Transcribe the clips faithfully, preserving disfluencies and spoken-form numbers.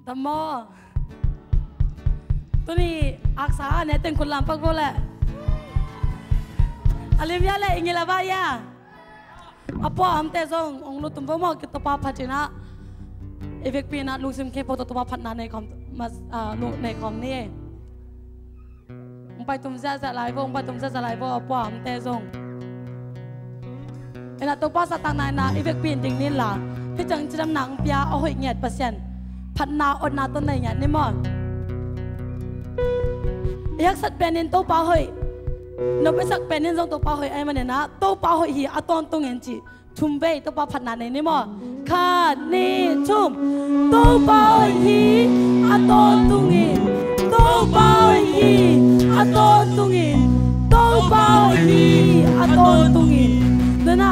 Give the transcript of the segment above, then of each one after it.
Tam maw? Tuni aksa a ne teng khut lam pak bo le. A lim ya le i ngil a ba ya. A pua amte zong ong lutum bo maw, ki Topa phat in ah. I vekpi in ah lungsim khempeuh tawh Topa phatna nei khawm, mas, ah, nu nei khawm ni. Ong pai tum ziahziah lai vo, ong pai tum ziahziah lai vo, a pua amte zong. Ena Topa zahtakna in ah i vekpi in ding ni la, hih ciang cidamna ong pia a hoih ngiat Pasian phatna otna tawh nei ngiat ni maw. I haksat pen in Topa hoih, nop i sak pen in zong Topa hoih ahih manin ah, Topa hoih hi a tawntungin cih thum vei Topa phatna nei ni maw. Khat, nih, thum. Topa hoih hi a tawntungin, Topa hoih hi a tawntungin, Topa hoih hi a tawntungin. Nana,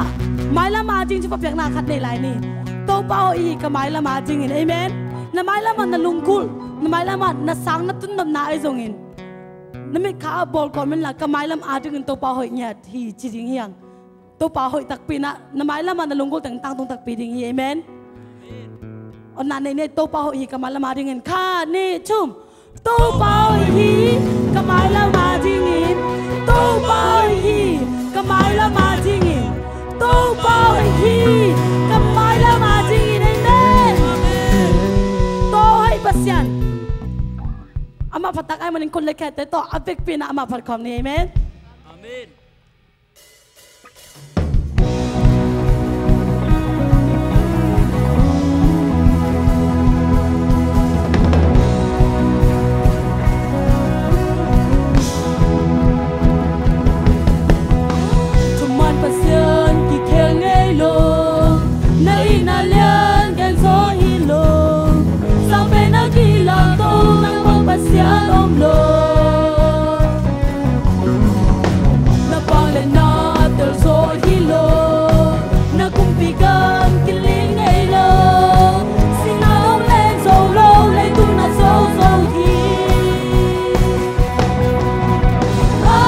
mailam a ding ci papiakna khat nei lai ni. Topa hoih hi ka mailam a dingin. Amen. Na mailam ah na lunggulh, na mailam ah na sang na tun nopna ahi zongin, na mitkha a bawl kawm in la, ka mailam a dingin Topa hoih ngiat hi ci ding hi hang. Topa hoih takpi in ah na mailam ah na lunggulh teng tangtung takpi ding hi. Amen. Otna nei ni, Topa hoih hi ka mailam a dingin. Khat, nih, thum. Topa hoih hi ka mailam a dingin, Topa hoih hi ka mailam a dingin, Topa hoih hi ka mailam a dingin. Amen. Topa hoih Pasian. Amah phat tak ahih manin khut le khe te tawh a vekpi in ah amah phat khawm ni. Amen. Amen. Thuman Pasian kikhel ngei lo, na itna lian gen zaw hi lo. Sang pen a kilamto nang bang Pasian om lo. Na vangliatna tel zaw hi lo, na kumpi gam kiling ngei lo. Sihna hong len zo lo, leitung na zo zo hi. A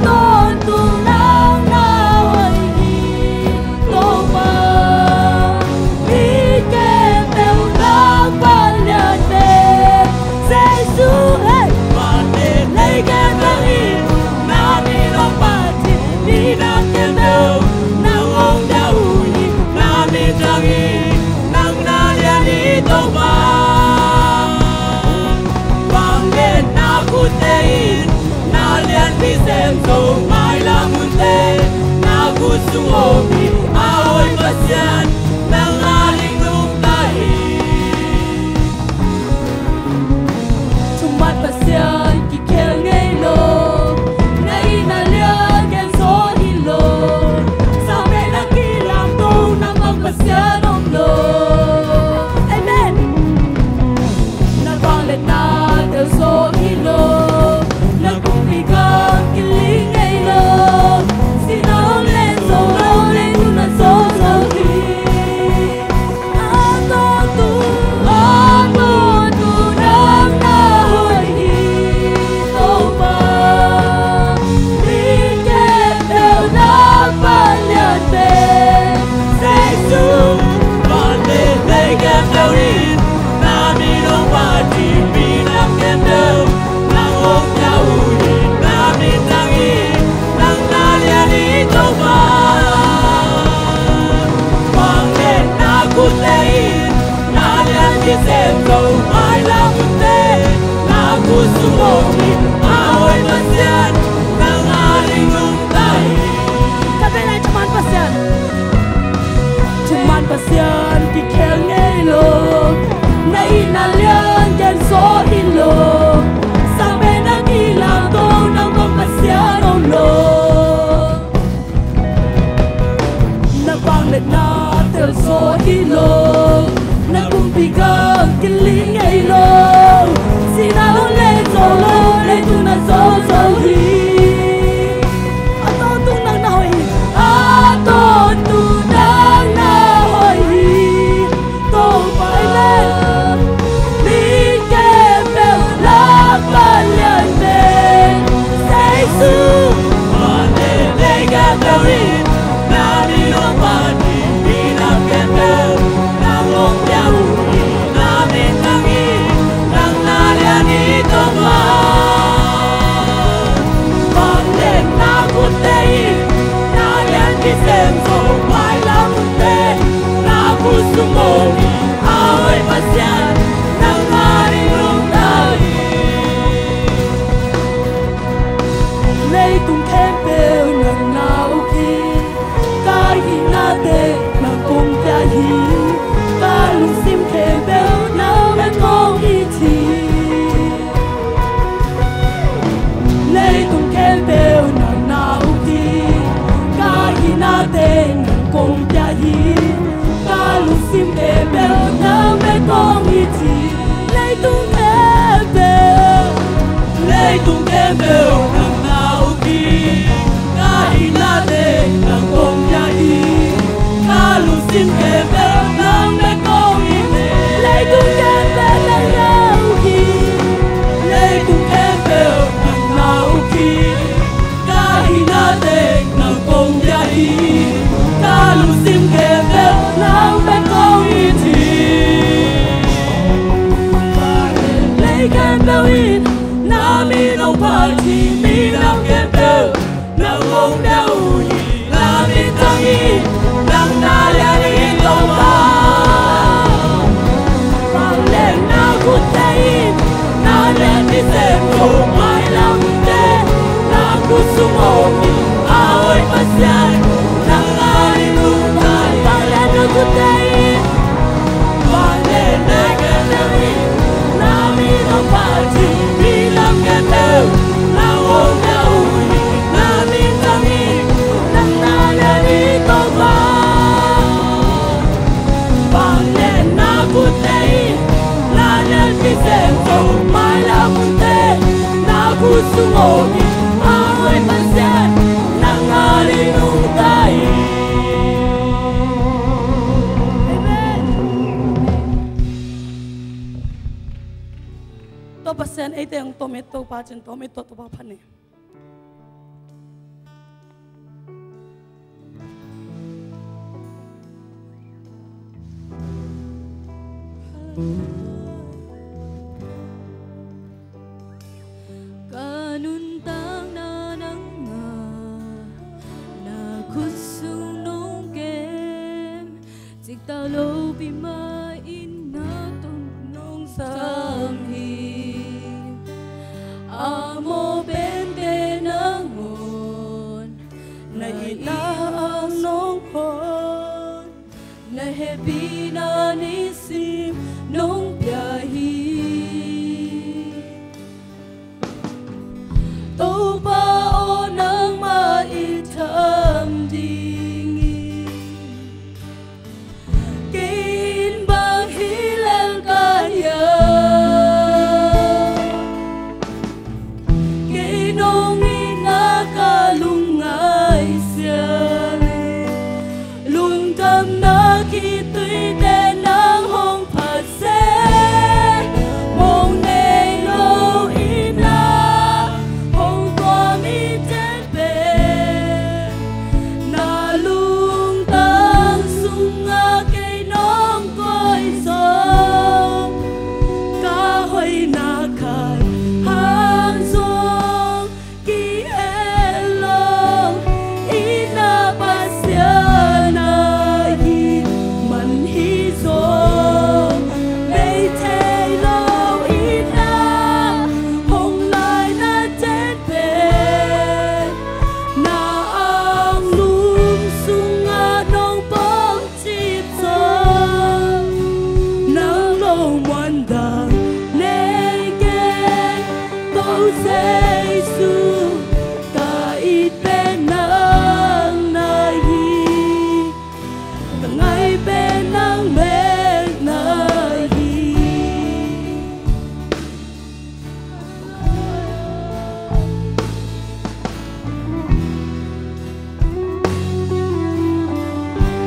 tawntung nang na hoih hi. Topa, mi khempeuh lak vangliatna, Jesu hei. Vangliatna khempeuh in na min hong phat hi, minam khempeuh nang hong deih uh hi, na min thang hi, nang na lian hi Topa. Vangliatna khutte in na lianpi sem zo, mailam hunte na khut sung om hi. A hoih Pasian, nang ading nungta hi. Thuman Pasian kikhel ngei lo, na itna lian gen zaw hi lo. Sang pen a kilamto nang bang Pasian om lo. Amen. Na vangliatna tel zaw hi lo, na kumpi gam kiling ngei lo. Sihna hong len zo lo, leitung na zo zo hi. A tawntung, a tawntung nang na hoih hi Topa. Mi khempeuh lak vangliatna, Jesu. Vangliatna khempeuh in na min hong phat hi, minam khempeuh nang hong deih uh hi, na min thang hi, nang na lian hi Topa. Vangliatna khutte in na lianpi sem zo, mailam hunte na khut sung om hi. A hoih Pasian, nang ading nungta hi. Ka bel ai, thuman Pasian. Thuman Pasian kikhel ngei lo, na itna lian gen zaw hi lo. Sang pen a kilamto nang bang Pasian om lo. Na vangliatna tel zaw hi lo, na kumpi gam kiling ngei lo. Sihna hong len zo lo, leitung na zo zo hi. A tawntung nang na hoih hi. A tawntung nang na hoih hi Topa. Amen. Mi khempeuh lak vangliatna, Jesu. Vangliatna khempeuh in na min hong phat hi, minam khempeuh nang hong deih uh hi, na Ka lungsim khempeuh nang bek kong it hi. Leitung khempeuh nang na uk hi. Ka itna teng nang kong pia hi. Ka lungsim khempeuh nang bek kong it hi. Leitung khempeuh, leitung khempeuh nang na uk hi. Ka itna teng nang kong pia hi. Ka lungsim khempeuh nang bek kong it hi. Leitung khempeuh nang na uk hi. Leitung khempeuh nang na uk hi. Ka itna teng nang kong pia hi. Ka lungsim khempeuh nang bek kong it hi. Lei khempeuh in na min hong phat hi. Minam khempeuh nang hong pia uh hi. Na min thang hi. Nang na lian hi Topa. Vangliatna khutte in na lianpi sem ko. Mailamte na khut sung om hi. A hoih Pasian, nang ading nungta hi. Vangliatna khutte in, vangliatna khutte in na min hong phat hi. Minam khempeuh nang hong pia uh hi. Na min thang hi. Nang na lian hi Topa. Vangliatna khutte in na lianpi sem ko. Mailamte na khut sung om hi. A hoih Pasian, nang ading nungta hi. Amen. Tua Pasian eite hong tom et Topa cin tom et tua Topa phat ni. Ka nuntakna nang ah, na khut sung nong kem. Cik tau lopi mah in na tawh nong sam hi. A mawh pente nangawn na itna nong hon, na hehpihna nisim nong pia hi. Topa aw, nangmah i tham ding hi. Kei in bang hi lel ka hiam? Kei nong itna ka lungngaih sia leh, lungkhamna khitui teh nang hong phat seh. Mawh nei lo itna hong tuam i cih pen, na lungtang sungah kei nong koih zong, ka hoihna khat hang zong ki-et lo. Itna Pasian ahi man hi zong, bei thei lo itna hong laina cih pen, na anglum sungah nong pawng cip zong, nang lungmuan dang nei keng. Ko Jesu, ka it pen nang na hi, ka ngai pen nang bek na hi.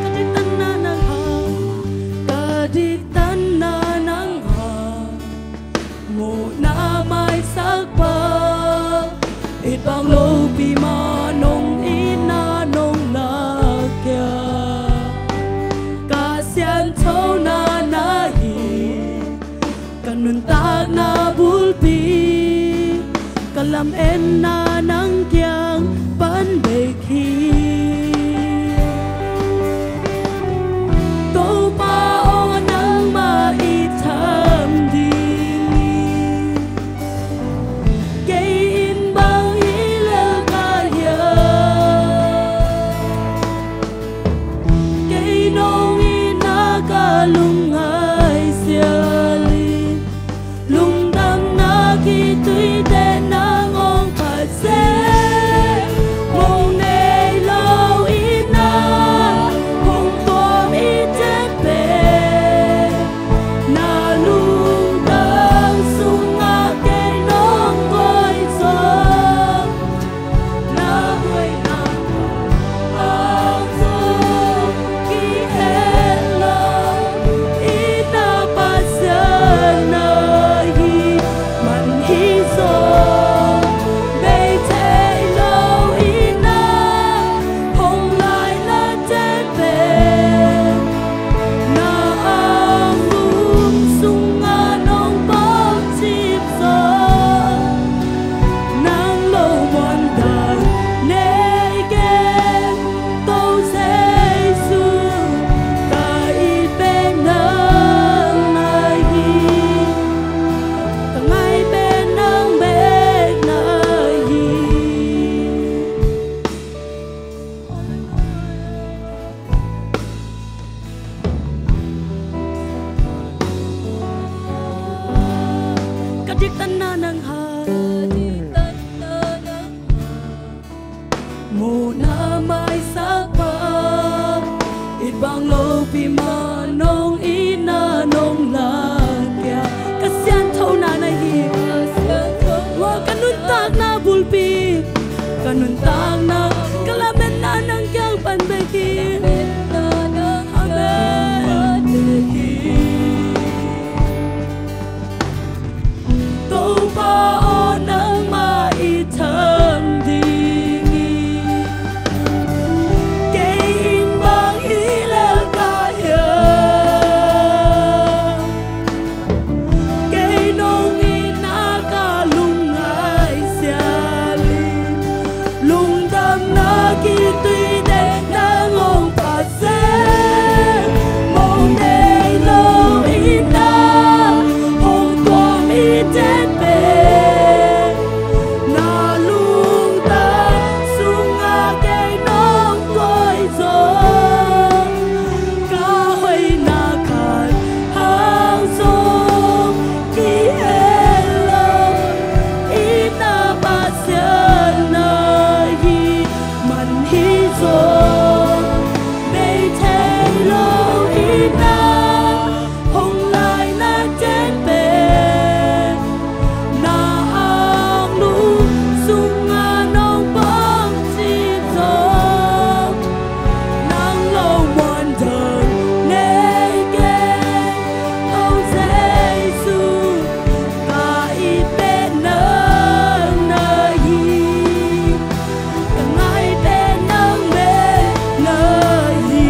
Ka diktanna nang hang, ka diktanna nang hang, muhna maisak pa, it bang lopi mah nong itna nong lak khia. Ka siangthona na hi, ka nuntakna bulpi, ka lametna nang kiang pan bek hi. Topa aw, nangmah i tham ding hi. Kei in bang hi lel ka hiam? Kei nong itna Diktatna nang ha. Mawhna maisak pa, it bang lopi mah nong itna nong lak kia. Ka sianthona na hi. Wa ka nuntakna bulpi, ka nuntakna, ka lametna nang kiang pan bek hi. Amen. Topa aw, nangmah i tham ding hi. Kei in bang hi lel ka hiam? Kei nong itna ka lungngaih sial hi. Lungdamna kituite nang hong phat seh. Mong nei lo itna hong tuam i cih pen, na lungtang sungah kei nong koih zaw. Ka hoihna khat hang zong kihel lo, itna Pasian na hi man hi zaw. Bei thei lo itna hong laina cih pen, na anglum sungah nong pang cih zaw. Nang lungmuan dang nei kei, Topa Jesu, ka itna nang na hi. Ka ngaihte nang bek na hi.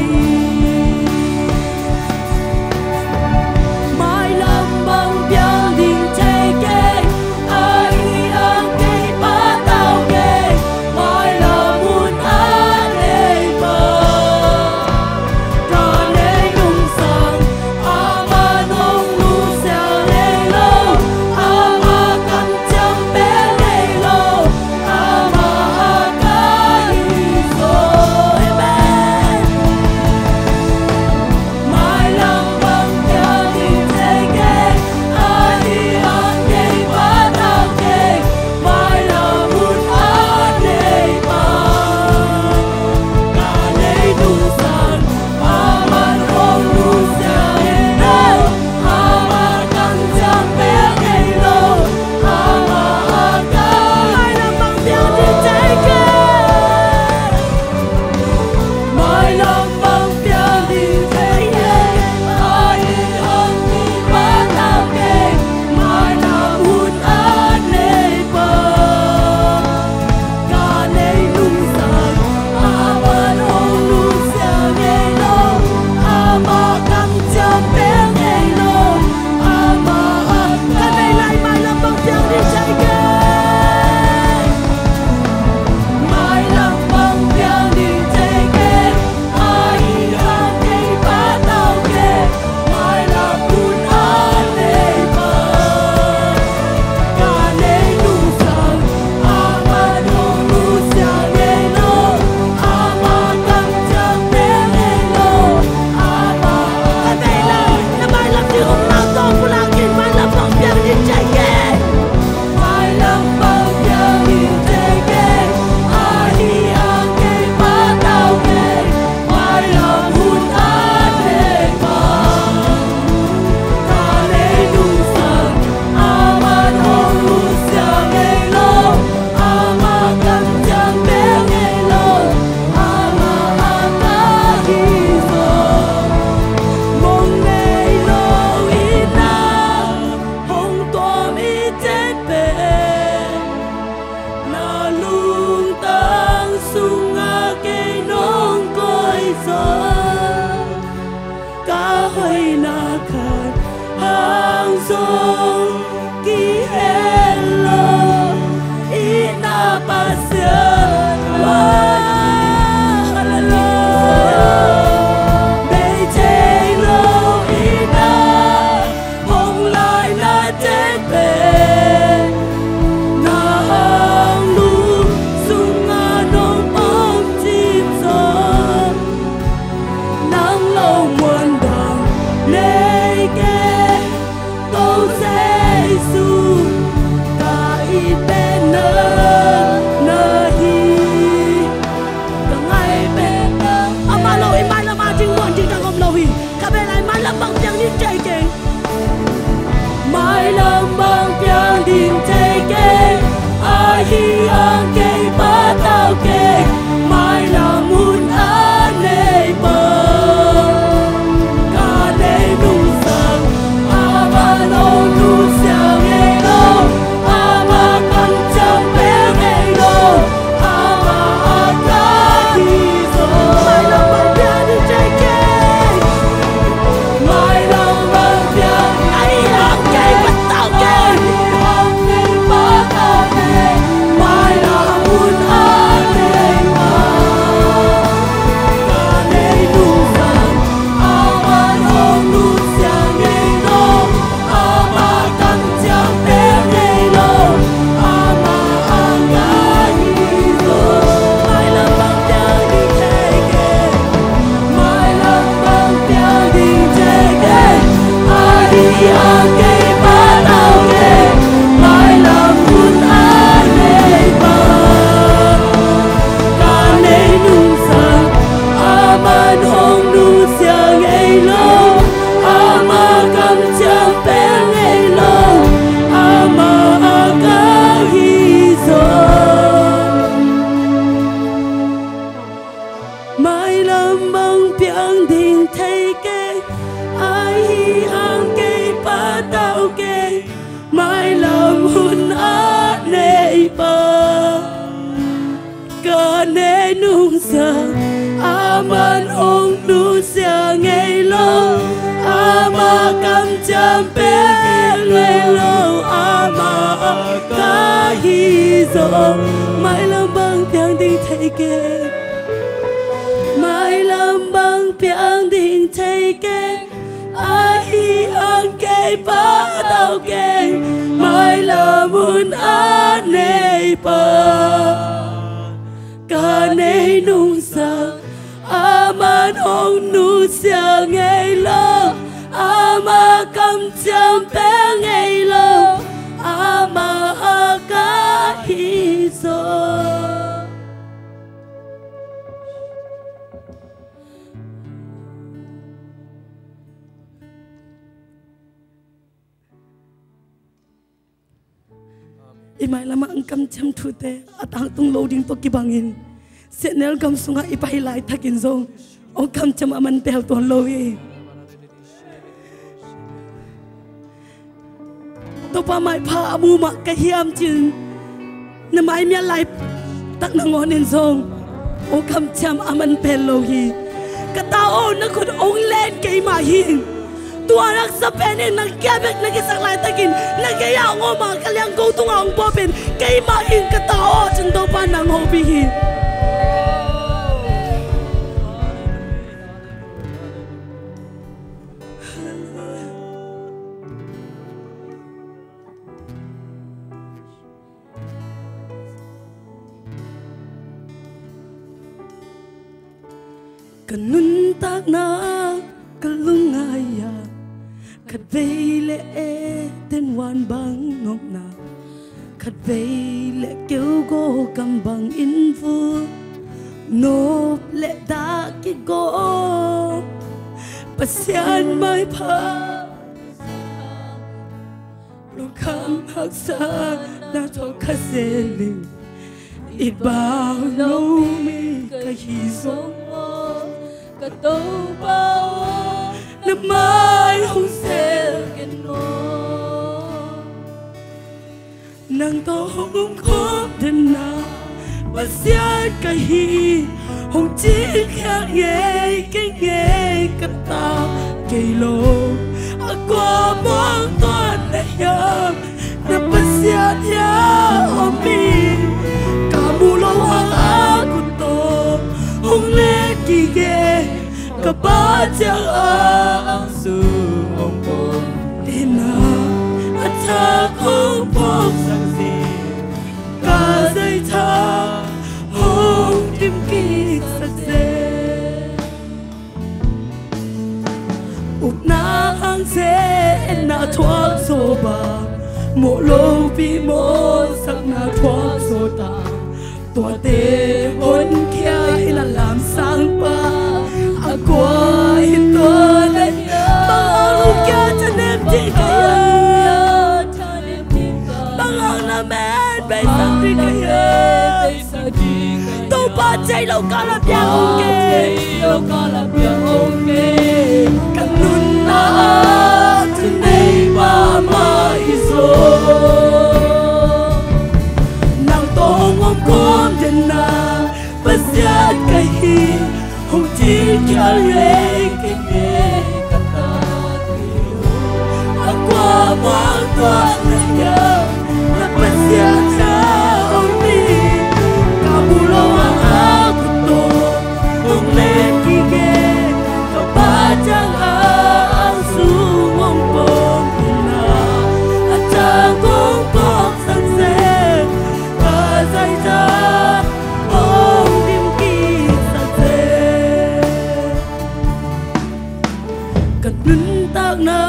Mailam bang piang ding thei kei, ahi hang kei patau kei, mailam hun a nei pa. Ka nei nungsang, amah hong nusia ngei lo, amah kamciam pia ngei lo, amah a ka hi zaw. Amen. Mailam bang piang ding thei kei, ahi hang kei patau kei, mailam hun a nei pa. Ka nei nungsang, amah hong nusia ngei lo, amah kamciam pia ngei lo, amah a ka. Mailam bang piang ding thei kei. Mailam bang piang ding thei kei, ahi hang kei patau kei, mailam hun a nei pa. Ka nei nungsang, amah hong nusia ngei lo, amah kamciam pia ngei lo, amah a ka nei lai. Mailam bang piang ding thei kei. Mailam bang piang ding thei kei, ahi hang kei patau kei, mailam hun a nei pa. Ka nei nungsang, amah hong nusia ngei lo, amah kamciam pia ngei lo, amah a ka nei lai. Na mailam ding hong nau tawh pulak in, mailam bang piang ding thei kei. Mailam bang piang ding thei kei, ahi hang kei patau kei, mailam hun a nei pa. Ka nei nungsang, amah hong nusia ngei lo, amah kamciam pia ngei lo, amah a ka hi zaw. Mong nei lo itna hong tuam i cih pen, na lungtang sungah kei nong koih zaw. Ka hoihna khat hang zong kihel lo, itna Pasian. Hallelujah. Bei thei lo itna hong laina cih pen, na anglum sungah nong pang cih zaw. Nang lungmuan dang nei kei, Topa Aman hong nusia ngei lo, ama kamciam pia ngei lo, ama ka hi zo. Mailam bang piang ding thei kei, mailam bang piang ding thei kei. Ahi hang kei pa tau kei, mailam hun a nei pa ka nei nungsak. Aman hong nusia ngei lo, ama kamciam pia ngei lo, ama ka hi zo. I mailamah ang kamciam thute a tangtung lo ding tawh kibangin Siatnel gam sungah i pai laitakin zong hong kamciam a man pel tuan lo hi. Topa maipha a mu mah ka hiam cin na maimial laitak nangawnin zong hong kamciam a man pel lo hi. Ka ta aw, na khut hong len keimah hi. Tua haksa pen in na kia bek na kisak laitakin na gei-ah hong om a ka liangko tungah hong pua pen keimah hi. Ka ta aw, cin Topa nang hopih hi. Ka nuntakna ka lungngai-ah khatvei le Eden huan bang nopna, khatvei le keugaw gam bang inn vul, nop le dah kigaw Pasian maipha lungkham haksa na thuak kha zel in, it bang lo mi ka hi zong maw, ka Topa aw, na mai hong sel ken maw. Nang tawh hong om khawm den na Pasian ka hi, hong cingkhial ngei kei ngei ka ta kei lo. A kua muang tuan na hiam, na Pasian hiam om hi. Ka mu lo hang a kut tawh hong len gige, ka Pa ciang a ang sung hong pom in a, a thak hong pom sang zi, ka zai thak hong dim kik sak zel. Upna hang zen na thuak zo bang, mawh lopi mawhsakna thuak zo ta. Tuate honkhia in a lamsang pa a kua hi tua na hi. Bang hang lungkia thanem ding ka hiam? Bang hang na men beisak ding ka hiam? Topa cei lo kal a piang hong kei. Ka nunna a thunei pa mah hi zaw. Nang tawh hong om khawm den na Pasian ka hi, hong cingkhial ngei kei ngei ka ta kei lo. A kua muang tuan na hiam, na Pasian hiam om hi. Ka mu lo hang a kut tawh hong len gige, ka Pa ciang a ang sung hong pom in a, a ciang hong pom sak zel, ka zai thak hong dim kik sak zel. Ka nuntakna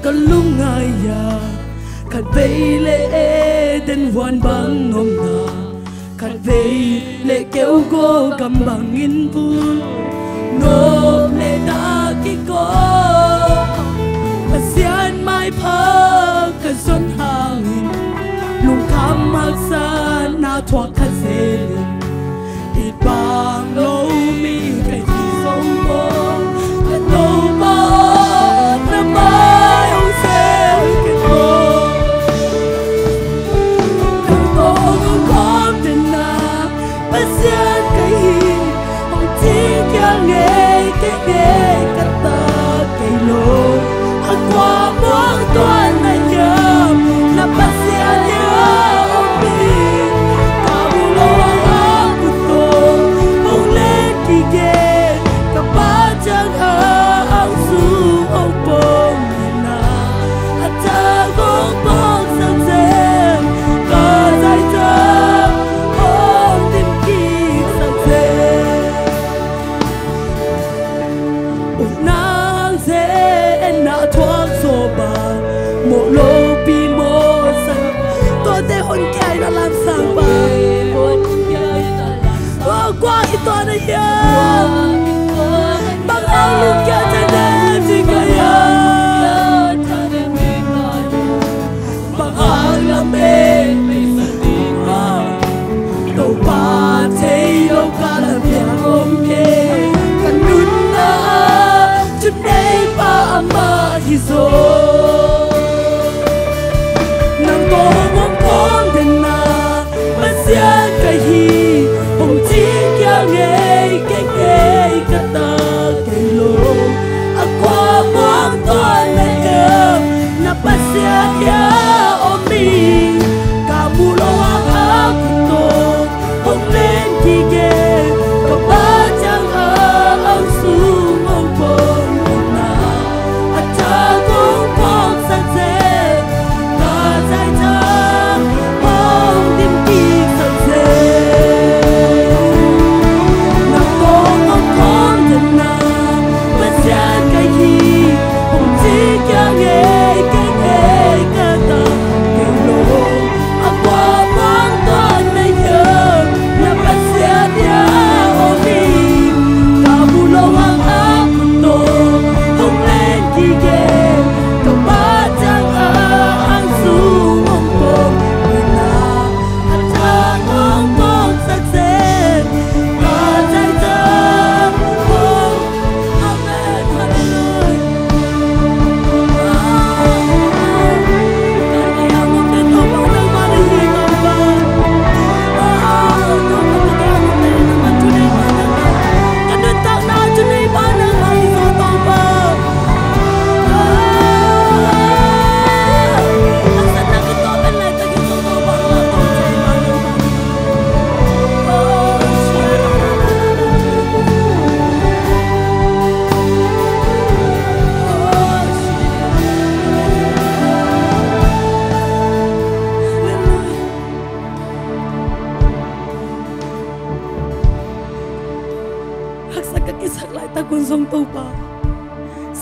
ka lungngai-ah khatvei le Eden huan bang nopna, khatvei le keugaw gam bang inn vul, nop le dah kikaw Pasian maipha ka zon hangin lungkham haksatna thuak kha zel in, it bang lo mi ka hi zong maw, ka Topa aw, na mai hong sel ken maw. Nang tawh hong om khawm den na Pasian ka hi,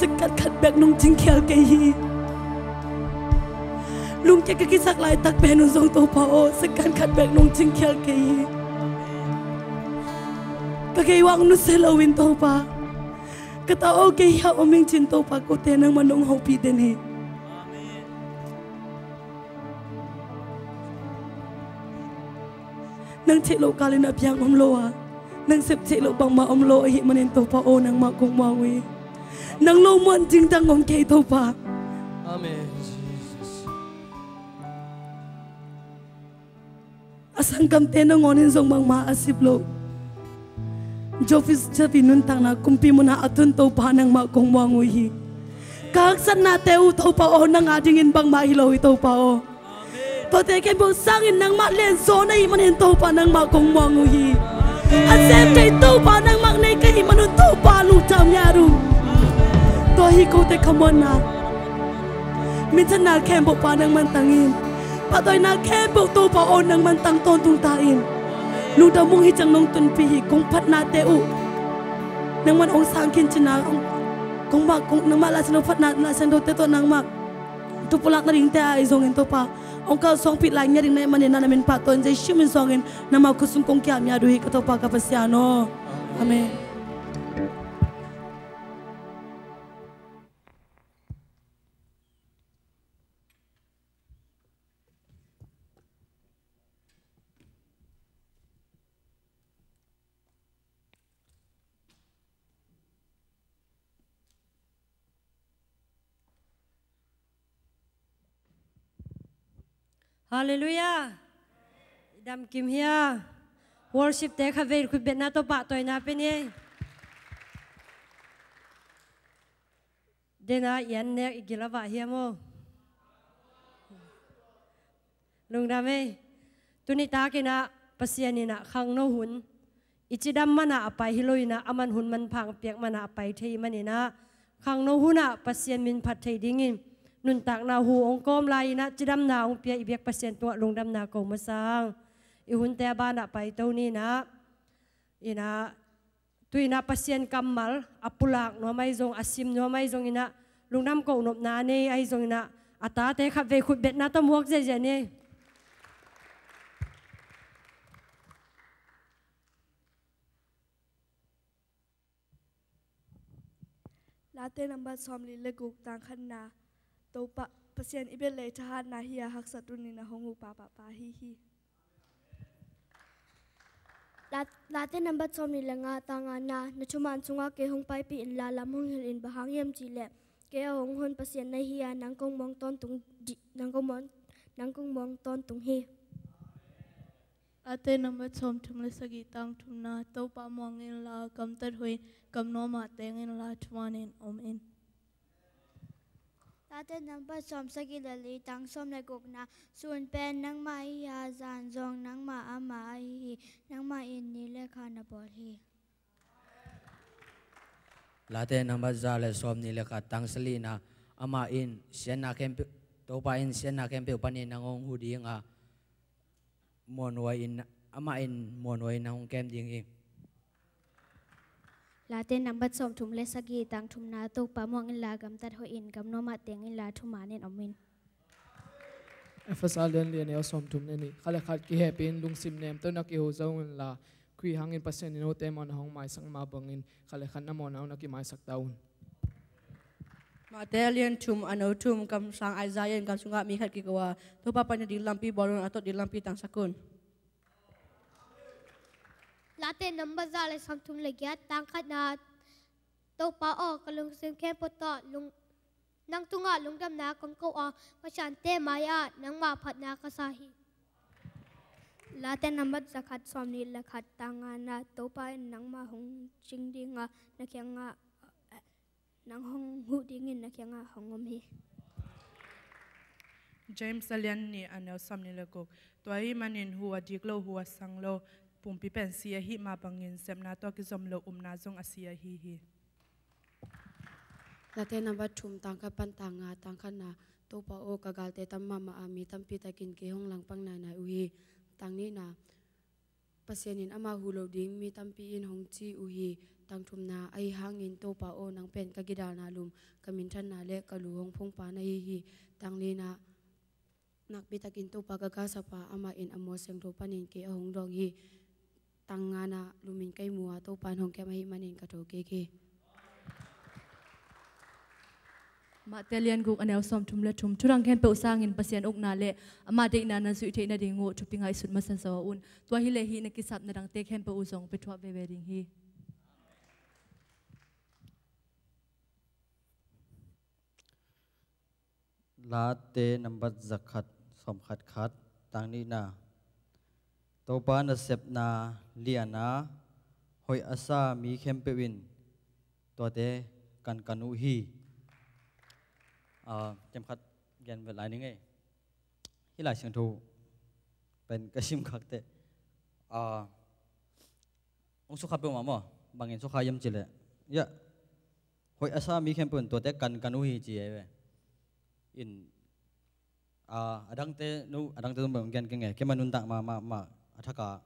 Second khat bek nong cingkhial kei hi. Lungkia ka kisak laitak pen un zong Topa aw, second khat bek nong cingkhial kei hi. Ka gei vang nusia lo in Topa, ka ta aw kei hia om ing cin Topa, kote nangmah nong hopih den hi. Nang theih loh kalin a piang om lo a, nang sep theih loh bangmah om lo ahih manin Topa aw, nangmah kong muang uh hi. Nang lo muan ding dang om kei Topa. Amen. A sanggamte nangawn in zong bangmah a sip loh, Jofis Javi nuntakna kumpi munah a tun Topa, nangmah kong muang uh hi. Ka haksatnate uh Topa aw, nang a dingin bangmah hi lo hi Topa aw. Tuate khempeuh sangin nangmah lianzaw na hih manin Topa, nangmah kong muang uh hi. A sem kei Topa, nangmah nei ka hih manun Topa, lungdam ngiat uh. Tua hi kote ka muanna. Minthanna khempeuh Pa, nang mantang in. Pahtawina khempeuh Topa aw, nang mantang tawntung ta in. Lungdam ung, hi ciang nong tunpih hi. Kong phatnate uh nangman hong sang khin cina, kong mah, kong, nangmah Laisiangtho phatna, Laisiangthote tawh nangmah thupulak nadingte a i zongin Topa hong kalsuangpih lai ngiat ding na hih manin na min pahtawi in Jesu min suangin nangmah khut sung kong ki-ap ngiat uh hi ka Topa ka Pasian aw. Amen. Halleluiah. I dam kim hia? Worship te kha vei khut betna tawh pahtawina pe ni. Dena i an nek i gil a vah hiam aw? Lungdam ei. Tuni takin ah Pasian in ah khangno hun i cidam manah a pai hi lo in ah, aman hun manpha piak manah a pai thei manin ah, khangno hunah Pasian min phat thei dingin nuntakna hu hong kawm lai in ah, cidamna hong pia i biak Pasian tungah lungdamna ko masang. I hunte a banah paito ni in ah, in ah, tu in ah Pasian kammal a pulak nuam ahi zong, a sim nuam ahi zong in ah, lungdam koh nopna nei ahi zong in ah, a tate khat vei khut betna tawh muak ziahziah ni. Late nambat sawmli le guk, tang khatna. Topa Pasian i bialei thahatna hi a, haksat un in a hong uh pa pahpah hi hi. La-, Late nambat sawmli le nga, tang ngana. Na thuman sungah kei hong paipih inla, lam hong hilh in. Bang hang hiam cih leh kei a hong hon Pasian na hi a, nang kong muang tawntung di-, nang kong muang, nang kong muang tawntung hi. Late nambat sawmthum le sagih, tang thumna. Topa muang inla, gamtat hoih in, gam nuamah teng inla, thuman in om in. Late nambat sawmsagih le li, tang sawm le gukna. Sun pen nangmah ahi a, zan zong nangmah ama ahi hi. Nangmah in ni le kha na bawl hi. Late nambat za le sawmnih le khat, tang sagihna. Amah in siatna khempeuh, Topa in siatna khempeuh panin nang hong huh ding a, muanhuai in, amah in muanhuai in nang hong kem ding hi. Late nambat sawmthum le sagih, tang thumna. Topa muang inla, gamtat hoih in, gam nuamah teng inla, thuman in om in. Efesa lian li, a neu sawmthum le nih. Khat le khat kihehpih in, lungsim nem tawh na kiho zo inla, Khrih hangin Pasian in note mawhna hong maisak mah bangin, khat le khat na mawhna uh na kimaisak ta un. Mate a lian thum, a neu thum. Kamsang Isaiah in gam sungah mi khat kiko a, Topa pai nading lampi bawl un, a tot ding lampi tangsak un. Late nambat za le sawmthum le giat, tang khatna. Topa aw, ka lungsim khempeuh tawh lung-, nang tungah lungdamna kong ko a, masiante mai-ah nangmah phatna ka sa hi. Late nambat za khat, sawmnih le khat, tang ngana. Topa in nangmah hong cing ding a, na kiangah, nang hong huh dingin na kiangah hong om hi. James a lian nih, a neu sawmnih le guk. Tua ahih manin hu a dik lo, hu a sang lo, pumpi pen si ahih mah bangin, sepna tawh kizom lo upna zong a si ahi hi. Late nambat thum, tang khat pan tang nga, tang khatna. Topa aw, ka galte tam mahmah a, mi tampi takin kei hong langpang nainai uh hi. Tang nihna. Pasian in amah huh loh ding mi tampi in hong ci uh hi. Tang thumna, ahi hangin Topa aw, nang pen ka gidalna lum, ka minthanna le ka lu hong phungpa na hi hi. Tang lina, nakpi takin Topa ka galsapa, amah in a mual siangtho panin kei a hong dawng hi. Tang ngana, lumin ka ihmu a, Topa in hong kem ahih manin ka tho kik hi. Mate lian guk, a neu sawmthum le thum. Thudang khempeuh sangin Pasian ukna le ama deihna na zuih theih nading uh thupi ngaihsut masa zaw un. Tua hileh hih na kisapna dangte khempeuh uh zong pia thuah veve ding hi. Late nambat zakhat, sawmkhat khat, tang nihna. Topa nasepna lian a, hoih a sa mi khempeuh in tuate kankan uh hi. Ah, kemkhat gen vet lai ning ei. Hih Lai Siangtho pen ka sim khak teh, ah, hong sukha peuhmah maw? Bangin sukha hiam cih leh, ya, hoih a sa mi khempeuh in tuate kankan uh hi ci ei ve. In, ah, a dangte, no, a dangte zong bang gen keng e. Keimah nuntak mahmah, mah a thak a,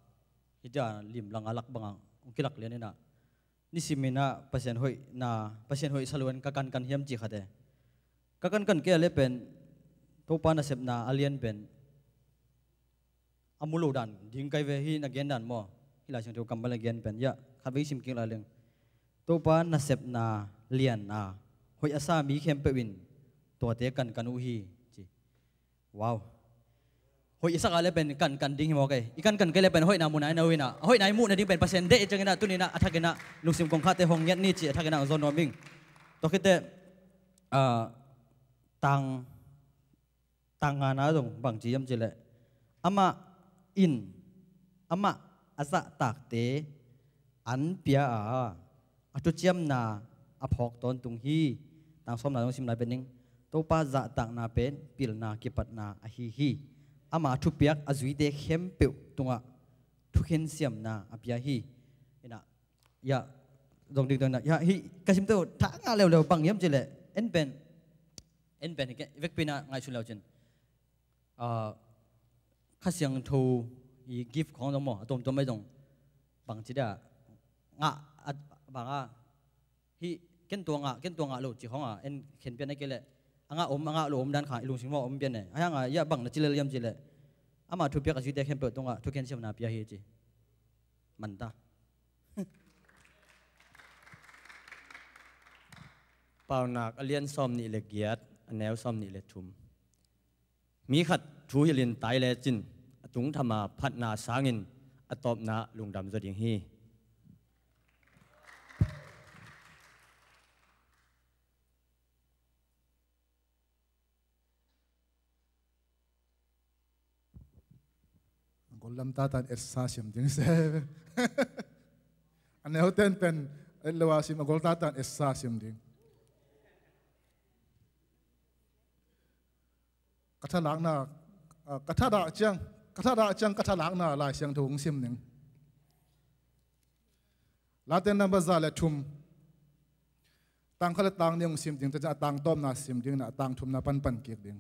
hih dia lim lang a lak bang a hong kilak lian in ah, nisim in ah Pasian hoihna, Pasian hoih sa lo in ka kankan hiam ci khat e. Ka kankan kei a leh pen, Topa nasepna a lian pen a mu lo dan ding kai ve, hih na gen dan maw? Hih Lai Siangtho kammal a gen pen, ya, khatvei sim kik lai leng. Topa nasepna lian a, hoih a sa mi khempeuh in tuate kankan uh hi ci. Wow. Hoih i sak a leh pen kankan ding hi mawk ei. I kankan kei leh pen hoihna mu nai na uh in ah, a hoihna i muh nading pen Pasian deih ciangin ah, tuni in ah a thak in ah lungsim kong khahte hong nget ni ci, a thak in ah hong zawn nuam ing. Tua khit teh, ah, tang, tang ngana zong bang ci hiam cih leh, amah in, amah a zahtakte an pia a, a thuciamna a phawk tawntung hi. Tang sawmna zong sim lai pen ning. Topa zahtakna pen pilna kipatna ahi hi. Ama thupiak a zuite khempeuh tungah thukhen siamna a pia hi. In ah, ya, zong ding dong in ah, ya, hih ka sim teh uh thak ngah leuleu, bang hiam cih leh, en pen, en pen hih vekpi in ah ngaihsun leu cin, ah, Kha Siangtho i gift khawng zong maw, a tuamtuam ahi zong, bangci dia ngah, a, bang a, hih ken tua ngah, ken tua ngah lo ci khawng a en khen pian a kei leh, a ngah om, a ngah lo om dan kha i lungsim maw om pian e. Ahi hang a, ya, bang na ci lel hiam cih leh, ama thupiak a zuite khempeuh tungah thukhen siamna pia hi ci. Man ta. Paunak a lian sawmnih le giat, a neu sawmnih le thum. Mi khat thu hilhin tai lecin, a tungthama phatna sangin a tawpna lungdam zaw ding hi. A gol lam tatan etsa sim ding se. A neu ten pen et lo a sim, a gol tatan etsa sim ding. Ka thalakna, ah, ka thadah ciang, ka thadah ciang ka thalakna Lai Siangtho hong sim ning. Late nambat za le thum. Tang khat le tang nih hong sim ding, tua ciang a tang tawpna sim ding, na a tang thumna panpan kik ding.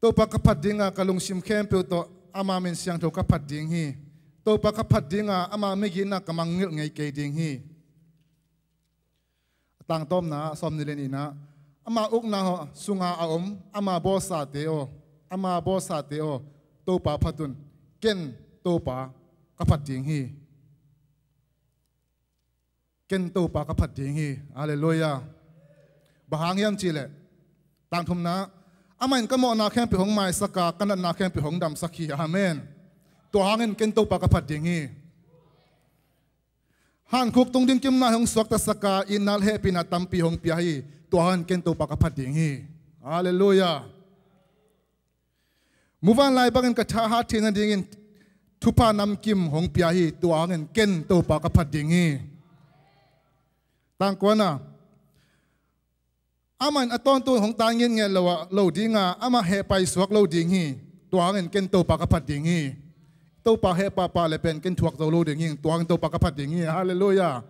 Topa ka phat ding a, ka lungsim khempeuh tawh ama min siangtho ka phat ding hi. Topa ka phat ding a, ama migitna ka mangngilh ngei kei ding hi. A tang tawpna, sawmnih le nihna, ama ukna sunga a om ama bawlsate aw, ama bawlsate aw, Topa phat un. Ken Topa ka phat ding hi. Ken Topa ka phat ding hi. Halleluiah. Bang hang hiam cih leh, tang thumna, amah in ka mawhna khempeuh hong maisak a, ka natna khempeuh hong damsak hi. Amen. Tua hangin ken Topa ka phat ding hi. Hankhuk tung ding kimna hong suaktasak a, itna le hehpihna tampi hong pia hi. Tua hangin ken Topa ka phat ding hi. Halleluiah. Muvanlai bangin ka thahat theih nadingin thupha namkim hong pia hi. Tua hangin ken Topa ka phat ding hi. Tang kuana, amah in a tawntung hong tai ngetnget lo a, lo ding a, amah hehpai suak lo ding hi. Tua hangin ken Topa ka phat ding hi. Topa heh pahpah le pen ken thuak zo lo ding hi. Tua hangin Topa ka phat ding hi. Halleluiah.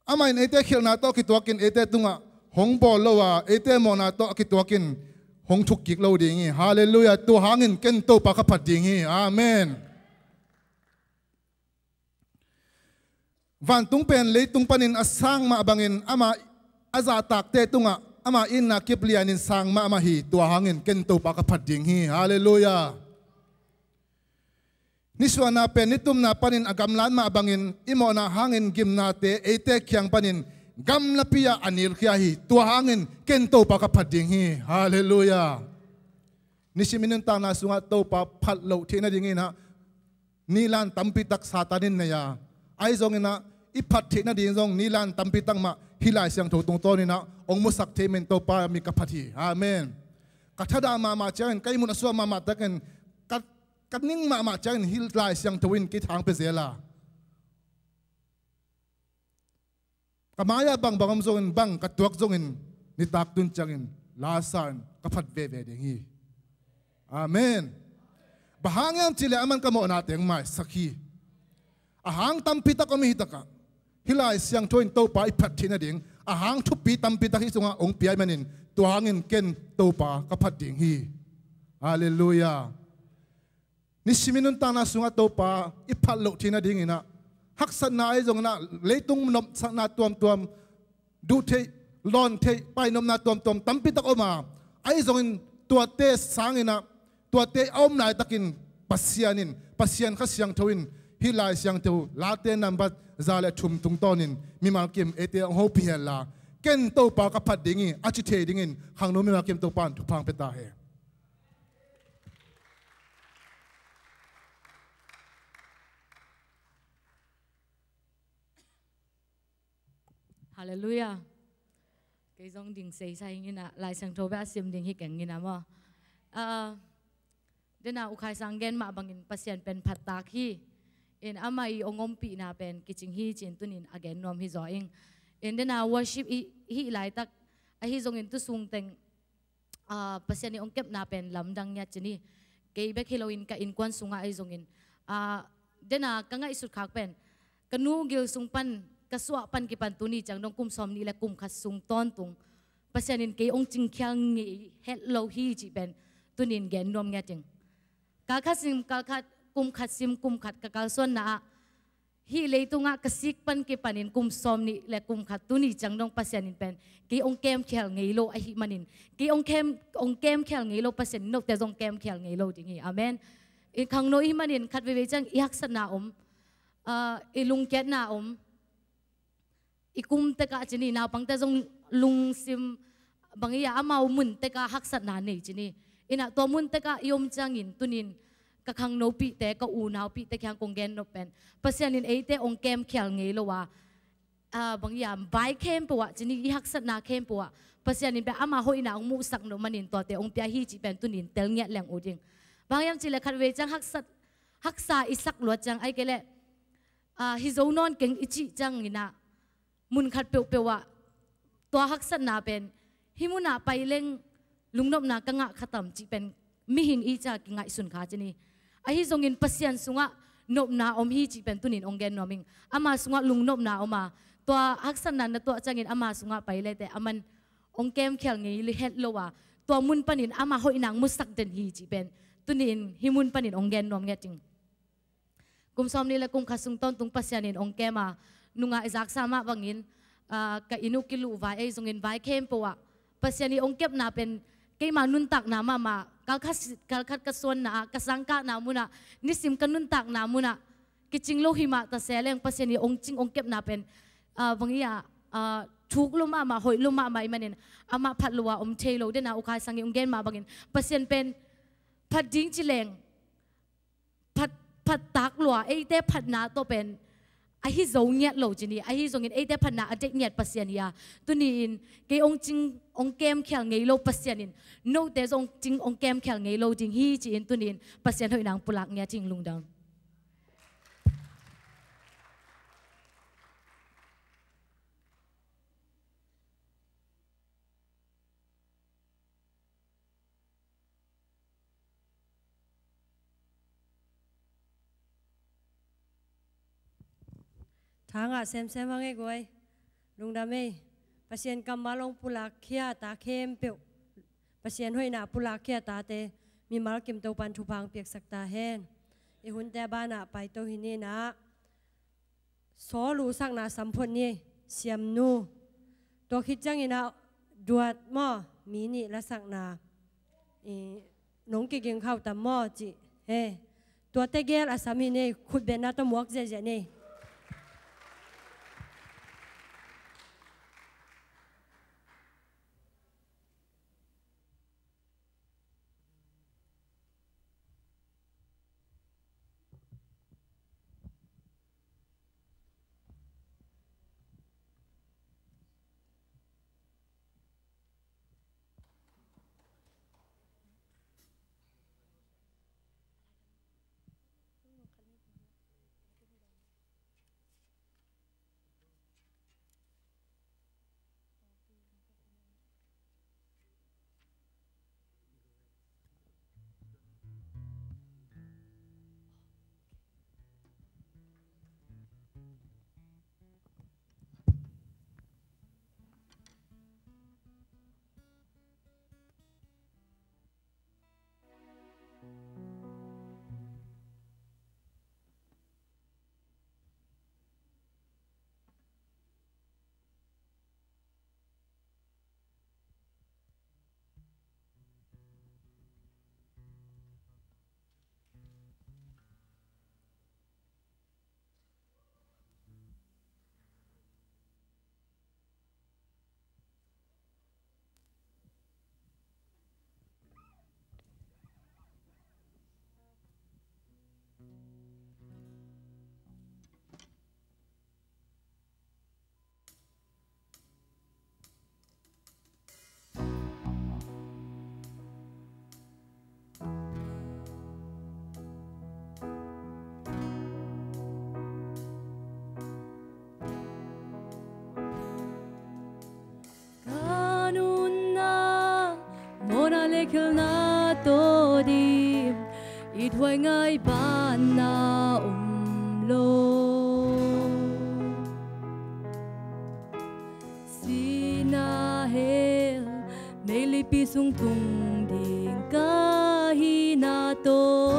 Amah in eite khialhna tawh kituakin eite tungah hong bawl lo a, eite mawhna tawh kituakin hong thuk kik lo ding hi. Halleluiah. Tua hangin ken Topa ka phat ding hi. Amen. Vantung pen leitung panin a sang mah bangin ama a zahtakte tungah ama itna kip lianin sang mahmah hi. Tua hangin ken Topa ka phat ding hi. Halleluiah. Nisuahna pen nitumna panin a gamlat mah bangin i mawhna hangin gimnate eite kiang panin gamlapi-ah a nilkhia hi. Tua hangin ken Topa ka phat ding hi. Halleluiah. Nisim i nuntakna sungah Topa phat loh theih nadingin ah nilan tampitak Satan in nei a, ahi zongin ah i phat theih nading zong nilan tampitak mah hih Lai Siangtho tungtawnin ah hong musak thei manin Topa mi ka phat hi. Amen. Ka thadah mahmah ciangin, ka ihmut a suak mahmah takin, ka, ka ning mahmah ciangin hih Lai Siangtho in kithang pia zel a, ka mai-ah bangbang om zongin, bang ka tuak zongin, nitak tun ciangin lasa in ka phat veve ding hi. Amen. Bang hang hiam cihleh aman ka mawhna teng maisak hi. A hang tampitak om i hih takah hih Lai Siangtho in Topa i phat theih nading a hang thupi tampitak hih sungah hong pia ahih manin tua hangin ken Topa ka phat ding hi. Halleluiah. Nisim i nuntakna sungah Topa i phat loh theih nadingin ah haksatna ahi zongin ah leitung nopsakna tuamtuam, duh theih, lawn theih, painopna tuamtuam tampitak om a, ahi zongin tuate sangin ah, tuate a om laitakin Pasian in, Pasian Kha Siangtho in hih Lai Siangtho Late nambat za le thum tungtawnin mimal kim eite hong hopih hen la, ken Topa ka phat ding hi a ci thei dingin khangno mimal kim Topa in thupha pia ta hen. Halleluiah. Kei zong ding seisa hi ing a, Lai Siangtho bek a sim ding hi keng ing a maw. Ah, dena U Khai Sang gen mah bangin Pasian pen phattak hi. In amah i hong ompihna pen kicing hi ci-in tunin a gen nuam hi zaw ing. In dena worship i hih laitak ahi zongin tu sung teng ah, Pasian i hong kepna pen lamdang ngiat ci ni. Kei bek hi loin ka innkuan sungah ahi zongin, ah, dena ka ngaihsut khak pen ka nu gil sung pan ka suah pan kipan tuni ciang dong kum sawm nih le kum khat sung tawntung Pasian in kei hong cingkhial ngei het lo hi cih pen tunin gen nuam ngiat ing. Kal khat sim kal khat, kum khat sim kum khat ka kalsuanna ah hih leitungah ka sik pan kipanin kum sawm nih le kum khat tuni ciang dong Pasian in pen kei hong kemkhial ngei lo ahih manin, kei hong kem, hong kemkhial ngei lo Pasian in note zong kemkhial ngei lo ding hi. Amen. I khangno i hih manin khat veivei ciang i haksatna om, ah, i lungkiatna om, i kum tekah ci ni, naupangte zong lungsim bang hi a, amau mun tekah haksatna nei ci ni. Inah tua mun tekah i om ciangin tunin ka khangnopihte, ka unaupihte kiang kong gen nop pen Pasian in eite hong kemkhial ngei lo a, ah, bang hi a, vai khempeuh ah ci ni, i haksatna khempeuh ah Pasian in pen ama hoihna hong muhsak nop manin tuate hong pia hi cih pen tunin tel ngiat leng uh ding. Bang hiam cihleh khat vei ciang haksat, haksa i sak luat ciang ai kei leh, ah, hi zo nawn keng i cih ciangin ah mun khat peuhpeuh ah tua haksatna pen hih munah pai leng lungnopna ka ngah kha tam cih pen mihing i ca kingaihsun kha ci ni. Ahi zongin Pasian sungah nopna om hi cih pen tunin hong gen nuam ing. Ama sungah lungnopna om a, tua haksatna na tuah ciangin ama sungah pai lete aman hong kemkhial ngei het lo a, tua mun panin ama hoihna hong musak den hi cih pen tunin hih mun panin hong gen nuam ngiat ing. Kum sawm nih le kum khat sung tawntung Pasian in hong kem a, nungah i zaksa mah bangin, ah, ka inn uh kiluh vai ei zongin vai khempeuh ah Pasian i hong kepna pen keima nuntakna mahmah, kal khat, kal khat ka suanna ah, ka sangkahna munah, nisim ka nuntakna munah kicing lo hi mah ta se leng Pasian i hong cing hong kepna pen, ah, bang hi a, ah, thuk lo mahmah, hoih lo mahmah i hih manin amah phat lo a om thei lo. Dena U Khai Sang i hong gen mah bangin Pasian pen phat ding ci leng phat, phattak lua, eite phatna tawh pen ahi zo ngiat lo ci ni. Ahi zongin eite phatna a deih ngiat Pasian hi a, tuni-in kei hong cing hong kemkhial ngei lo Pasian in note zong cing hong kemkhial ngei lo ding hi ci-in tuni-in Pasian hoihna hong pulak ngiat ing. Lungdam. Tha ngah semsem hang ei guai. Lungdam ei. Pasian kammal hong pulakkhia ta khempeuh, Pasian hoihna pulakkhia tate mimal kim Topan thupha hong piaksak ta hen. I hunte a banah paito hi ni. Inah Saw lusakna sam phot ni, siamnu. Tua khit ciangin ah duat maw, mi nih lasakna, i, nong kiging khauh tam maw cih. He, tuate gel a sam hi ni, khutbetna tawh muak ziahziah ni. Ka nunna mawhna le khelhna tawh dim, it huai ngai banna om lo. Sihna hell meilipi sung tung ding ka hihna tawh,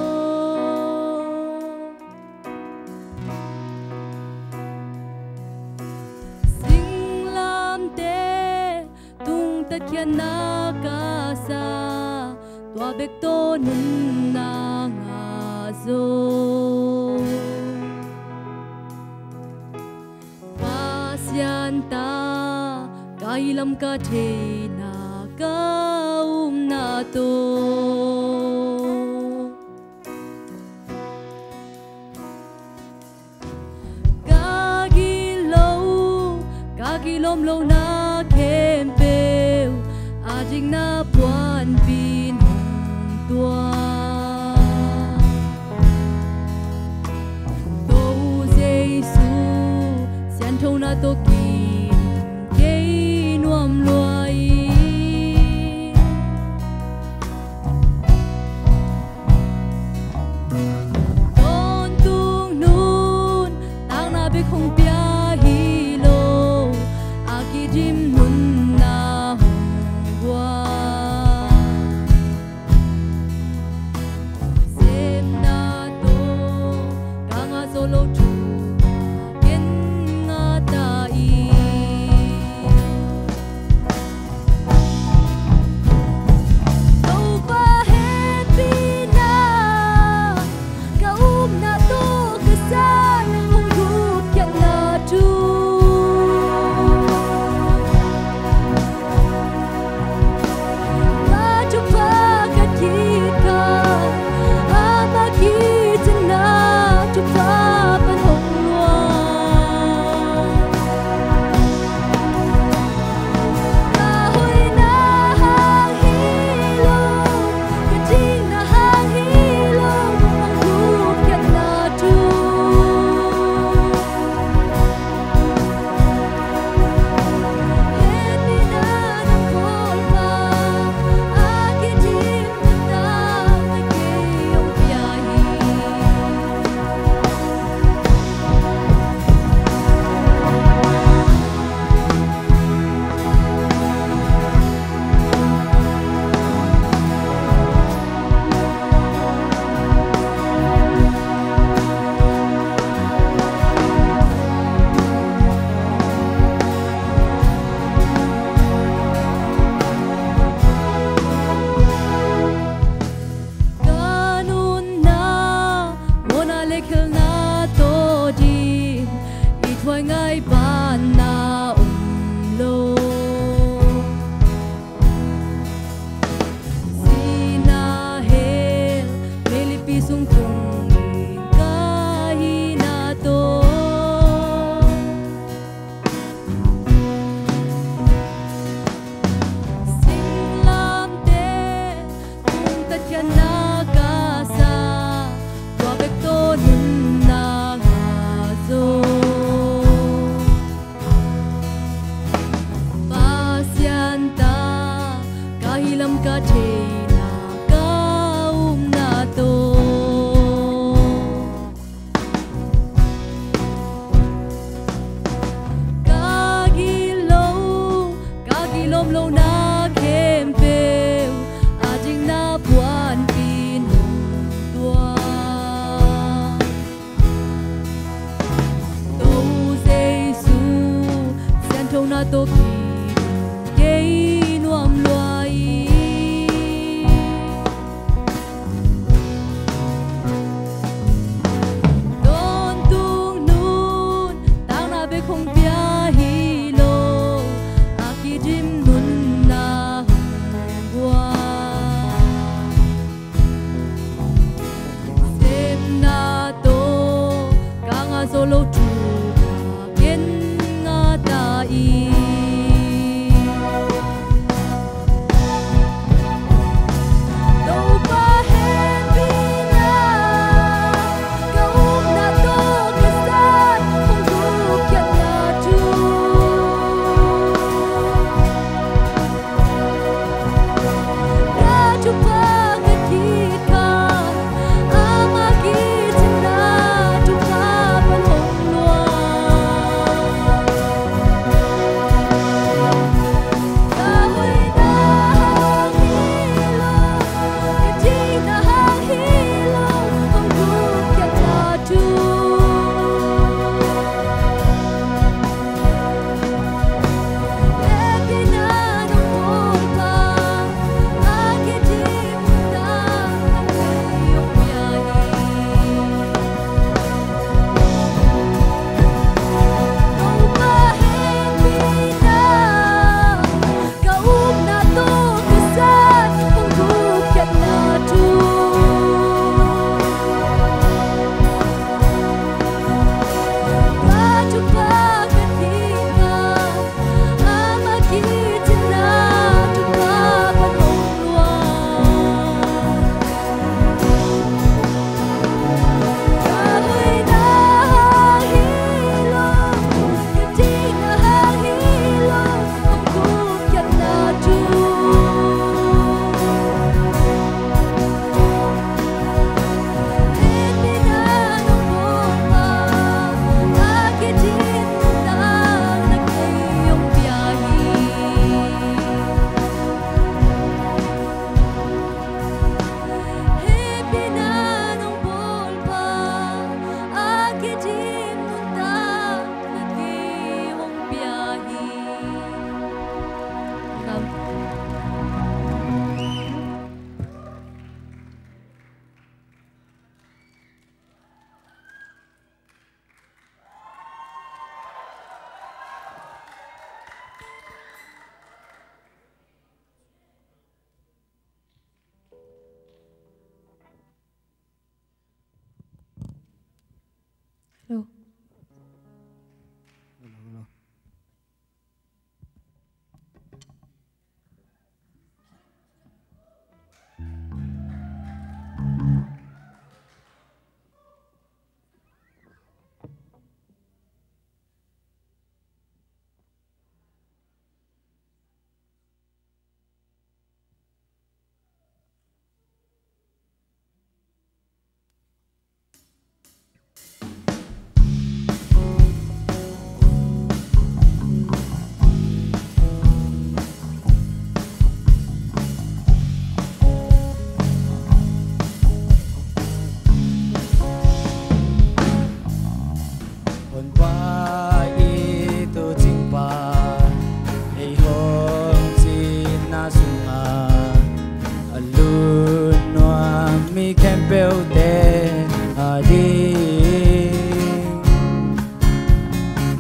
singlamteh tungtatkhiatna ka sa, tua bek tawh nunna ngah zaw. Pasian ta ka hih lam ka theihna ka upna tawh, ka gilo, ka kilawm lohna khempeuh a dikna puanpi in hong tuah. Topa Jesu sianthona tawh kidim kei nuam lua in. Tawntung nuntakna bek hong pia hi lo, a kidim nunna hong guan. Sepna tawh ka ngah zo lo thu ken ngah ta hi. ka theihna ka upna tawh ka gilo, ka gilom lohna khempeuh a dikna puanpi nong tuah. Topa Jesu, sianthona tawh kiding kei nuam lua hi. Tawntung nuntakna bek hong pia hi lo, a kidim nunna hong guan. Sepna tawh ka ngah zo lo thu ka gen ngah ta hi. Topa hehpihna, ka upna tawh kisai hong gupkhiatna thu. Ka thupha ka kikha, ama kicinna thupha pan hong luang. Ka hoihna hang hi lo, ka dikna hang hi lo, hong gupkhiatna thu. Ka upna tawh kisai hong gupkhiatna thu. Ka thupha ka kikha, ama kicinna thupha pan hong luang. Ka hoihna hang hi lo, ka dikna hang hi lo, hong gupkhiatna thu. Hehpihna nong bawl pa, a kidim nuntakna kei hong pia hi. Hehpihna nong bawl pa, a kidim nuntakna kei hong pia hi. Hello. Hello, hello. Honpa i tuucingpa, ei hong cinna sungah a lut nuam mi khempeuhte ading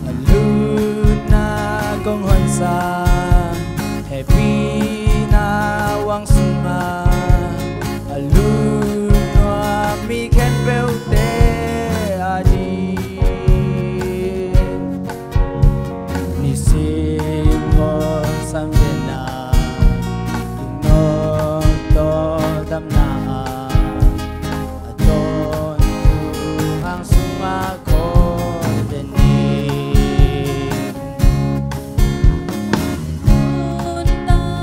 a lutna kong honsa, hehpihna huang sungah a lut nuam mi khempeuhte ading nisim hong samsiatna, lungnuam tawh damna a tawntung hang sungah kong den ni. Nuntak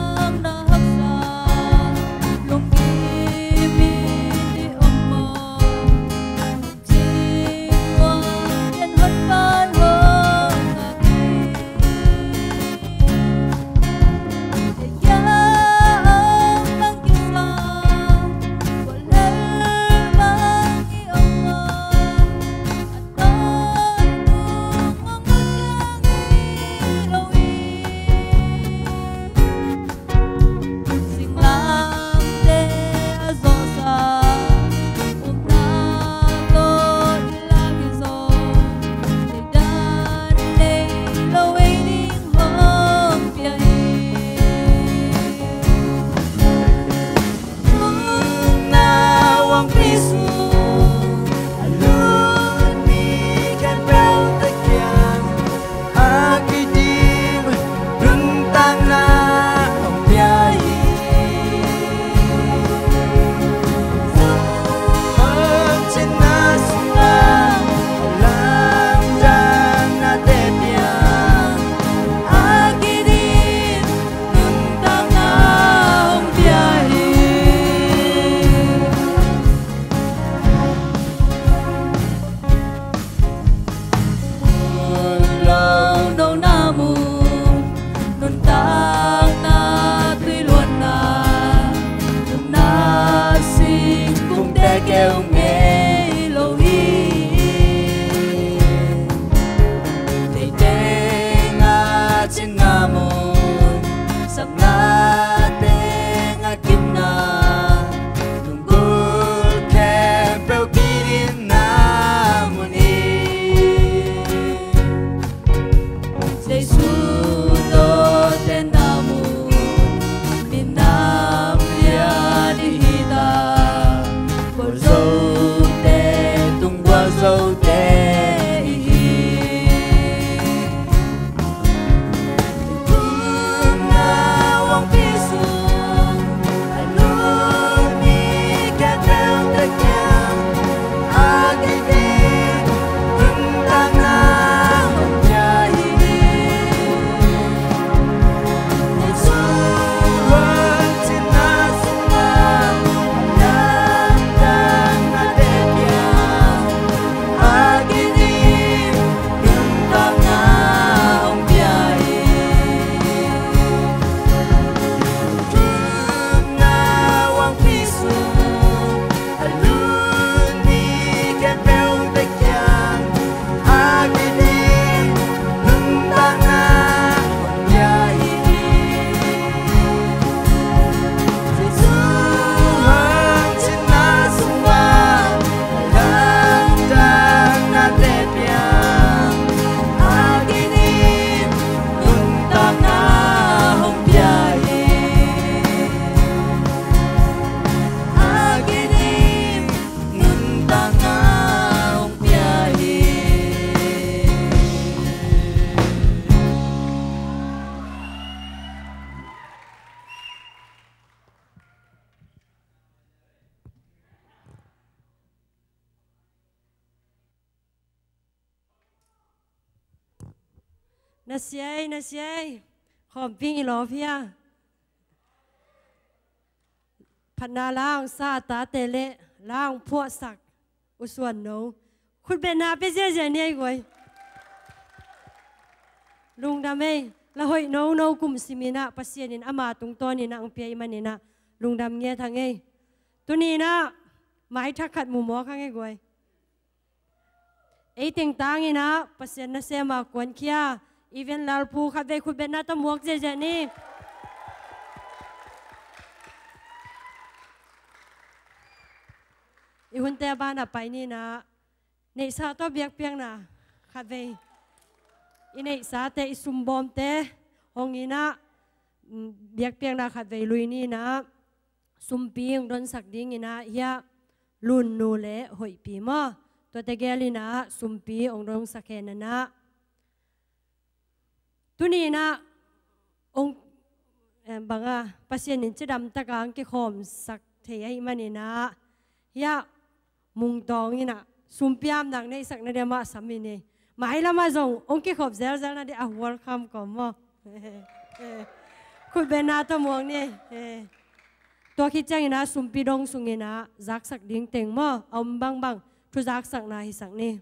Na siai, na siai. Khawmping i lawp hia. Phatna la hong sa a tate le la hong phuahsak U Suan No. Khutbetna pia ziazia ni ei guai. Lungdam ei. La hoih nono kum simin ah Pasian in ama tungtawnin ah hong pia ahih manin ah lungdam ngiat hang ei. Tuni-in ah maithak khat mu mawk hang ei guai. Ei teng tangin ah Pasian nasem a kuankhia Even Lalpu khatvei khutbetna tawh muak ziahziah ni. I hunte a ban a pai ni-in ah neihsa tawh biakpiakna khatvei, i neihsate, i sumbawmte hong in ah, mm, biakpiakna khatvei lui ni-in ah sumpi hong donsak dingin ah hiah Lunnu le Hoihpi maw, tuate gelin ah sumpi hong donsak hen a nah. Tuni-in ah hong, eh, bang a, Pasian in cidamtak a hong kikhawmsak thei ahih manin ah hiah Mungtawng in ah sumpi a omna neihsakna ding amah sam hi ni. Mailam ah zong hong kikhop zelzel nading a welcome kawm maw. Khutbetna tawh muak ni. Tua khit ciangin ah sumpi dong sungin ah zaksak ding teng maw, a om bangbang thu zaksakna hisak ni.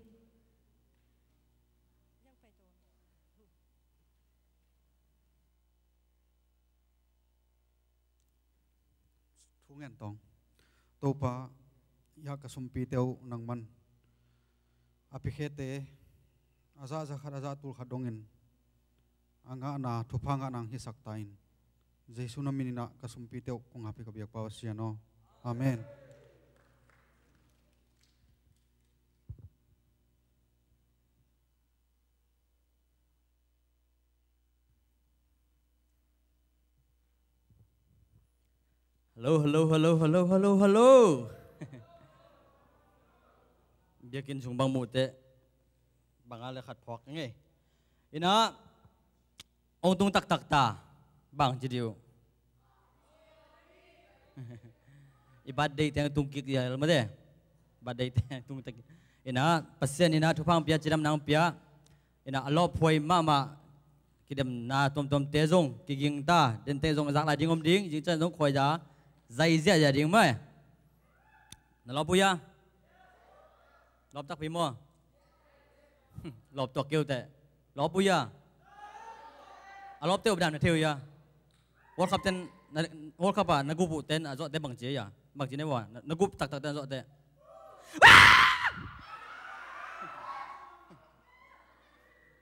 Thu ngen tawng. Topa, hiah ka sumpite uh nangman a piakhete a zah za khat, a zah tul khat dongin a ngahna thupha ngah nang hisak ta in. Jesu na min in ah ka sumpite uh kong hap hi, ka biakpa Pasian aw. Amen. Hello, hello, hello, hello, hello, hello. Biakinn sung bang muh teh bang a le khat phawk ngei. In ah hong tung taktak ta, bang ci ding uh. I birthday teng tung kik ia el mate. Birthday teng tung tak. In ah Pasian in ah thupha hong pia, cidamna hong pia. In ah a lawphuai mahmah kidemna tuamtuamte zong kiging ta, dente zong zak lai ding om ding, zingciang zong khuaiza zai ziahziah ding mai. Na lawp uh hia? Lawp takpi maw? Lawp tuak kei uh teh. Lawp uh hia? A lawpte uh bang dan na thei uh hia? World Cup ten, na, World Cup ah na gup uh ten a zawhte bang ci hia? Bang ci na hi uh a? Na, na gup taktak ten a zawhte.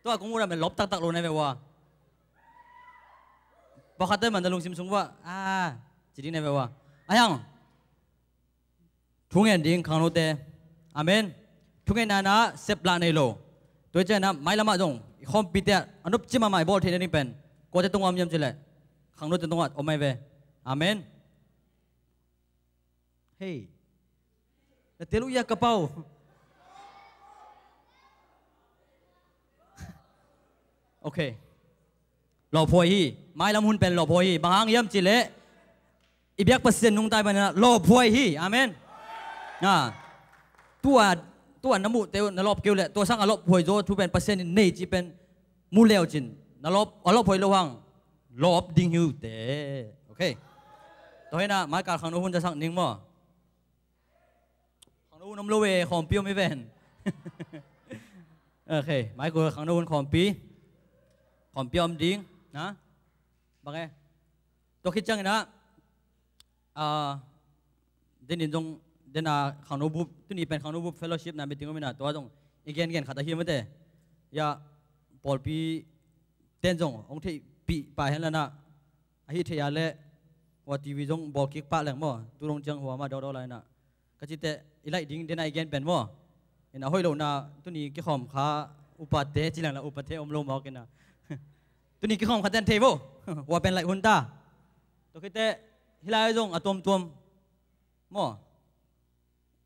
Tua kong uh dan pen lawp taktak lo na hi ve uh a. Pawlkhatte man na lungsim sung uh ah, ah, ci ding na hi ve uh a. Ahi hang thu ngen ding khangnote. Amen. Thungetna in ah sep lah nei lo. Tua hi ciangin ah mailam ah zong i khawmpite ah a nopci mahmah i bawl theih nading pen kuate tungah om hiam cih leh khangnote tungah om ahi ve. Amen. Hei. Na tel uh hia, ka pau? Ok. Lawphuai hi. Mailam hun pen lawphuai hi. Bang hang hiam cih leh i biak Pasian nungta ahih manin ah lawphuai hi. Amen. Ah. Tua, tua na muhte uh na lawp kei uh leh tua sang a lawphuai zaw thu pen Pasian in nei cih pen mu le uh cin na lawp, a lawphuai lo hang lawp ding hi uh teh. Ok. Tua hi in ah mai kal khangno hun za sak ning maw? Khangno hun om lo ve, khawmpi om hi ven. Ok, mai kal khangno hun khawmpi. Khawmpi om ding na. Bang e. Tua khit ciangin ah, ah, den in zong, den a khangno bup, tuni pen khangno bup fellowship na meeting om in ah, tua zong i gengen khat ahi mate. Ia, pawlpi ten zong hong theihpih pah hen la na, ahi thei a leh, ua T V zong bawl kik pah leng maw, tu dong ciang hua mah dawdaw lai na. Ka cih teh, i laih ding den a i gen pen maw. In a hoih lohna, tuni kikhawm kha upate, ci leng la upate om lo mawk in a. Tuni kikhawm kha ten thei vo. Hua pen laih hun ta. Tua khit teh, hih lai zong a tuamtuam maw.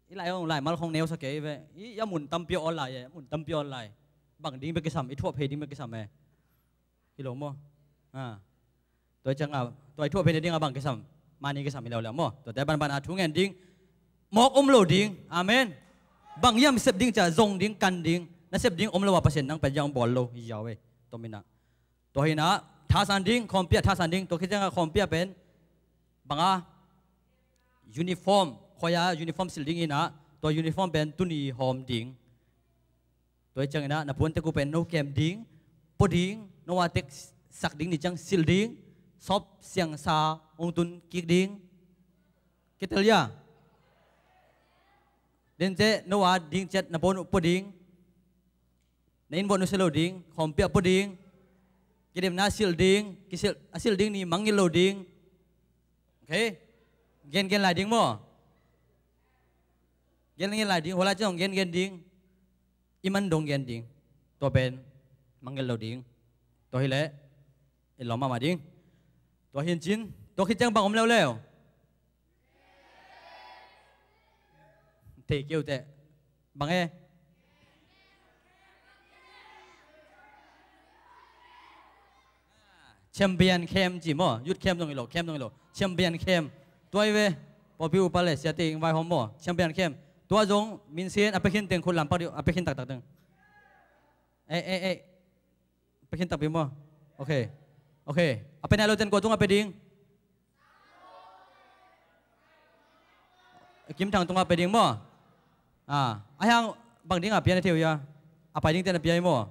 Hih lai zong laimal khong neu sa kei ve. Hih a mun tampi a awl lai e, a mun tampi a awl lai. Bang ding bek kisam, i thuah phei ding bek kisam e. Hi lo maw? Ah. Tua ciang a, tua i thuah phei nading a bang kisam, mani kisam hi leuleu maw? Tuate banban a thu ngen ding, mawk om lo ding. Amen. Bang hiam sep ding cia, zong ding, kan ding. Na sep ding om lo a Pasian nang pen ziang bawl lo hi ziau e. Tua min ah Tua hi inah thasan ding, khawmpi ah thasan ding. Tua khit ciangah khawmpi ah pen bang a, uniform, khuai a uniform silh ding hi inah, tua uniform pen tuni hawm ding. Tua hi ciang inah na puan tek uh pen no kem ding, pua ding, no a tek sak ding ni ciang silh ding, sawp siangsa hong tun kik ding. Kitel hia? Dente no a ding ciat na puan uh pua ding. Na inn vuah nusia lo ding, khawmpi ah pua ding. Kidemna silh ding, kisilh, a silh ding ni mangngilh lo ding. Ok? Gengen lai ding maw? Gengen lai ding, hua lai ciang gengen ding. I man dong gen ding. Tua pen mangngilh lo ding. Tua hileh i lawm mahmah ding. Tua hi in cin, tua khit ciang bang om leuleu? Thei kei uh teh. Bang e? Champion camp ci maw? Youth camp zong hi lo, camp zong hi lo. Champion camp. Tua hi ve. Pawlpi upa le siate ing vaihawm maw? Champion camp. Tua zong minsian a pia khin teng khut lam pak dih, a pia khin taktak teng. Eh, eh, eh. Pia khin takpi maw? Ok. Ok. A pia nai lo ten kua tungah pia ding? Kim Thang tungah pia ding maw? Ah, a hiang bang dingah pia na thei uh hia? A pai ding ten a pia hi maw?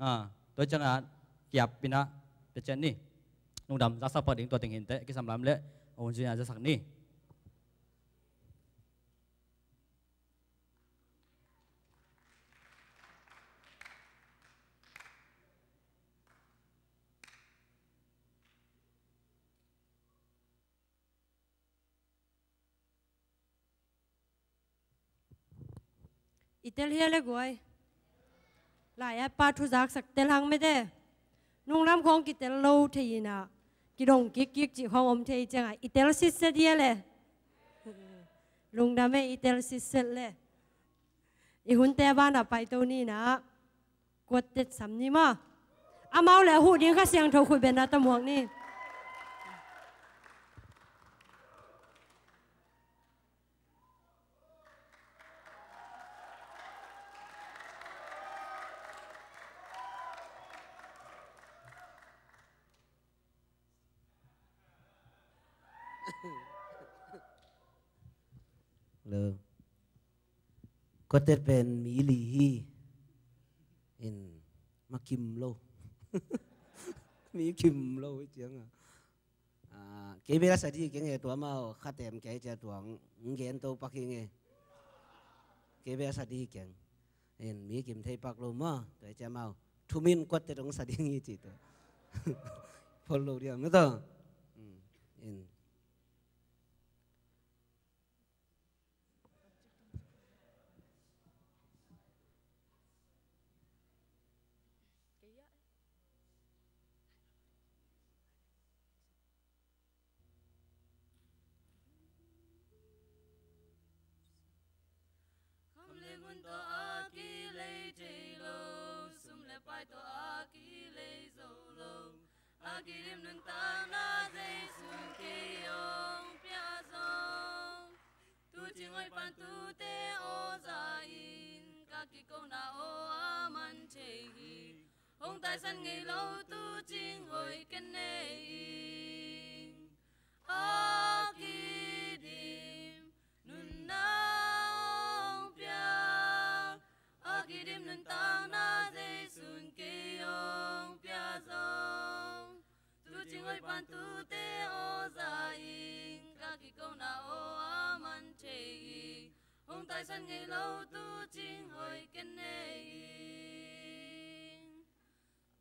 Ah, tua ciangah kiap inah pia cian ni. Lungdam, zaksak pak ding tua teng hi inteh, kisam lam leh a hun zui a zaksak ni. I tel hia le guai? Lai-at pa thu zaksak tel hang mete. Nunglam khawng kitel lo thei inah, kidong kikkik cih khawng om thei ciangah i tel sitset hia le? Lungdam e, i tel sitset le. I hunte banah paito ni inah, kuatet sam ni maw? Amau le a huh ding Kha Siangtho khut bengna tawh muak ni. Hello. Kuatet pen mi li hi. In, ma kim lo. Mi kim lo hi ciangah. Ah, kei bek a sa dih keng e, tua amau khatem kei cia tuang, ng gen to pak hi nge. Kei bek a sa dih keng. In, mi kim thei pak lo maw, tua cia amau. Thumin kuatet hong sa ding hi ci tua. Phol lo diam na to. Hmm, in. Kham le ngun tawh a kilei thei lo, sum le pai tawh a kilei zo lo. A kidim nuntakna Jesu kei hong pia zong, tu cing hoih pan tute aw za in, ka kikona aw a man thei hi. Hong taisan ngei lo tu cing hoih ken nei ing. A kidim nunna hong pia, a kidim nuntakna Jesu'n kei hong pia zong, tu cing hoih pan tute aw za ing, ka kikona aw a man thei hi. Hong taisan ngei lo tu cing hoih ken nei ing.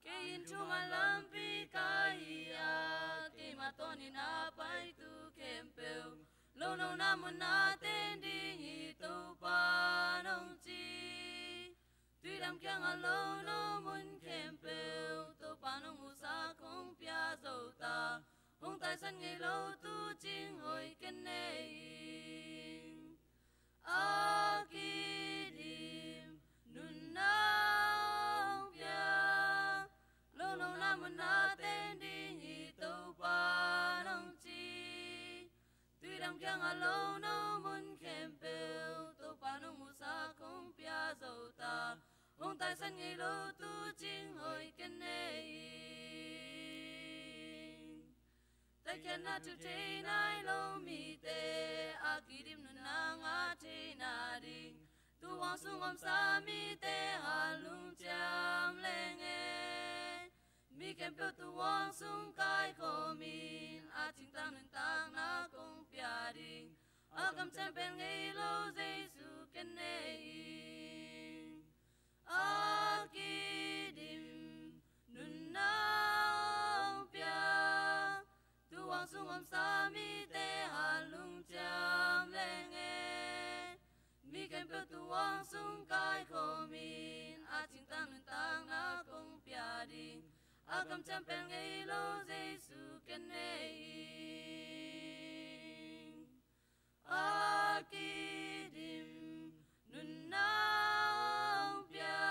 Kei in thuma lampi ka hi a, keima tawnin a paitu khempeuh, lonona munna ten ding hi Topa'n hong ci. Tuidam kiangah lono mun khempeuh, Topa'n hong musak hong pia zo ta. Hong taisan ngei lo tu cing hoih ken nei ing. A kidim nunna hong pia, lonona munna ten ding hi Topa'n hong ci. Tuidam kiangah lono mun khempeuh, Topa'n hong musak hong pia zo ta. Hong taisan ngei lo tu cing hoih ken nei ing. Khen a thu thei nai lo mite a kidim nunna ngah theihna ding, tu huang sung omsa mite halungciam leng e. Mi khempeuh tu huang sung kaikhawmin a thingtang nuntakna kong pia ding, a kamciam pen ngei lo Jesu ken nei in. A kidim nunna hong pia, tu huang sung omsa mite halungciam leng e. Mi khempeuh tu huang sung kaikhawmin a thingtang nuntakna kong pia ding, a kamciam pen ngei lo Jesu ken nei in. A kidim nunna hong pia.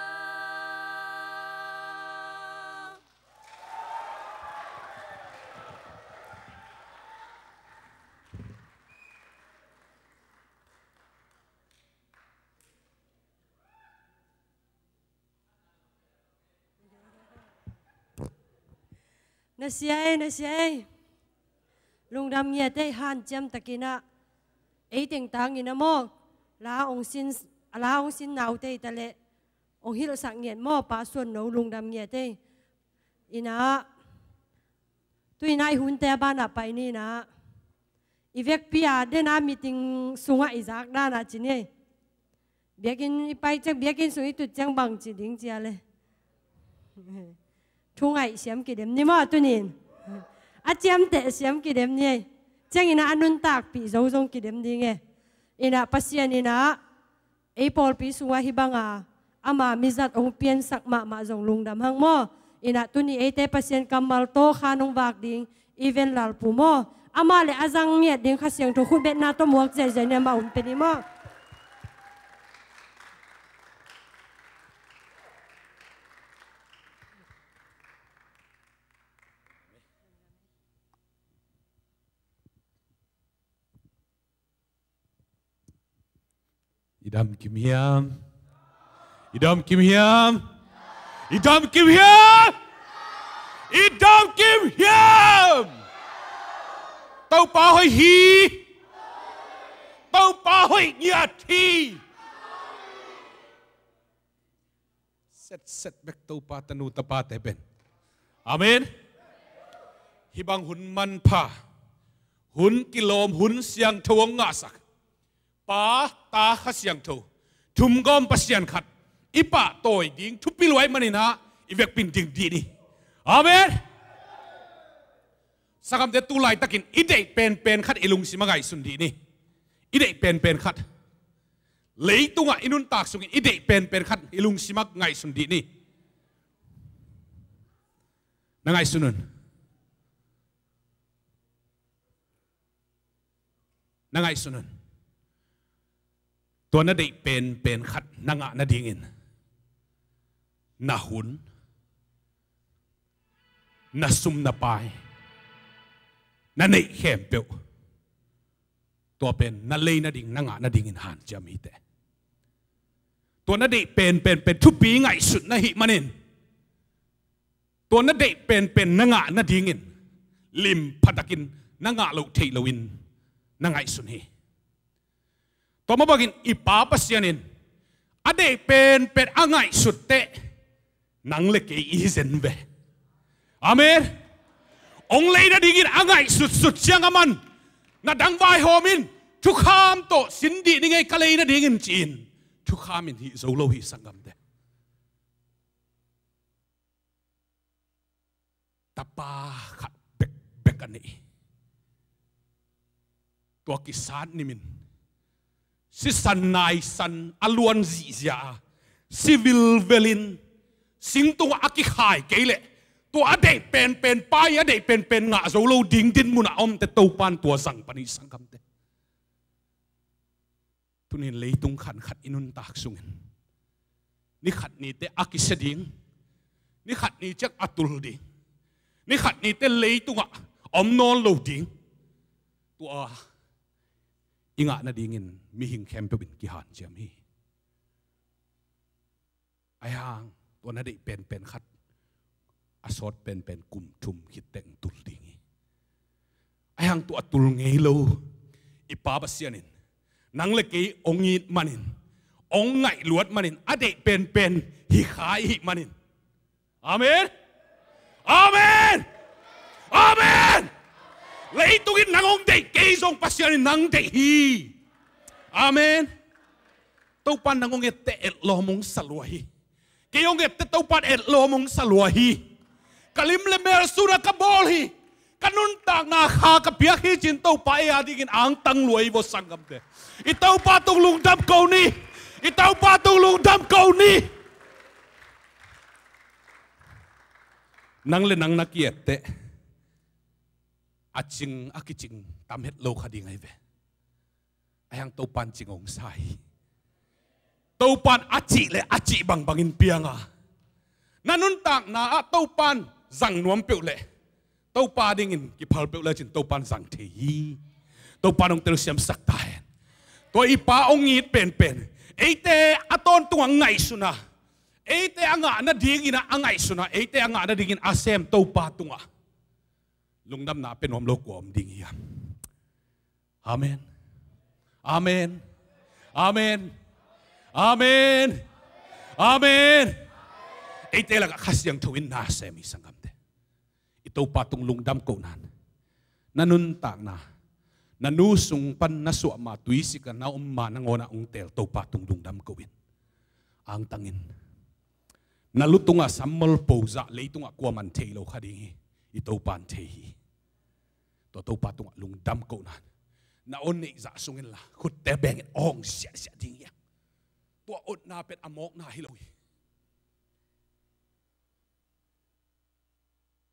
Na sia ei, na sia ei. Lungdam ngiat ei, hanciam takin ah. Ei teng tangin a maw, la hong sin, la hong sin naute hi ta leh hong hilhsak ngiat maw, Pa Suan No, lungdam ngiat ei. Inah, tu inah i hunte a banah pai ni inah. I vekpi a dena meeting sungah i zak danah ci ni ei. Biakinn i pai ciang, biakinn sung i tut ciang bang ci ding cia le. Thu ngaih siam kidem ni maw tunin. A ciamteh siam kidem ni ei. Ciangin ah a nuntakpih zo zong kidem ding e. Inah Pasian inah ei pawlpi sungah hih banga ama mizat hong piansak mahmah zong lungdam hang maw. Inah tuni eite Pasian kammal tawh khan hong vak ding i ven Lalpu maw, amah le a zang ngiat ding Kha Siangtho khutbetna tawh muak ziahziah ni, amah hun pia ni maw. I dam kim hiam? I dam kim hiam? I dam kim hiam? I dam kim hiam? Topa hoih hi. Topa hoih ngiat hi. Setset bek Topa tanu tapate pen. Amen. Hih bang hun manpha, hun kilawm, hun siangtho hong ngahsak Pa, Ta, Kha Siangtho, thumgawm Pasian khat i pahtawi ding thupi lua ahih manin ah i vekpi in ding dih ni. Amen. Sanggamte, tu laitakin i deih penpen khat i lungsim ah ngaihsun dih ni. I deih penpen khat. Leitungah i nuntak sungin i deih penpen khat i lungsim ah ngaihsun dih ni. Na ngaihsun un. Na ngaihsun un. Tua na deih penpen khat na ngah nadingin na hun, na sum, na pai, na neih khempeuh, tua pen na lei nading, na ngah nadingin hanciam hi teh. Tua na deih penpen pen thupi ngaihsutna ahih manin, tua na deih penpen na ngah nadingin lim phatakin na ngah loh theih loin na ngaihsun hi. Tua mah bangin i Pa Pasian in a deih penpen a ngaihsut teh nang le kei i hi zen ve. Amen. Hong lei nadingin a ngaihsutsut ciang a man na dang vaihawm in, thukham tawh sin dih ni ngei ka lei nadingin ci-in thukham in hih zo lo hi, sanggamte. Tapa khat bekbek a nei. Tua kisat nimin sisan naisan a luan zihziah a, si vilvelin singtungah a kikhai kei leh tua a deih penpen pai, a deih penpen ngah zo lo ding dinmun a omte Topan tua zang pan hi, sanggamte. Tunin leitung khankhat i nuntak sungin ni khat ni teh a kisia ding, ni khat ni ciang a tul ding, ni khat ni teh leitungah om nawn lo ding, tua i ngah nadingin mihing khempeuh in kihanciam hi. Ahi hang tua na deih penpen khat a sawt penpen kum thum khit teng tul ding hi. Hang tua a tul ngei lo i Pa Pasian in nang le kei hong it manin, hong ngaihluat manin, a deih penpen hi kha i hih manin. Amen. Amen. Amen. Leitung in nang hong deih kei zong Pasian in nang deih hi. Amen. Topa nang hong etteh etlawm hong sa lua hi. Kei hong etteh Topa etlawm hong sa lua hi. Ka lim le mel suna ka bawl hi. Ka nuntakna kha ka piak hi cin Topa ei a dingin angtang lua hi vo sanggamte. I Topa tung lungdam ko ni. I Topa tung lungdam ko ni. Nang le nang na ki-etteh a cing a kicing tam het lo kha ding ahi ve. Ahi hang Topan cing hong sa hi. Topan a cih le a cih bangbangin piang a, na nuntakna ah Topan zang nuam peuh le, Topa dingin kiphal peuh le cin Topan zang thei hi. Topan hong telsiamsak ta hen. Tua i Pa hong it penpen, eite a tawntung a ngaihsun a, eite a ngah nadingin a ngaihsun a, eite a ngah nadingin a sem Topa tungah lungdamna pia nuam lo kua om ding hiam? Amen. Amen. Amen. Amen. Amen. Eite lakah Kha Siangtho in na sem hi sanggamte. I Topa tung lungdam kohna in na nuntakna, na nu sung pan na suah ma, tuisik a na om ma nangawn ah hong teel Topa tung lungdam ko in. Angtang in. Na lu tungah sammol po zah leitungah kuaman thei lo kha ding hi. I Topan thei hi. Tua Topa tungah lungdam kohna in na aw neih zah sung inla khutte bengin awng siahsiah ding hi. Tua otna pen a mawkna hi lo hi.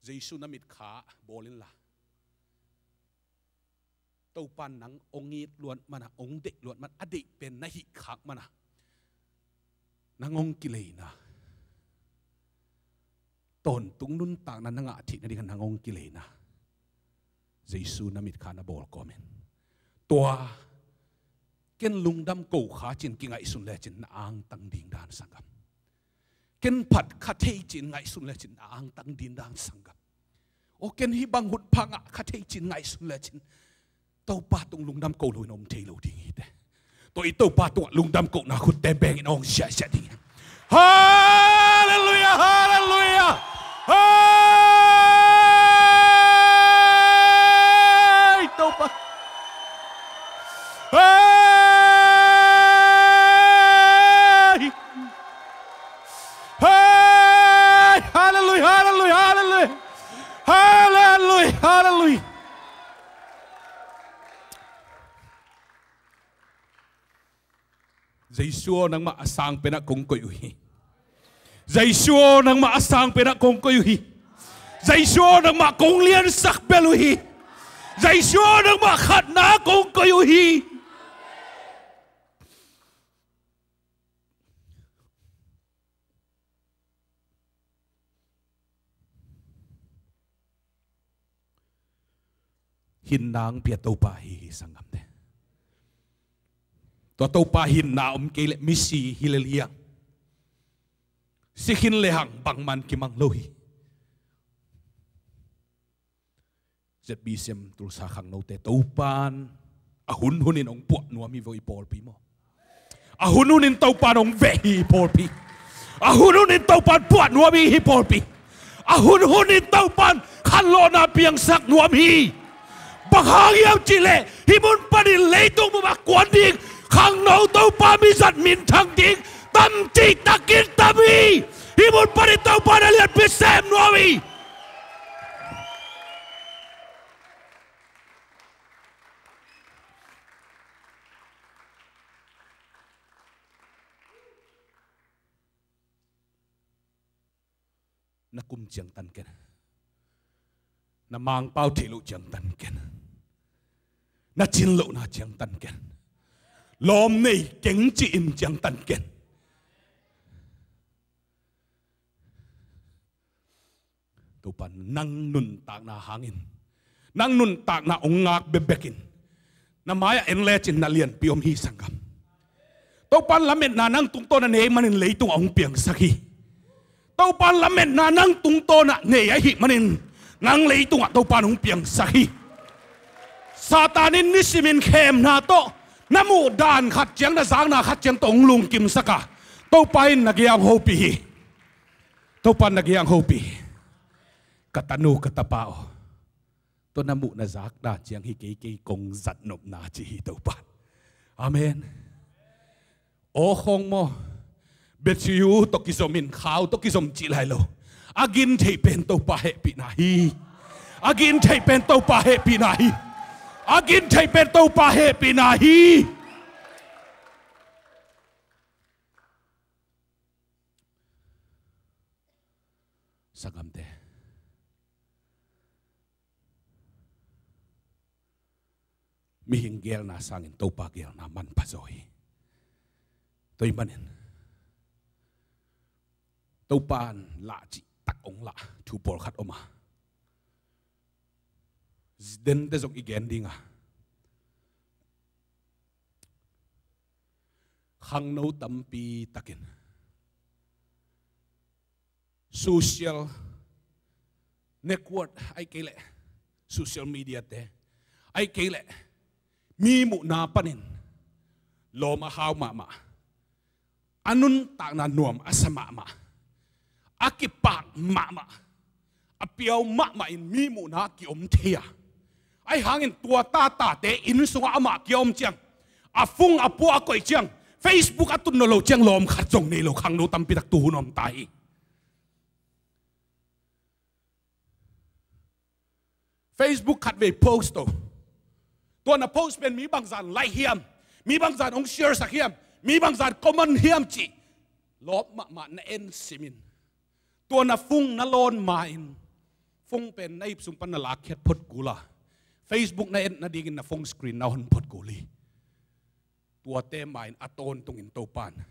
Jesu na mitkha bawl inla, Topa nang hong it luat mana, hong deih luat mana, a deih pen na hih khak mana, nang hong kileina, tawntung nuntakna na ngah theih nadinga nang hong kileina Jesu na mitkha na bawl kawmin, tua ken lungdam ko kha cin kingaihsun lecin na angtang ding dan sanggam. Ken phat kha thei cin ngaihsun lecin na angtang ding dan sanggam. Aw ken hih bang hun pha ngah kha thei cin ngaihsun lecin Topa tung lungdam ko loin om thei lo ding hi te. Tua i Topa tungah lungdam kohna khutte bengin awng siahsiah ding hi. Halleluiah, halleluiah. Hei Topa. Hei. Hei, halleluiah, halleluiah, halleluiah. Halleluiah, halleluiah. Jesu aw nangmah a sang penah kong koih uh hi. Jesu aw nangmah a sang penah kong koih uh hi. Jesu aw nangmah kong liansak bel uh hi. Jesu aw nangmah khatna kong koih uh hi. Hinna hong pia Topa hi hi sanggamte. Tua Topa hinna om kei leh misi hi le liang, si khin le hang bangman kimang lo hi. Z B C M Tulsa khangnote Topan a hunhunin hong puah nuam hi vo i pawlpi maw? A hunhunin Topan hong veh hi i pawlpi. A hunhunin Topan puah nuam hi i pawlpi. A hunhunin Topan khanlawhna piangsak nuam hi. Bang hang hiam cihleh hih mun panin leitung bup a kuan ding khangno Topa mizat minthang ding tam cihtakin tam hi. Hih mun panin Topan a lianpi sem nuam hi. Na kum ciangtan ken. Na mangpau theih loh ciangtan ken. Na cin lohna ciangtan ken. Lawm nei keng ci-in ciangtan ken. Topa nang nuntakna hangin, nang nuntakna hong ngak bekbekin na mai-ah en lecin na lianpi om hi sanggam. Topan lametna nang tungtawn a nei manin leitungah hong piangsak hi. Topan lametna nang tungtawn a nei ahih manin nang leitungah Topan hong piangsak hi. Satan in nisimin khemna tawh, na muh dan khat ciang, na zakna khat ciang tawh hong lungkimsak a, Topa in na gei-ah hong hopih hi. Topa in na gei-ah hong hopih hi. Ka tanu, ka tapa aw, tua na muh na zakna ciang hi kei, kei kong zatnopna ci hi Topa. Amen. Aw khawng maw, Bethiu tawh kizom in, khau tawh kizom cih lai lo. A gin theih pen Topa hehpihna hi. A gin theih pen Topa hehpihna hi. A gin theih pen Topa hehpihna hi. Sanggamte, mihing geelna sangin Topa geelna manpha zaw hi. Tua ahih manin Topa in lah cih tak hong lah thu pawlkhat om a, dente zong i gen ding a, khangno tampi takin social network, ahih kei leh social media te, ahih kei leh mi muhna panin lawm a hau mahmah, a nuntakna nuam a sa mahmah, a kipak mahmah, a piau mahmah in mi muhna ki-om thei a, ahih hangin tua tatate inn sungah amah kia om ciang, a phone a pua a koih ciang, Facebook a tun nawn lo ciang lawm khat zong nei lo khangno tampi tak tu hun om ta hi. Facebook khatvei post to, tua na post pen mi bangzah in like hiam, mi bangzah in hong share sak hiam, mi bangzah in comment hiam cih lawp mahmah na en simin, tua na phone na lawn ma-in, phone pen na ip sung pan na lakkhiat phot kul a, Facebook na et nadingin na phone screen na hon phot kul hi. Tuate ma-in a tawntungin Topa in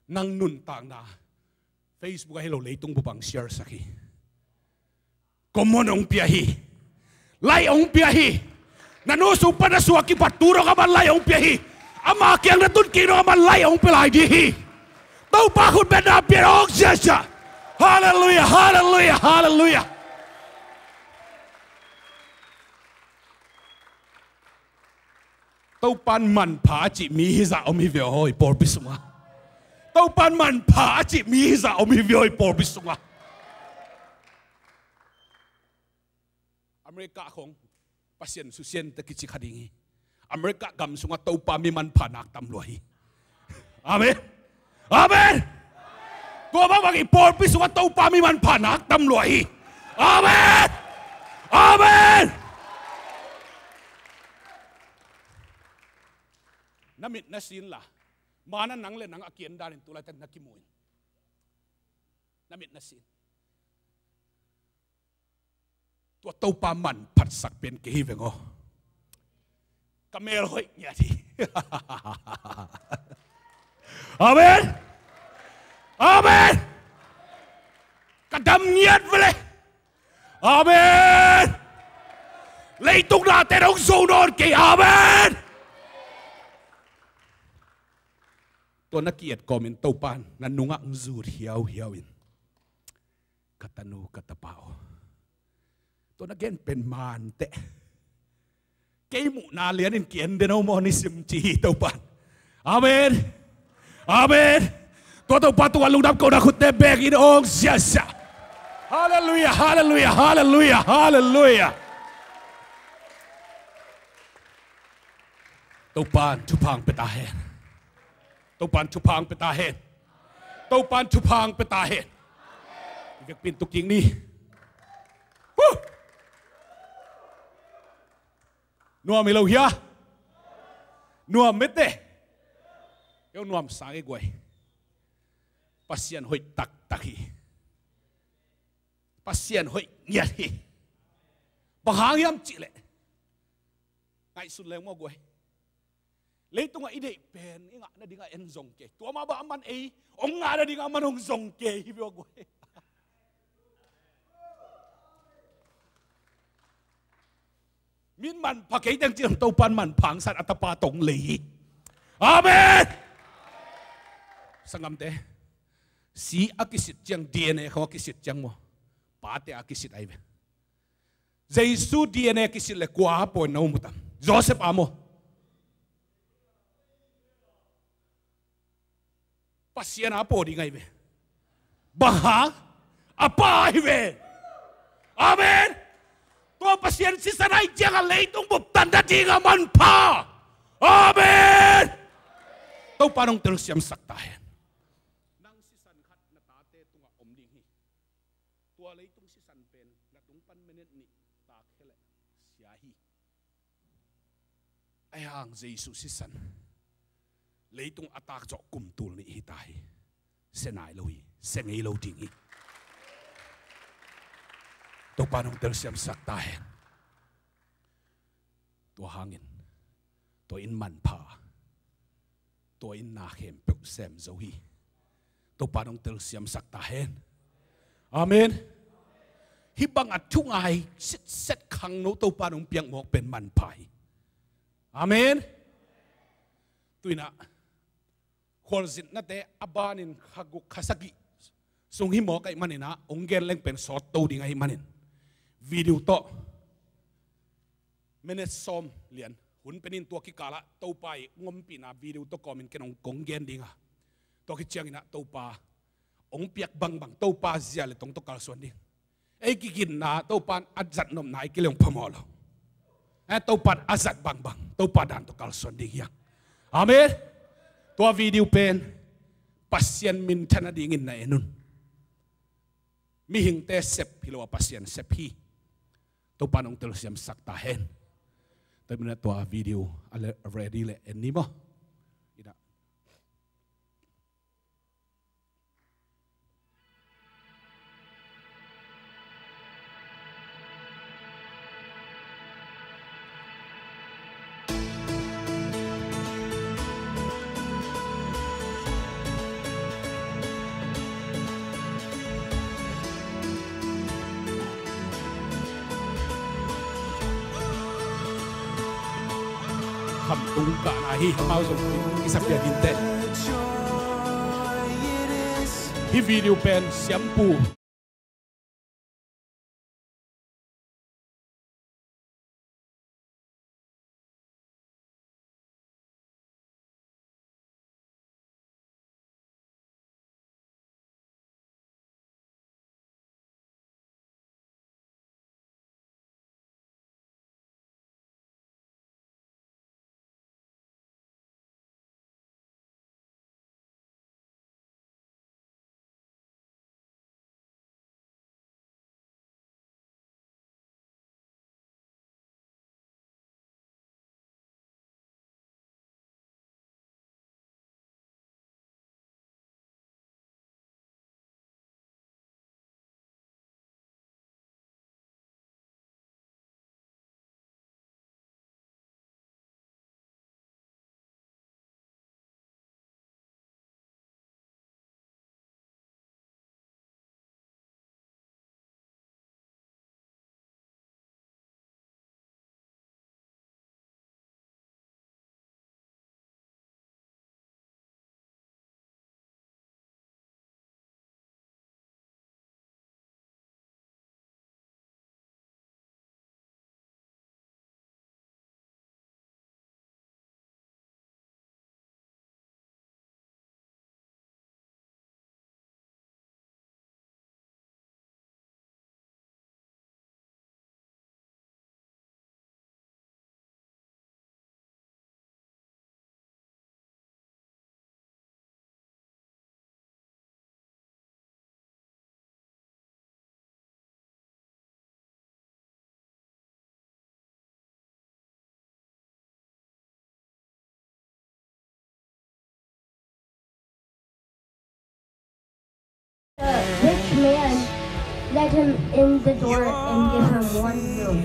nang nuntakna Facebook ah hi lo, leitung bup ah hong share sak hi. Comment hong pia hi. Like hong pia hi. Na nu sung pan na suah kipat tu dong amah in like hong pia hi. Ama kiang na tun kik dong amah in like hong pia lai ding hi. Topa khut beng na pia hong sia sia. Halleluiah, halleluiah, halleluiah. Topa in manpha a cih mi hizah om hi ve aw i pawlpi sungah. Topa in manpha a cih mi hizah om hi ve aw i pawlpi sungah. America khong Pasian susian ta kici kha ding hi. America gam sungah Topa mi manpha nak tam lua hi. Amen. Amen. Tua bangbang i pawlpi sungah Topa mi manpha nak tam lua hi. Amen. Amen. Na mit na sin la, mana nang le nang a kian danin tu laitak na kimu in. Na mit na sin. Tua Topa manphatsak pen kei hi veng aw. Ka mel hoih ngiat hi. Amen. Amen. Ka dam ngiat vele. Amen. Leitung nate dong zo nawn kei. Amen. Tua na ki-et kawmin Topa in na nungah hong zut hiauhiau in. Ka tanu, ka tapa aw. Tua na gen pen man teh. Kei muhna lianin ki-en den aw maw nisim ci hi Topa in. Amen. Amen. Tua Topa tungah lungdam ko na khutte bek in hong siasia. Halleluiah, halleluiah, halleluiah, halleluiah. Topa in thupha hong pia ta hen. Topa in thupha hong pia ta hen. Topa in thupha hong pia ta hen. I vekpi in tu kik ni. Huh! Nuam hi lo hia? Nuam mete. Yo nuam sang e guai. Pasian hoih taktak hi. Pasian hoih ngiat hi. Bang hang hiam cihleh, ngaihsun leng maw guai. Leitungah i deih pen i ngah nadingah en zong kei. Tua mah bang aman ei hong ngah nadingah aman hong zong kei hi bia guai. Min manpha kei teng cih Topa in manpha hong san a tapa tawh hong lei hi. Amen. Sanggamte, si a kisit ciang, D N A khong a kisit ciang maw, pate a kisit ahi ve. Jesu D N A kisit le kua a pawi na um uh tam? Joseph a maw? Pasian a pua ding ahi ve. Bang hang? A pa ahi ve. Amen. Tua Pasian sisan ahih ciangin leitung bup tan nading a manpha. Amen. Topa nong telsiamsak ta hen. Nang sisan khat na tate tungah om ding hi. Tua leitung sisan pen na tung pan minute nih tak hi leh sia hi. Ahi hang Jesu sisan leitung a tak zawh kum tul nih hi ta hi. Sia nai lo hi. Sia ngei lo ding hi. Topa nong telsiamsak ta hen. Tua hangin tua in manpha, tua in na khempeuh sem zo hi. Topa nong telsiamsak ta hen. Amen. Hih bang a thungai sitset khangno Topa nong piak mawk pen manpha hi. Amen. Tuinah khualzinate a banin kha guk kha sagih sung hi mawk ahih maninah hong gen leng pen sawt to ding ahih manin video tawh minute sawm lian hun penin tua kikalah Topa i hong ompihna video tawh kawmin ken hong kong gen dinga, tua khit cianginah Topa hong piak bangbang Topa zia le tong tawh kalsuan ding. Ei kiginna Topan a zat nopna i kileng phamawh lo. Eh, Topan a zat bangbang Topa dan tawh kalsuan ding hiang. Amen. Tua video pen Pasian minthan a dingin na en un. Mihingte sep hi lo a Pasian sep hi. Topa nong telsiamsak ta hen. Tua minute tua video a le ready le en ni maw? Ina. Khamtung kahna hi, amau zong kisapia dinteh. Hih video pen siampu The rich man led him in the door and gave him one room.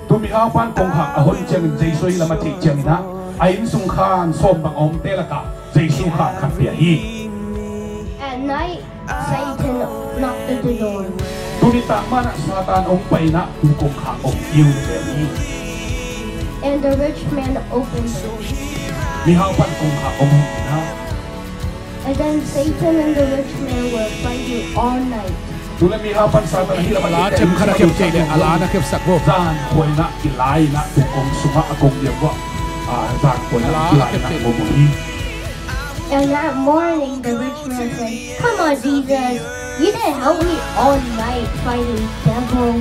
Tua mihau pan kongkhak a hon ciangin Jesu i lam a theih ciangin ah, a inn sung khan sawm bang a omte lakah Jesu khan khat pia hi. At night, Satan knocked at the door. Tuni tak manah Satan hong pai inah tua kongkhak hong kiu lel hi. And the rich man opened it. Mihau pan kongkhak hong hon inah. And then Satan and the rich man were fighting all night. Tule mihau pan Satan a hih lam a la kep khat a kep kei le a la na kepsak bo. Zan khuaina kilai na tung kong sungah a kong liam bo. A zan khuaina kilai na kong hi. And that morning the rich man said, "Come on, Jesus, you didn't help me all night fighting devil."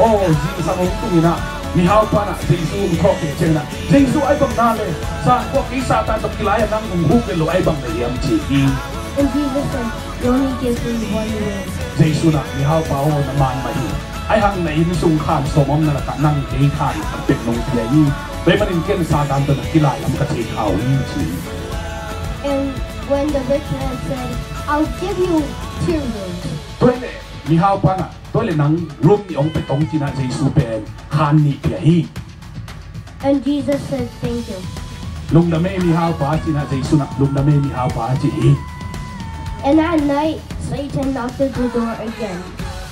Oh, zingsang hong tung in ah mihau pan ah Jesu hong thawh kei ciangin ah, "Jesu, ai bang na le, zan khua kei Satan tawh kilai a nang hong huk vet lo, ai bang na hiam?" ci hi. And Jesus said, "You only give me one room." Jesu in ah, "Mihau pa aw, na man mah hi. Ai hang na inn sung khan sawm om na lakah nang kei khan khat bek nong pia hi. Tua ahih manin ken Satan tawh na kilai lam ka thei kha uh hi," ci hi. And when the rich man said, "I'll give you two rooms." Tua hi leh mihau pan ah, "Tua hi leh nang room nih hong pia tong," ci in ah Jesu pen khan nih pia hi. And Jesus said, "Thank you." "Lungdam ei mihau pa," ci in ah Jesu in ah, "Lungdam ei mihau pa," ci hi. And that night Satan knocked at the door again.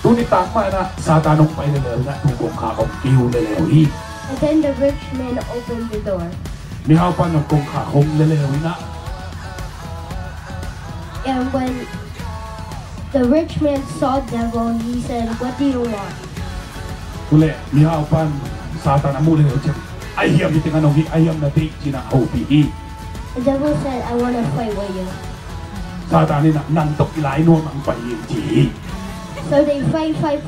Tu nitak mah in ah Satan hong pai leuleu in ah, tu kongkhak hong kiu leuleu hi. And then the rich man opened the door. Mihau pan ah kongkhak hong leuleu in ah. And when the rich man saw devil, he said, "What do you want?" Tule mihau pan Satan a muh leuleu ciang, "Ai hiam?" ci teng a nong hi, "Ai hiam na deih?" ci in ah hopih hi. The devil said, "I want to fight with you." Satan in ah, "Nang tawh kilai nuam ang, pai in," ci hi. So they fight, fight,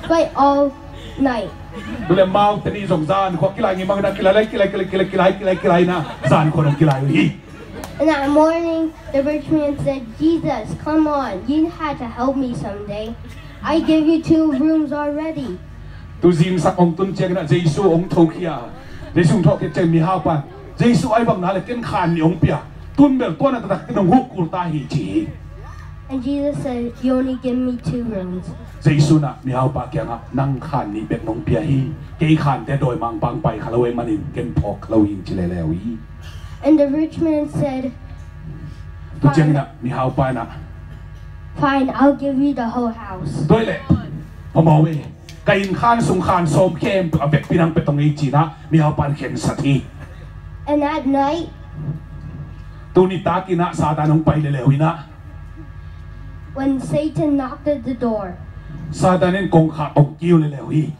fight all night. Tule amau te nih zong zan khua kilai ngei mang in ah, kilai, kilai, kilai in ah zan khua dong kilai uh hi. And that morning, the rich man said, "Jesus, come on, you had to help me someday. I give you two rooms already." Tu zingsang hong tun ciangin ah Jesu hong thokhia. Jesu hong thawhkik ciang mihau pan, "Jesu, ai bang na le, ken khan nih hong pia. Tun bel tua na taktak ken hong huk kul ta hi," ci hi. And Jesus said, "You only give me two rooms." Jesu in ah mihau pa kiangah, "Nang khan nih bek nong pia hi. Kei khante dawimangpa hong pai kha lo ahih manin ken phawk kha lo hi," ci leuleu hi. And the rich man said, "Fine." Tu ciangin ah mihau pa in ah, "Fine, I'll give you the whole house." "Tua hi leh phamawh ei, ka inn khan sung khan sawm khempeuh a vekpi-in nang pia tong ei," ci in ah mihau pan khensat hi. And that night, tu nitak in ah Satan hong pai leuleu in ah, when Satan knocked at the door, Satan in kongkhak hong kiu leuleu hi.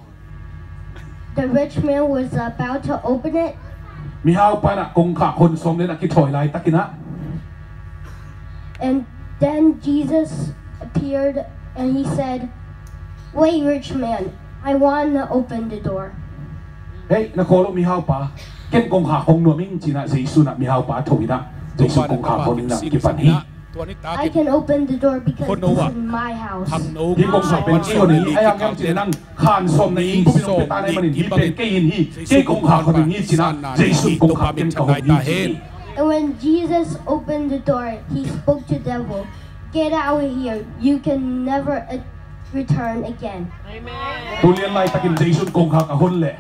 The rich man was about to open it. Mihau pan ah kongkhak hon sawm le in ah kithawi laitakin ah. And then Jesus appeared and he said, "Wait, rich man, I want to open the door." "Hei, na khawl uh mihau pa, ken kongkhak hong nuam ing," ci in ah Jesu in ah mihau pa tho in ah, Jesu kongkhak hon in ah kipan hi. "I can open the door because this is my house." "Hih kongkhak pen kei hon ing hi, ai hang hiam cih leh nang khan sawm na inn bup in hong pia ta na hih manin, hih pen kei inn hi, kei kongkhak hon ing hi," ci in ah Jesu in, "Kongkhak pen ka hon hi," ci hi. And when Jesus opened the door, he spoke to devil, "Get out of here. You can never, uh, return again." Tu lian laitakin Jesu in kongkhak a hon leh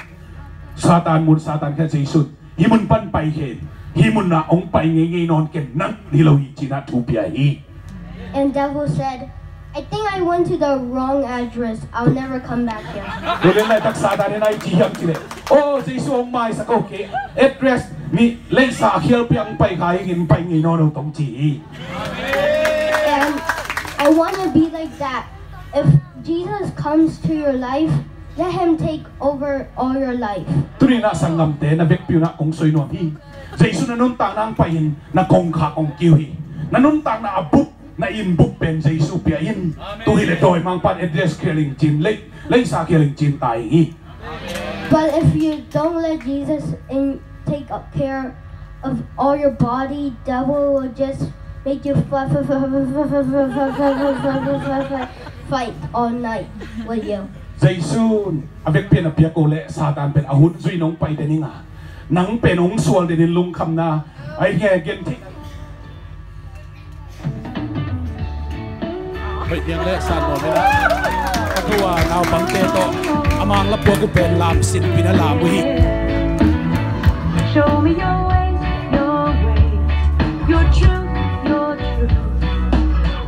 Satan mun, Satan khia Jesu in, "Hih mun pan pai kei in. Hih mun ah hong pai ngeingei nawn ken, nang hi lo hi," ci in ah thu pia hi. And devil said, "I think I went to the wrong address. I'll never come back here." Tu lian laitak Satan in ah i ci hiam cih leh, "Oh, Jesu hong maisak, okay. Address nih leisa khialpi ah hong pai kha ing in, pai ngei nawn lo tong," ci hi. And I want to be like that. If Jesus comes to your life, let him take over all your life. Tuni in ah sanggamte, na vekpi un ah kong soi nuam hi. Jesu na nuntakna hong pai in, na kongkhak hong kiu hi. Na nuntakna a bup, na inn bup pen Jesu pia in. Tu hi leh dawimangpa'n address khial in cin, lei, leisa khial in cin ta ing hi. But if you don't let Jesus in, take up care of all your body, devil will just make you fight, fight, fight, fight, fight, fight, fight, fight, fight, fight all night with you. Jesu in a vekpi in a piak uh leh Satan pen a hun zui in hong pai den ing a, nang pen hong sual den in lungkhamna. Ai nge gen thei. Hoih piang le san nuam hi la. Ka thu a naupangte tawh a Mang la puak uh pen lam sin pi na lam uh hi. Show me your ways, your ways, your truth, your truth.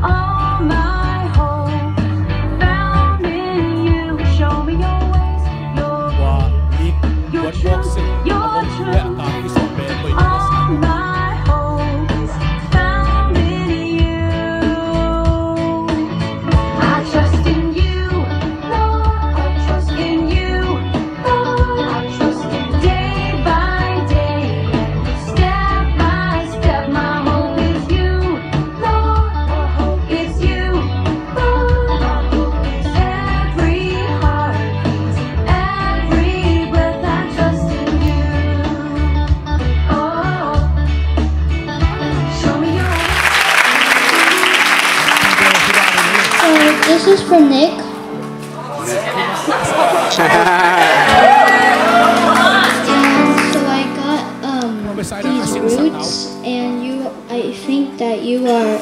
All my hope found in you. Show me your ways, your ways, your truth, your truth. All my hope is found in you. Nick. And so I got um, these roots, and you, I think that you are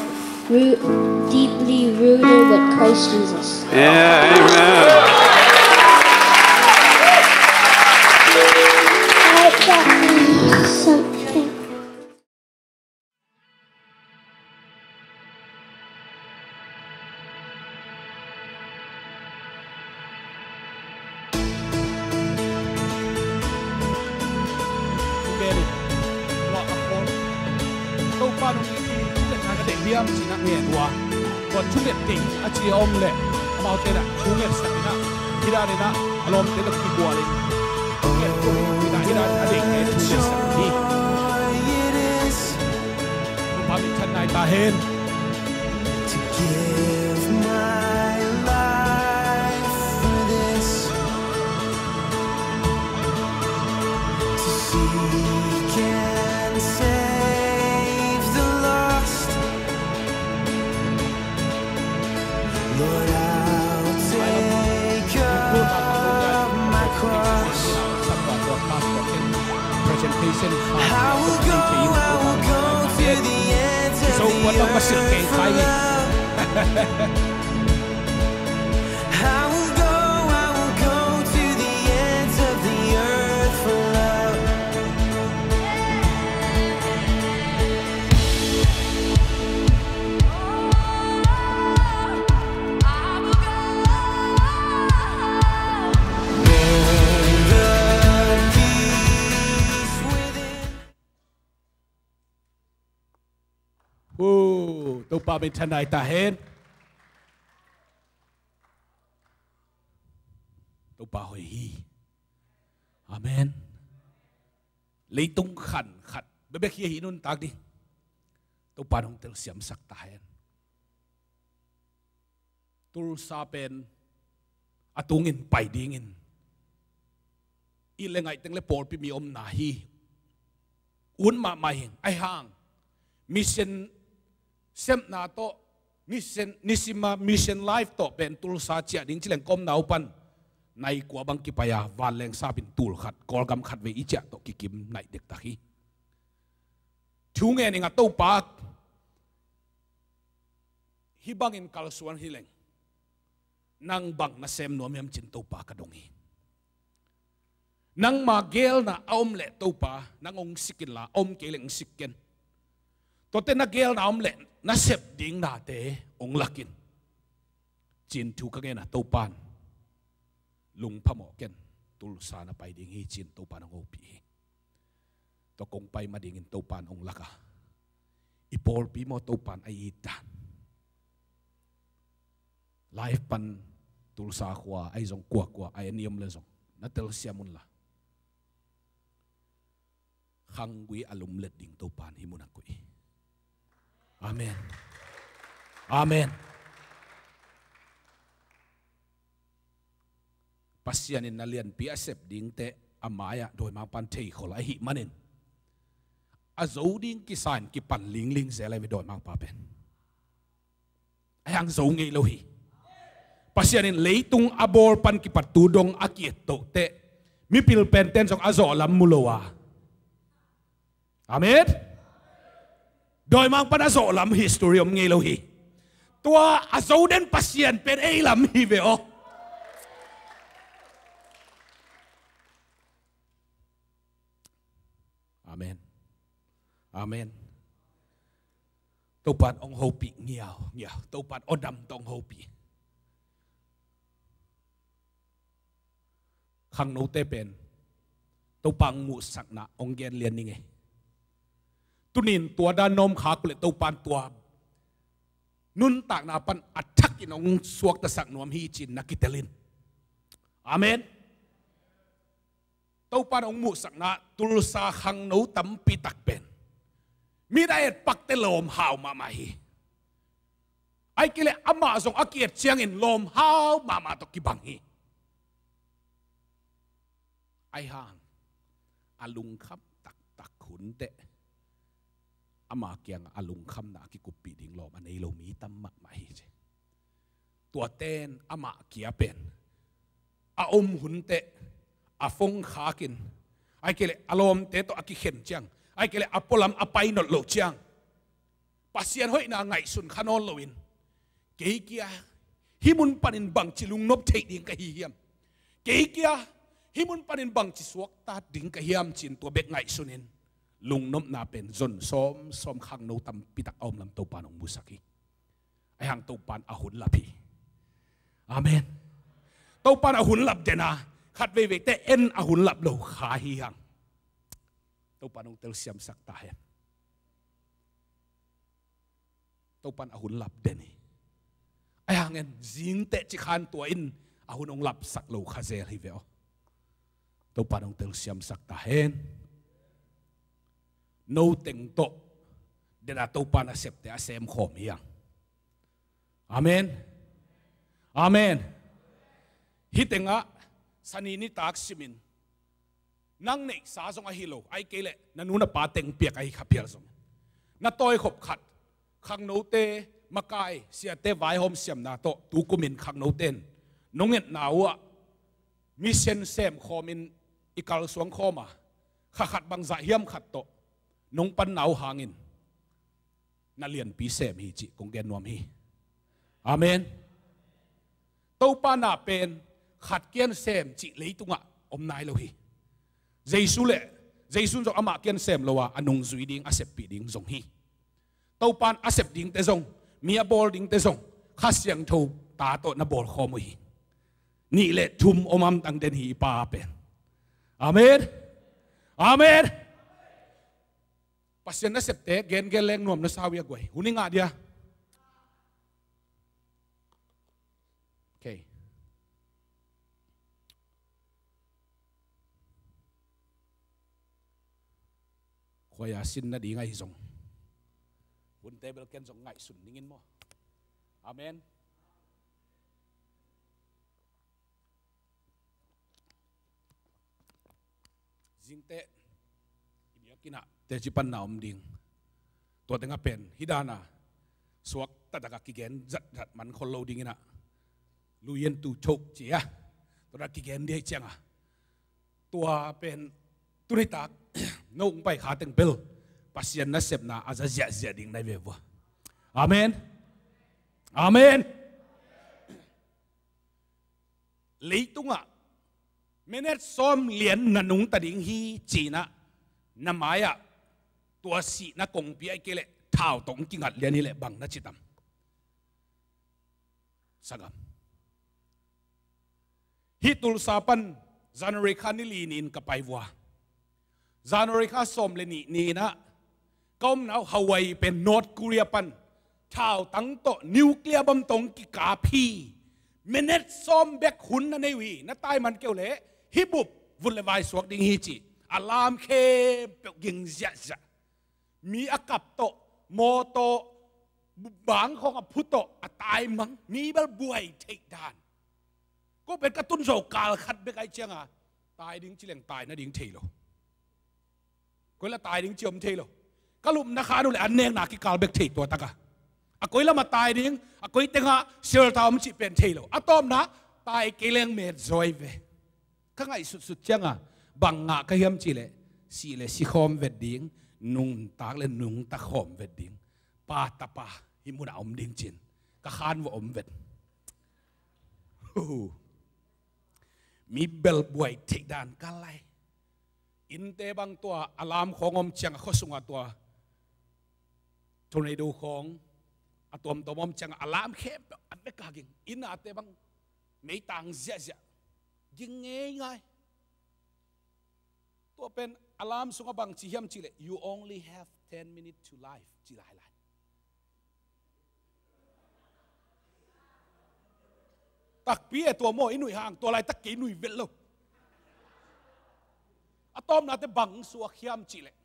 root, deeply rooted with Christ Jesus. Yeah, amen. I got something. Topa nong i thungetna na deih hiam ci-in a ngen uh a, tua thunget ding a ci a om leh amaute in a thungetsak in a, hih dan in a, a lawmte tawh kigual in thunget ding in a, hih dan in a deihte thungetsak hi. Topa minthanna hi ta hen. To give my life for this, to seek and save the lost. Lord, I'll take up my cross. I will go, I will go to the ends of the earth for love. I will go, I will go to the ends of the earth for love. Oh, Topa minthanna hi ta hen. Topa hoih hi. Amen. Leitung khan khat bekbek hi ahi nuntak ding. Topa in hong telsiamsak ta hen. Tulsa pen a tungin pai dingin i le ngaih teng le pawlpi mi omna hi. Un mahmah hi ing. Ahi hang mission sepna tawh, mission, nisima mission life tawh pen Tulsa ciah ding ci leng ka omna uh pan nai kua bang kipai a, vanleng sap in tul khat, Kawlgam khatvei i ciah tawh kikim naih dektak hi. Thu ngen ing a, Topa, hih bangin kalsuan hi leng nang bang na sem nuam hiam ci-in Topa ka dong hi. Nangma geelna a om leh Topa, nang hong sik inla, a om kei leh hong sik ken. Tuate na geelna a om leh na sep ding nate hong lak in, ci-in thu ka ngen a, Topa in lungphamawh ken, Tulsa na pai ding hi ci-in Topa in hong hopih hi. Tua kong pai ma dingin Topa in hong lak a, i pawlpi maw Topa in a it dan. Live pan Tulsa khua ahi zong, kuakua a en i om le zong, na telsiam unla, khanggui a lumlet ding Topa in hih mun ah koih hi. Amen. Amen. Pasian in na lianpi a sep dingte a mai-ah dawimangpa in theikhol ahih manin, a zo ding kisa in kipan lingling zel ahi ve dawimangpa pen. Ahi hang zo ngei lo hi. Pasian in leitung a bawl pan kipat tu dong a ki-ettoh teh, mipil penten zong a zawh lam mu lo a. Amen. Dawimangpa in a zawh lam history om ngei lo hi. Tua a zo den Pasian pen ei lam hi ve aw. Amen. Amen. Topa in hong hopih ngiau, ngiau. Topa in awdam tawh hong hopih. Khangnote pen Topa hong muhsakna hong gen lian ning ei. Tuni in tua dan na om khak uh leh Topa in tua nuntakna pan a thakin hong suaktasak nuam hi ci-in na kitel in. Amen. Topa in hong muhsakna Tulsa khangno tampi tak pen mi a etpakte lawmhau mahmah hi. Ahih kei leh amah zong a ki-et ciangin lawmhau mahmah tawh kibang hi. Ahi hang a lungkham taktak hun teh ama kiangah a lungkhamna a kikuppih ding lawm a nei lo mi tam mahmah hi ci. Tuate'n amah kia pen a om hun teh a phone khakin, ahih kei leh a lawmte tawh a kikhen ciang, ahih kei leh a pualam a pai nawn loh ciang, Pasian hoihna ngaihsun kha nawn loin, kei kia hih mun panin bangci lungnop theih ding ka hi hiam? Kei kia hih mun panin bangci suaktat ding ka hiam ci-in tua bek ngaihsunin, lungnopna pen zon sawmsawm khangno tampitak a om lam Topa'n hong musak hi. Ahi hang Topa'n a hun lap hi. Amen. Topa'n a hun lap den a, khat veiveite en a hun lap lo kha hi hang. Topa'n hong telsiamsak ta hen. Topa'n a hun lap den hi. Ahi hangin zingteh ci khan tua in a hun hong lapsak lo kha zel hi ve aw. Topa'n hong telsiamsak ta hen. No teng tawh den a Topa'n a septe a semkhawm hi hang. Amen. Amen. Hih tengah Sani nitak simin, nang neihsa zong ahi lo, ahih kei leh na nu na pa teng piak ahi kha phial zong, na tawikhop khat khangnote makai, siate vaihawm siamna tawh tukumin khangnote'n nong etna uh ah mission semkhawmin i kalsuang khawm a, kha khat bangzah hiam khat tawh nong panna uh hangin na lianpi sem hi cih kong gen nuam hi. Amen. Topa na pen khat kian sem cih leitungah om nai lo hi. Jesu le, Jesu zong amah kian sem lo a, a nungzui ding, a seppih ding zong hi. Topa'n a sep dingte zong, mi a bawl dingte zong, Kha Siangtho ta tawh na bawlkhawm uh hi. Nih le thum om hamtang den hi i Pa pen. Amen. Amen. Pasian nasepte gengen leng nuam na sa uh hia guai? Hun i ngah dia. Okay. Khuaia sin nading ahi zong, hun table ken zong ngaihsun dingin maw? Amen. Zingteh i biakinn ah teci panna om ding. Tua tengah pen hih dan a suak taktak a kigen zatzat man khol lo dingin ah, luyen tu cho ci a, tua dan a kigen ding ahih ciangin, tua pen tuni tak no hong pai kha teng bel Pasian nasepna a za ziahziah ding na hi ve vua. Amen. Amen. Leitungah minute sawm lian na nungta ding hi ci-in ah, na mai-ah tua sihna kongpi ahih kei leh thau tawh hong kingat lian hi leh bang na ci tam? Sagam. Hih Tulsa pan January kha ni li ni-in ka pai vua. January kha sawm le nih ni-in ah ka omna uh Hawaii pen North Korea pan thautang tawh nuclear bomb tawh kikap hi. Minute sawm bek hun na nei uh hi. Na tai man kei uh leh hih bup vun le vai suak ding hi ci. Alarm khempeuh ging ziahziah. Mi a kap tawh, mawtaw, bang khawng a phu tawh a tai mang, mi bel buai theih dan. Ko pen ka tun zawh kal khat bek ahih ciangin tai ding ci leng tai nading thei lo. Koi la tai ding ci om thei lo. Ka lupna khan uh leh an nekna kikal bek thei tua tak a. A koi lam a tai ding, a koi tengah shelter om cih pen thei lo. A tawpna tai kei leng met zaw hi ve. Ka ngaihsutsut ciangin bang ngah ka hiam cih leh, sih le si khawm vet ding, nungtak le nungta khawm vet ding, Pa Tapa hih munah om ding ci-in ka khan va om vet. Hu. Mi bel buai theih dan ka lai. Innte bang tua alarm khawng om ciangin, khua sungah tua tornado khawng a tuamtuam om ciangin alarm khempeuh a vek a ging. Inn ate bang meitang ziahziah, ging ngeingai. Tua pen alarm sungah bang ci hiam cih leh, "You only have ten minutes to live," ci lailai. Takpi e tua maw, i nuih hang, tua laitak kei nuih vet lo. A tawpnate bang suak hiam cih leh,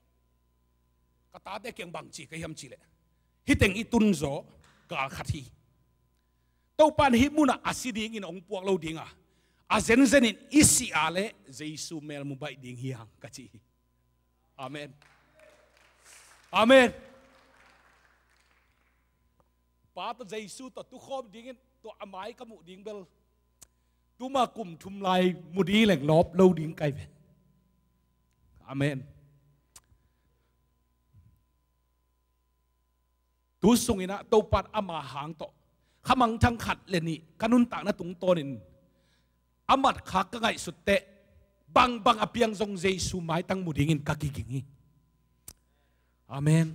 ka tate kiang bang ci ka hiam cih leh, hih teng i tun zawh kal khat hi. Topa'n hih munah a si dingin hong puak lo ding a, a zenzenin i sih a leh Jesu mel mu baih ding hi hang ka ci hi. Amen. Amen. Pa tawh Jesu tawh tukhawm dingin Tua a mai ka muh ding bel tuma kum thum lai mu ding leng lawp lo ding kai ve. Amen. Tu sungin ah Topa in ama hang tawh khamangthang khat le nih ka nuntakna tungtawnin a matkhak ka ngaihsut teh bangbang a piang zong Jesu maitang mu dingin ka kiging hi. Amen.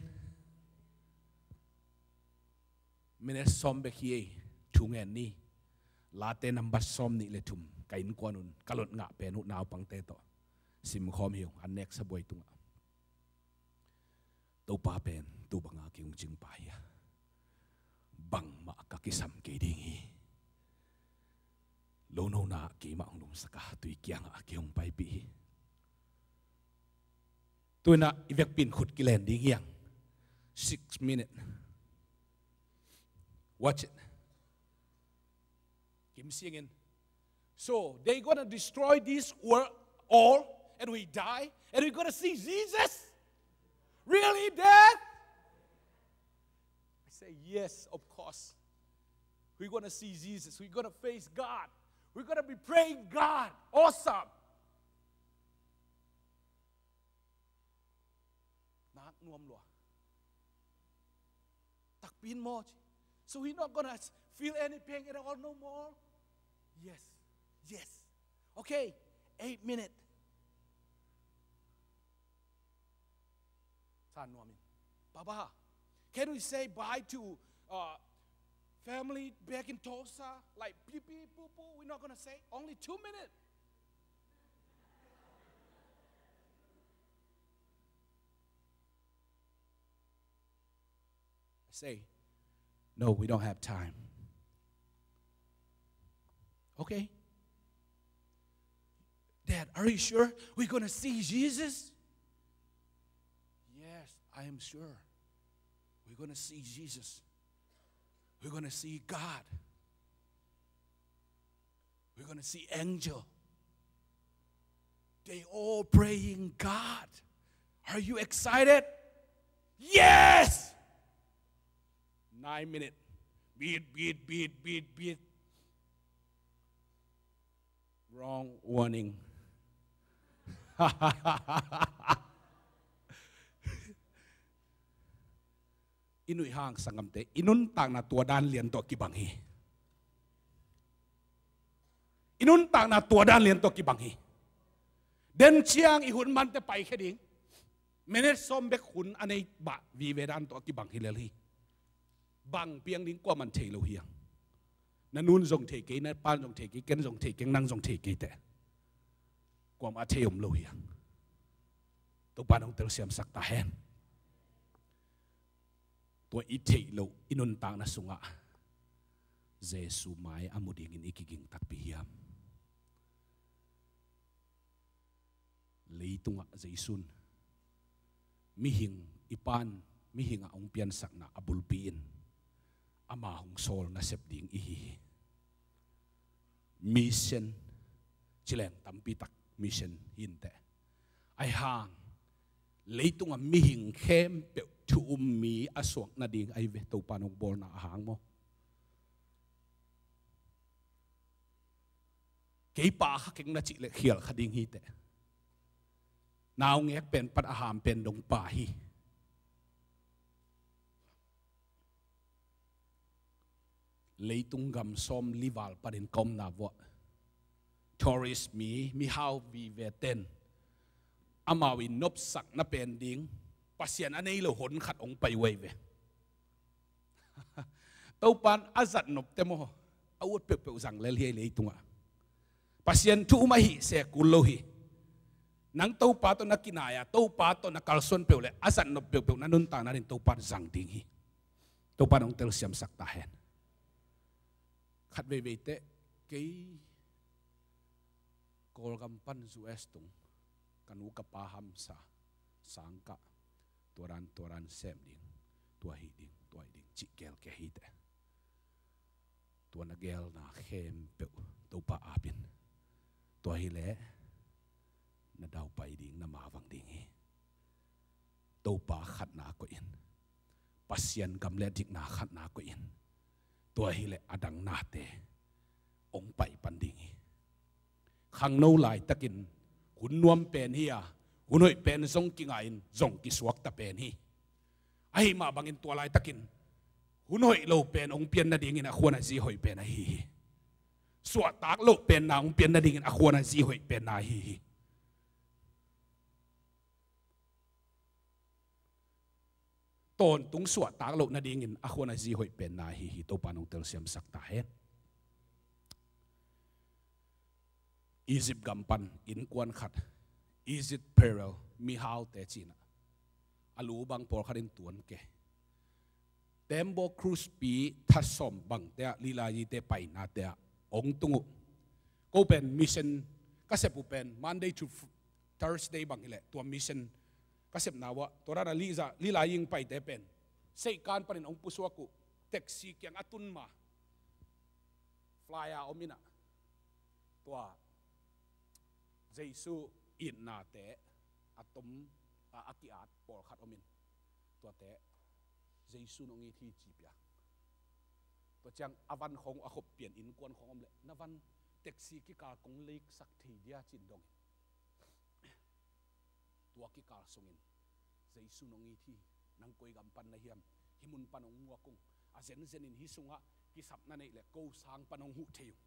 Minute sawm bek hi ei, thu ngen ni. Late nambat sawm nih le thum ka innkuan un ka lot ngah pen uh naupangte tawh simkhawm hi ung, an neksa buai tungah. Topa pen tu banga kei hong cingpa hi a, bangmah ka kisam kei ding hi. Lonona keimah hong lumsak a, tui kiangah kei hong paipih hi. Tuinah i vekpi in khut kilen ding hiang. Six minute. Watch it. Kim Siangin. So they gonna destroy this world all, and we die, and we gonna see Jesus? Really, Dad? I say, yes, of course. We're gonna see Jesus. We're gonna face God. We're gonna be praying God. Awesome. Nak nuam lua. Takpi in maw ci. So he not gonna feel any pain at all no more. Yes. Yes. Okay. Eight minute. Sa nuam in. Papa, can we say bye to uh, family back in Tulsa? Like pee pee poo poo. We're not gonna say. Only two minutes. I say, no, we don't have time. Okay. Dad, are you sure we're gonna see Jesus? Yes, I am sure. We're gonna see Jesus. We're gonna see God. We're gonna see angel. They all praying God. Are you excited? Yes! Nine minute. Beat, beat, beat, beat, beat. Wrong warning. I nuih hang sanggamte, i nuntakna tua dan lian tawh kibang hi. I nuntakna tua dan lian tawh kibang hi. Den ciang i hun mante paikhia ding. Minute sawm bek hun a nei bah vive dan tawh a kibang hi lel hi. Bang piang ding kuaman thei lo hiang. Na nun zong thei kei, na pan zong thei kei, ken zong thei kei, nang zong thei kei teh. Kuamah a thei om lo hiang. Topa nong telsiamsak ta hen. Tua i theih loh i nuntakna sungah Jesu mai a mu dingin i kiging takpi hiam? Leitungah Jesu'n mihing i pan, mihingah hong piansakna a bulpi in ama hong sawl nasep ding ihi hi. Mission, ci leng tampitak mission hi inteh. Ahi hang leitungah mihing khempeuh thu um mi a suak nading ahi ve, Topa nong bawlna a hang maw. Kei pa kha keng na cih leh khial kha ding hi teh. Naungek pen pan a ham pen dong pa hi. Leitung gam sawm li val panin ka omna vuah tourist mi, mihau vive ten amau i nopsakna pen ding Pasian a nei lo hon khat hong pai uh ahi ve. Topa'n a zat nopte maw, a ut peuhpeuh zang lel hi ei leitungah. Pasian thu um ahih se kul lo hi. Nang Topa tawh na kinai a, Topa tawh na kalsuan peuh leh a zat nop peuhpeuh na nuntakna ding Topa'n zang ding hi. Topa'n hong telsiamsak ta hen. Khat veivei teh kei Kawlgam pan U S tung ka nu ka pa hamsa sangkah tua dan tua dan sem ding, tua hi ding, tua hi ding cih gel kei hi teh. Tua na gelna khempeuh Topa ap in. Tua hi leh na daupai ding, na mavang ding hi. Topa khatna koih in. Pasian gam le dikna khatna koih in. Tua hileh a dang nate hong pai pan ding hi. Khangno laitakin hun nuam pen hi a, hun hoih pen zong kingahin zong kisuakta pen hi. Ahi mah bangin tua laitakin hun hoih lo pen hong pian nadingin a khuan a zi hoih pen ahi hi. Suahtak loh penna hong pian nadingin a khuan a zi hoih penna ahi hi. Tawntung suahtak loh nadingin a khuan a zi hoih penna ahi hi. Topa nong telsiamsak ta hen. Egypt gam pan innkuan khat, Egypt Pharaoh mihaute cinah a lu bang pawlkhat in tuan ke. Tembaw Cruz pi thasawm bangte ah, Lilai Yite painate ah hong tung uh. Ko pen mission ka sep uh pen Monday to Thursday bang hileh tua mission ka sepna uah tua dana Lilai Ying paite pen Seikan panin hong pusuak uh. Taxi kiang a tun ma flyer om inah tua Jesu itnate a tom a, a ki-at pawlkhat omin tuate Jesu nong it hi ci pia. Tua ciang a van khawng a khop pian innkuan khawng om leh na van taxi kikal kong leiksak thei dia cin dongin tua kikal sungin Jesu nong it hi, nang koi gam pan na hiam, hih mun pan hong muak ung, a zenzenin hih sungah kisap na neih leh ko sang pan hong huh thei ung.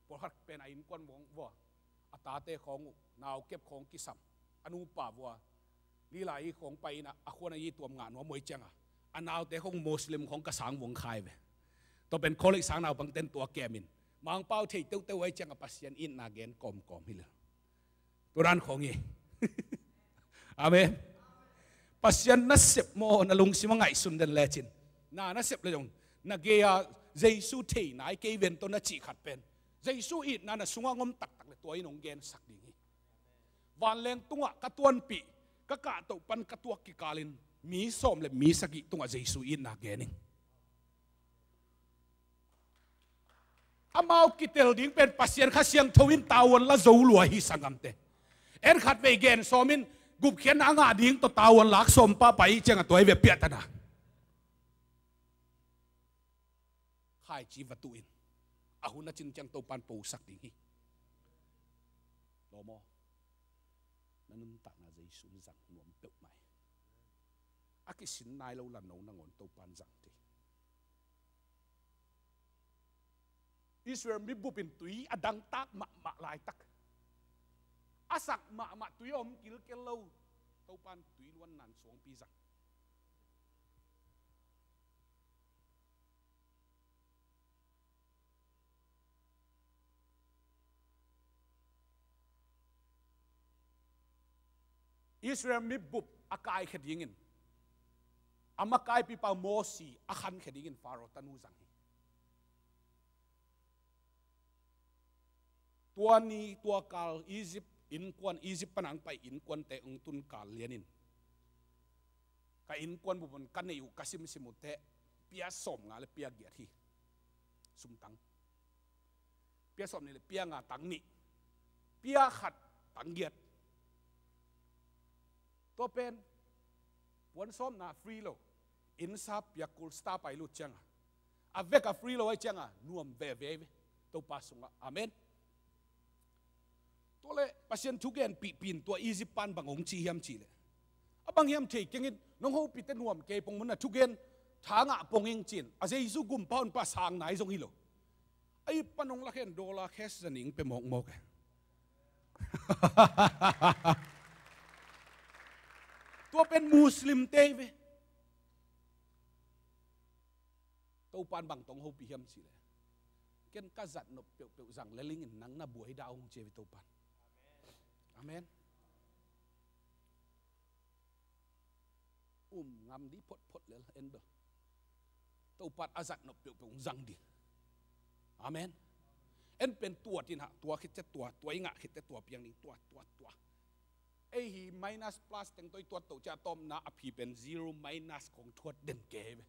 Pawlkhat pen a innkuan vua a tate khawng uh naukep khawng kisam, a nupa vua Lilai khawng pai inah a khuan a yi tuam ngah nuam uh ahi cianga a naute khawng Muslim khawng ka sang vua khai ve. Tua pen college sang naupangten tua kemin Mangpau thei teuteu uh ahi cianga Pasian itna gen kawmkawm hi lo. Tua dan khawng hi. Amen. Pasian nasep maw, na lungsim a ngaihsun den lecin na nasep le zong na gei-a Jesu thei nai kei ven tawh na cih khat pen Jesu itna na sungah ngom taktak le tua in hong gensak ding hi. Vanleng tungah ka tuanpih ka kahtoh pan ka tuak kikalin mi sawm le mi sagih tungah Jesu itna gen ing. Amau kitel ding pen Pasian Kha Siangtho in tavuan la zo lua hi sanggamte. En khat vei gen sawmin gupkhiatna a ngah ding tawh tavuan lak sawm pahpah i cianga tua i ve piahtana. Khaici va tuhin a hun a cin ciang Topan posak ding hi. Lawm aw, na nuntakna Jesu in zang nuam peuhmah hi. A kisin nai lo la no nangawn Topan zang thei. Israel mibup in tui a dangtak mahmah laitak, a sak mahmah tui a om kilkel lo, Topan tui luannan suangpi zang. Israel mibup a kaikhia dingin a makaipipa Mosi a khankhia dingin Faro tanu zang hi. Tua ni tua kal Egypt innkuan, Egypt pana hong pai innkuante hong tun kal lianin ka innkuan bup un ka neih uh ka simsim uh teh pia sawmnga le pia giat hi. Sumtang pia sawmnih le pia nga tang nih, pia khat tang giat. Tua pen puan sawmna free lo, inn sap piak kul star pai lut cianga a vek a free lo ahi cianga nuam veve ve Topa sungah. Amen. Tua le Pasian thugen pihpin tua Egypt pan bang hong ci hiam cih le, a bang hiam thei kengin nong hopite nuam kei pong mun a thugen tha ngah pong ing cin a Jesu gumpa honpa sang nai zong hi lo. A ip pan hong lakhen dollar cash zaning pe mawkmawk e. Tua pen Muslim te hi ve. Topan bang tong hopih hiam cih le, ken ka zat nop peuhpeuh zang le lingin nang na buai dah hong ci e ve Topan. Amen. Um ngam dih photphot lel en bel Topan a zat nop peuhpeuh hong zang ding. Amen. En pen tua tin hah, tua khit ciah tua, tua i ngah khit ciah tua piang ding, tua, tua, tua. Ei hi minus plus teng toi tuat toh ciah tawmna a phi pen zero minus kong thuat den kei ve.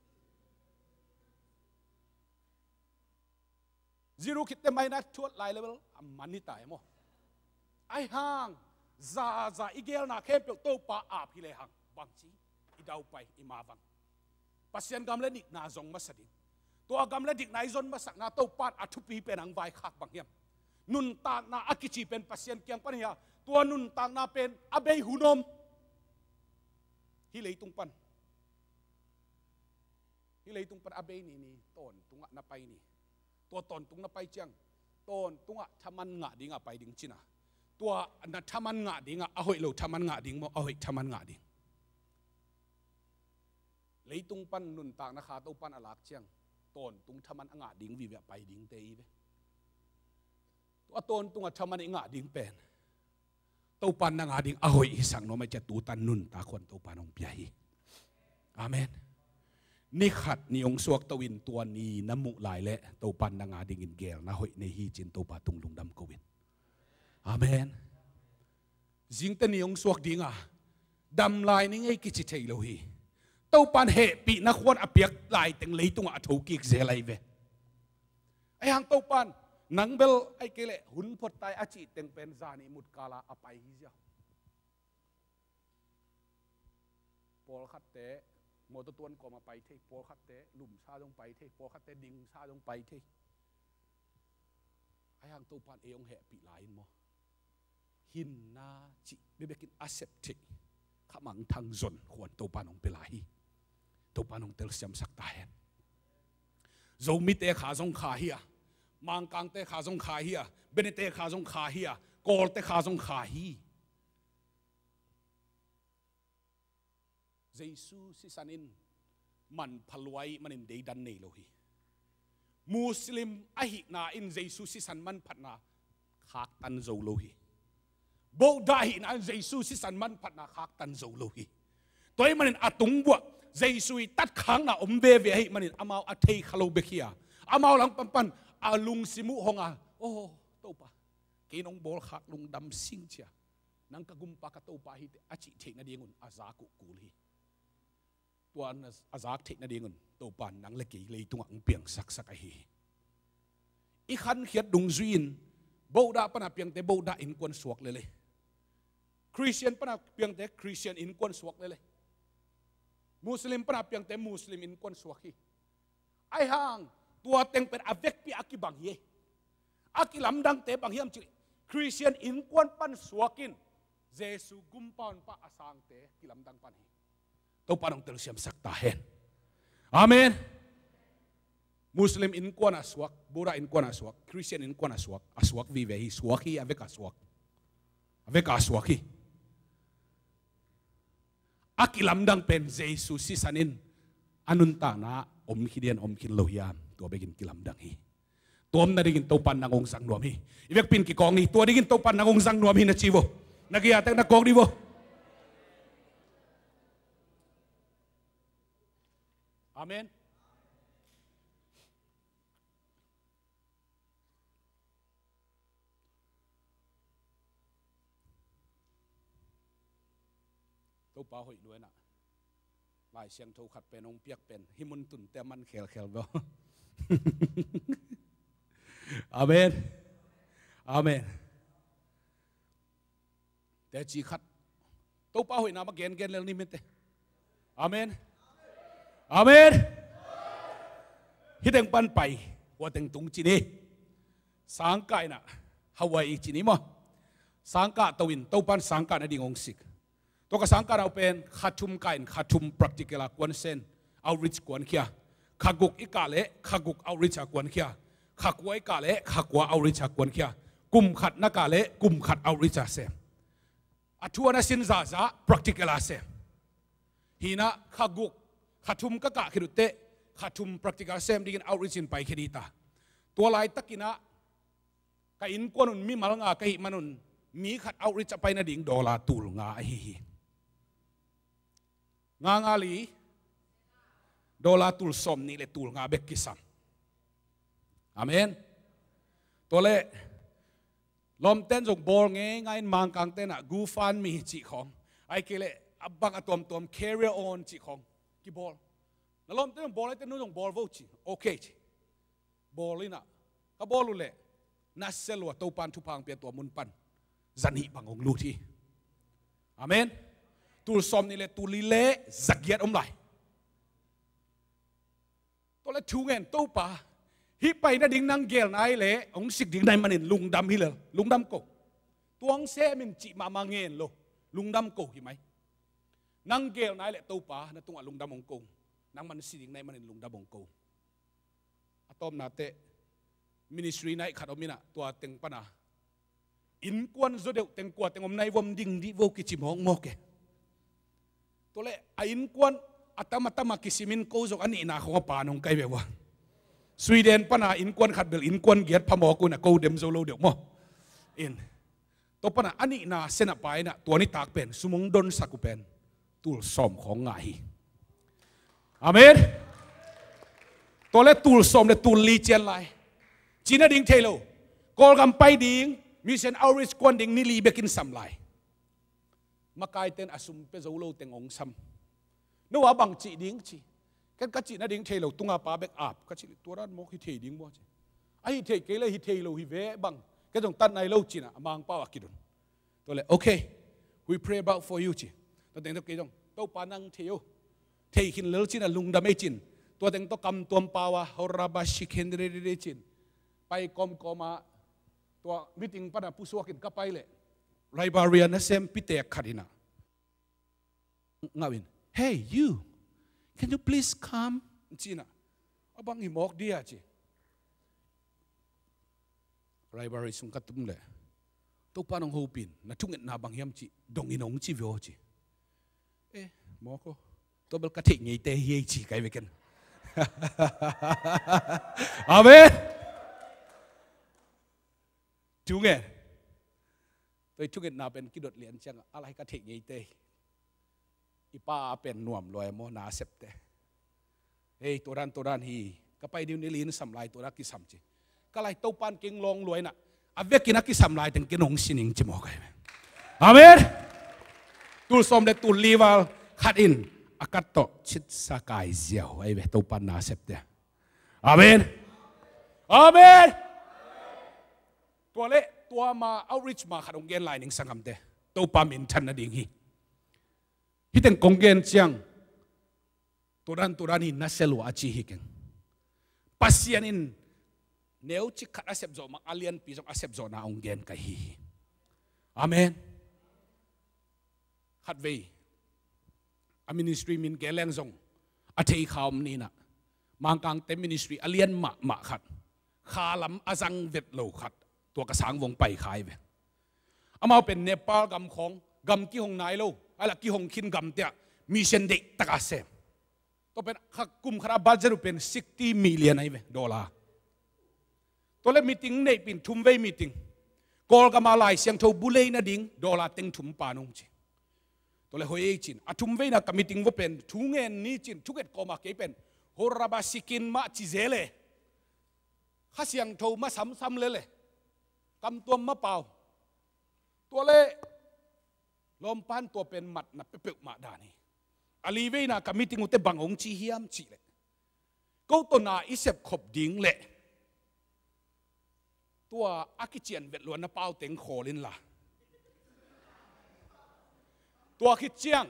Zero khitte minus thuat lai level a man hi ta e maw. Ahi hang zaza i gelna khempeuh Topa ap hi le hang bangci i daupai i mavang Pasian gam le nihna zong masa ding. Tua gam le dikna i zon masakna Topan a thupi pen ang vaikhak bang hiam? Nuntakna a kici pen Pasian kiang pan hi a, tua nuntakna pen a bei hun om. Hih leitung pan, hih leitung pan a bei ni ni, tawntungah na pai ni. Tua tawntung na pai ciang, tawntungah thaman ngah dingah pai ding cina. Tua na thaman ngah dingah, a hoih lo thaman ngah ding maw, a hoih thaman ngah ding? Leitung pan nuntakna kha Topan a lak ciang, tawntung thaman a ngah ding vive a pai dingte i ve. Tua tawntungah thaman i ngah ding pen Topan na ngah ding a hoih hi sang nuam a, cia tutan nuntak huan Topan hong pia hi. Amen. Ni khat ni hong suak to in tua ni na muh lai leh Topan na ngah dingin gelna hoih nei hi cin Topa tung lungdam ko in. Amen. Zingte ni hong suak dinga dam lai ni ngei kici thei lo hi. Topan hehpihna khuan a piak laiteng leitungah a thokik zel ahi ve. Ahi hang Topan nang bel ahi kei leh hun phot tai a cih teng pen zani mut kala a pai hi ziau. Pawlkhatte mawtaw tuan kawm a pai thei, pawlkhatte lumsa zong pai thei, pawlkhatte dingsa zong pai thei. Ahi hang Topan ei hong hehpih lai in maw, hinna cih bekbekin a sep theih khamangthang zon khuan Topan hong pia lai hi. Topan hong telsiamsak ta hen. Zomite kha zong kha hi a, Mangkangte kha zong kha hi a, Benete kha zong kha hi a, Kawlte kha zong kha hi. Jesu sisan in manpha luai manin deidan nei lo hi. Muslim ahihna in Jesu sisan manphatna khaktan zo lo hi. Buddha ahihna in Jesu sisan manphatna khaktan zo lo hi. Tua ahih manin a tungbuah Jesu i tatkhakna om veve ahih manin amau a thei kha lo bek hi a, amau lang panpan a lungsim uh hong a, "Oh Topa, kei nong bawlkhak lungdam sing cia, nang ka gumpa ka Topa hi teh," a cih theih nadingun a zak uh kul hi. Tua a zak theih nadingun Topan nang le kei leitungah hong piangsaksak ahi hi. I khankhiat dungzui in Buddha pana piangte Buddha innkuan suak lele, Christian pana piangte Christian innkuan suak lele, Muslim pana piangte Muslim innkuan suak hi. Ahi hang tua teng pen a vekpi a kibang hi. A kilamdangte bang hiam cih leh Christian innkuan pan suak in Jesu gumpa honpa a sangte kilamdang pan hi. Topan hong telsiamsak ta hen. Amen. Muslim innkuan a suak, Buddha innkuan a suak, Christian innkuan a suak, a suak vive hi, suak hi, a vek a suak. A vek a suak hi. A kilamdang pen Jesu sisan in a nuntakna om khin hiam om khin lo hiam, tua bekin kilamdang hi. Tua om nadingin Topan nang hong zang nuam hi. I vekpi in kikawng ni, tua dingin Topan nang hong zang nuam hi na ci vo. Na gei a tek na kawng ni vo. Amen. Topa hoih luaina Lai Siangtho khat pen hong piak pen hih mun tunte a man khelkhel bel. Amen. Amen. Teci khat Topa hoihna mah gengen lel ni mite. Amen. Amen. Hih teng pan pai, hua teng tung ci ni. Sangkah in ah, Hawaii ci ni maw. Sangkah to in, Topan sangkah nading hong sik. Tua ka sangkahna uh pen kha thum kah in kha thum practical a kuan sen, outreach kuankhia. Kha guk i kah leh kha guk outreach a kuankhia. Kha kua i kah leh kha kua outreach a kuankhia. Kum khat na kah leh kum khat outreach a sem. A thu a na sin zahzah practical a sem. Hi in ah kha guk, kha thum ka kah khit uh teh kha thum practical sem dingin outreach in paikhia ding ta. Tua laitakin ah ka innkuan un mimal nga ka hih man un mi khat outreach a pai nading dollar tul nga ahi hi. Nga nga li, dollar tul sawm nih le tul nga bek kisam. Amen. Tua leh lawmten zong bawl ngeingai in Mangkangte in ah GoFundMe cih khawng, ahih kei leh a bang a tuamtuam Carry On cih khawng kibawl. Na lawmten zong bawl, ahih teh nu zong bawl vo ci. Okay ci. Bawl in ah, ka bawl uh leh na sel uh a Topan thupha hong pia tua mun pan za nih bang hong lut hi. Amen. Tul sawm nih le tul li le za giat om lai. Tua le thu ngen, Topa, hih pai nading nang gel nai le hong sik ding nai manin lungdam hi lel, lungdam ko. Tuang sem in cih mahmah ngen lo, lungdam ko hi mai. Nang gel nai le Topa, na tungah lungdam hong ko. Nang man si ding nai manin lungdam hong ko. A tawpna teh, ministry nai khat om inah, tua teng pana innkuan zaw deuh teng kua teng om nai vom ding dih vo kici mawkmawk e. Tua le a innkuan a tam a tam a kisimin ko zong a nihna khong a pa nong kai ve ua. Sweden pana innkuan khat bel innkuan giat phamawk un a ko dem zo lo deuh maw. In. Tua pana a nihna sen a pa inah tua nitak pen sum hong donsak uh pen tul sawm khawng ngah hi. Amen. Tua le tul sawm le tul li cian lai. Cih nading thei lo. Kawlgam pai ding, mission outreach kuan ding ni li bekin sam lai. Makaiten a sum pia zo lo teng hong sam. No a bang cih ding ci. Ken ka cih nading thei lo, tunga pa bek ap ka cih, tua dan mawk hi thei ding maw ci. A hi thei kei le hi thei lo hi ve bang. Ken zong tat nai lo cinah a mangpau a kidun. Tua le, okay, we pray about for you ci. Tua teng tawh kei zong, Topa nang thei o. Thei khin lel cinah lungdam ei cin. Tua teng tawh kam tuam pau a, horaba shikhen rere cin. Pai kawmkawm a, tua meeting pana pusuakin ka pai le. Library a nasem pitek khat inah ngau in, "Hey, you, can you please come?" Cinah, a bang hi mawk dia ci. Library sung ka tum le, Topa nong hopin, na thungetna bang hiam ci, dongin hong ci vio ci. Eh, mawk o. Tua bel ka theih ngeite hi ei ci kai veken. Amen. Thungen. Tua i thungetna pen kidot lian ciang a lai ka theih ngeite hi. I pa a pen nuam luai maw na septe. Hei, tua dan, tua dan hi. Ka pai diu ni lin sam lai tua dan kisam ci. Ka lai Topan keng lawng luai na. A vekin a kisam lai teng ken hong sining ci maw kai. Amen. Tul sawm le tul li val khat in a kat tawh citsa kai ziau ai ve Topan na septe. Amen. Amen. Tua le tua ma outreach ma khat hong gen lai ning sanghamte. Topa minthan nading hi. Hiteng kong gen ciang. Tua dan, tua dan hi na sel uh a ci hi keng. Pasian in neucik khat a sepzawh mak a lianpi zong a sepzawhna hong gen ka hi hi. Amen. Khatvei a ministry min gen leng zong a thei kha om ninah Mangkangte ministry a lian mahmah khat, kha lam a zang vet lo khat, tua ka sang vong pai khai ve. Amau pen Nepal gam khawng, gam kihong nai lo, a la kihong khin gamte ah mission deih taka sem. Tua pen kha kum khat a budget uh pen sixty million ai ve dollar. Tua le meeting neihpin thumvei meeting. Kawlgama Lai Siangtho bu lei nading dollar teng thum pa nung ci. Tua le hoi ei cin a thumveina ka meeting va pen thu ngen ni cin thuget kawma kei pen horaba sikin mah ci zele. Kha Siangtho ma samsam lele. Kamtuam ma pau. Tua le lawmpan tua pen matna pepeuh mah dan hi. A liveina ka meeting uhte bang hong ci hiam cih leh ko tawh na i sepkhop ding leh tua a kician vet luan na pau teng khawl inla. Tua khit ciang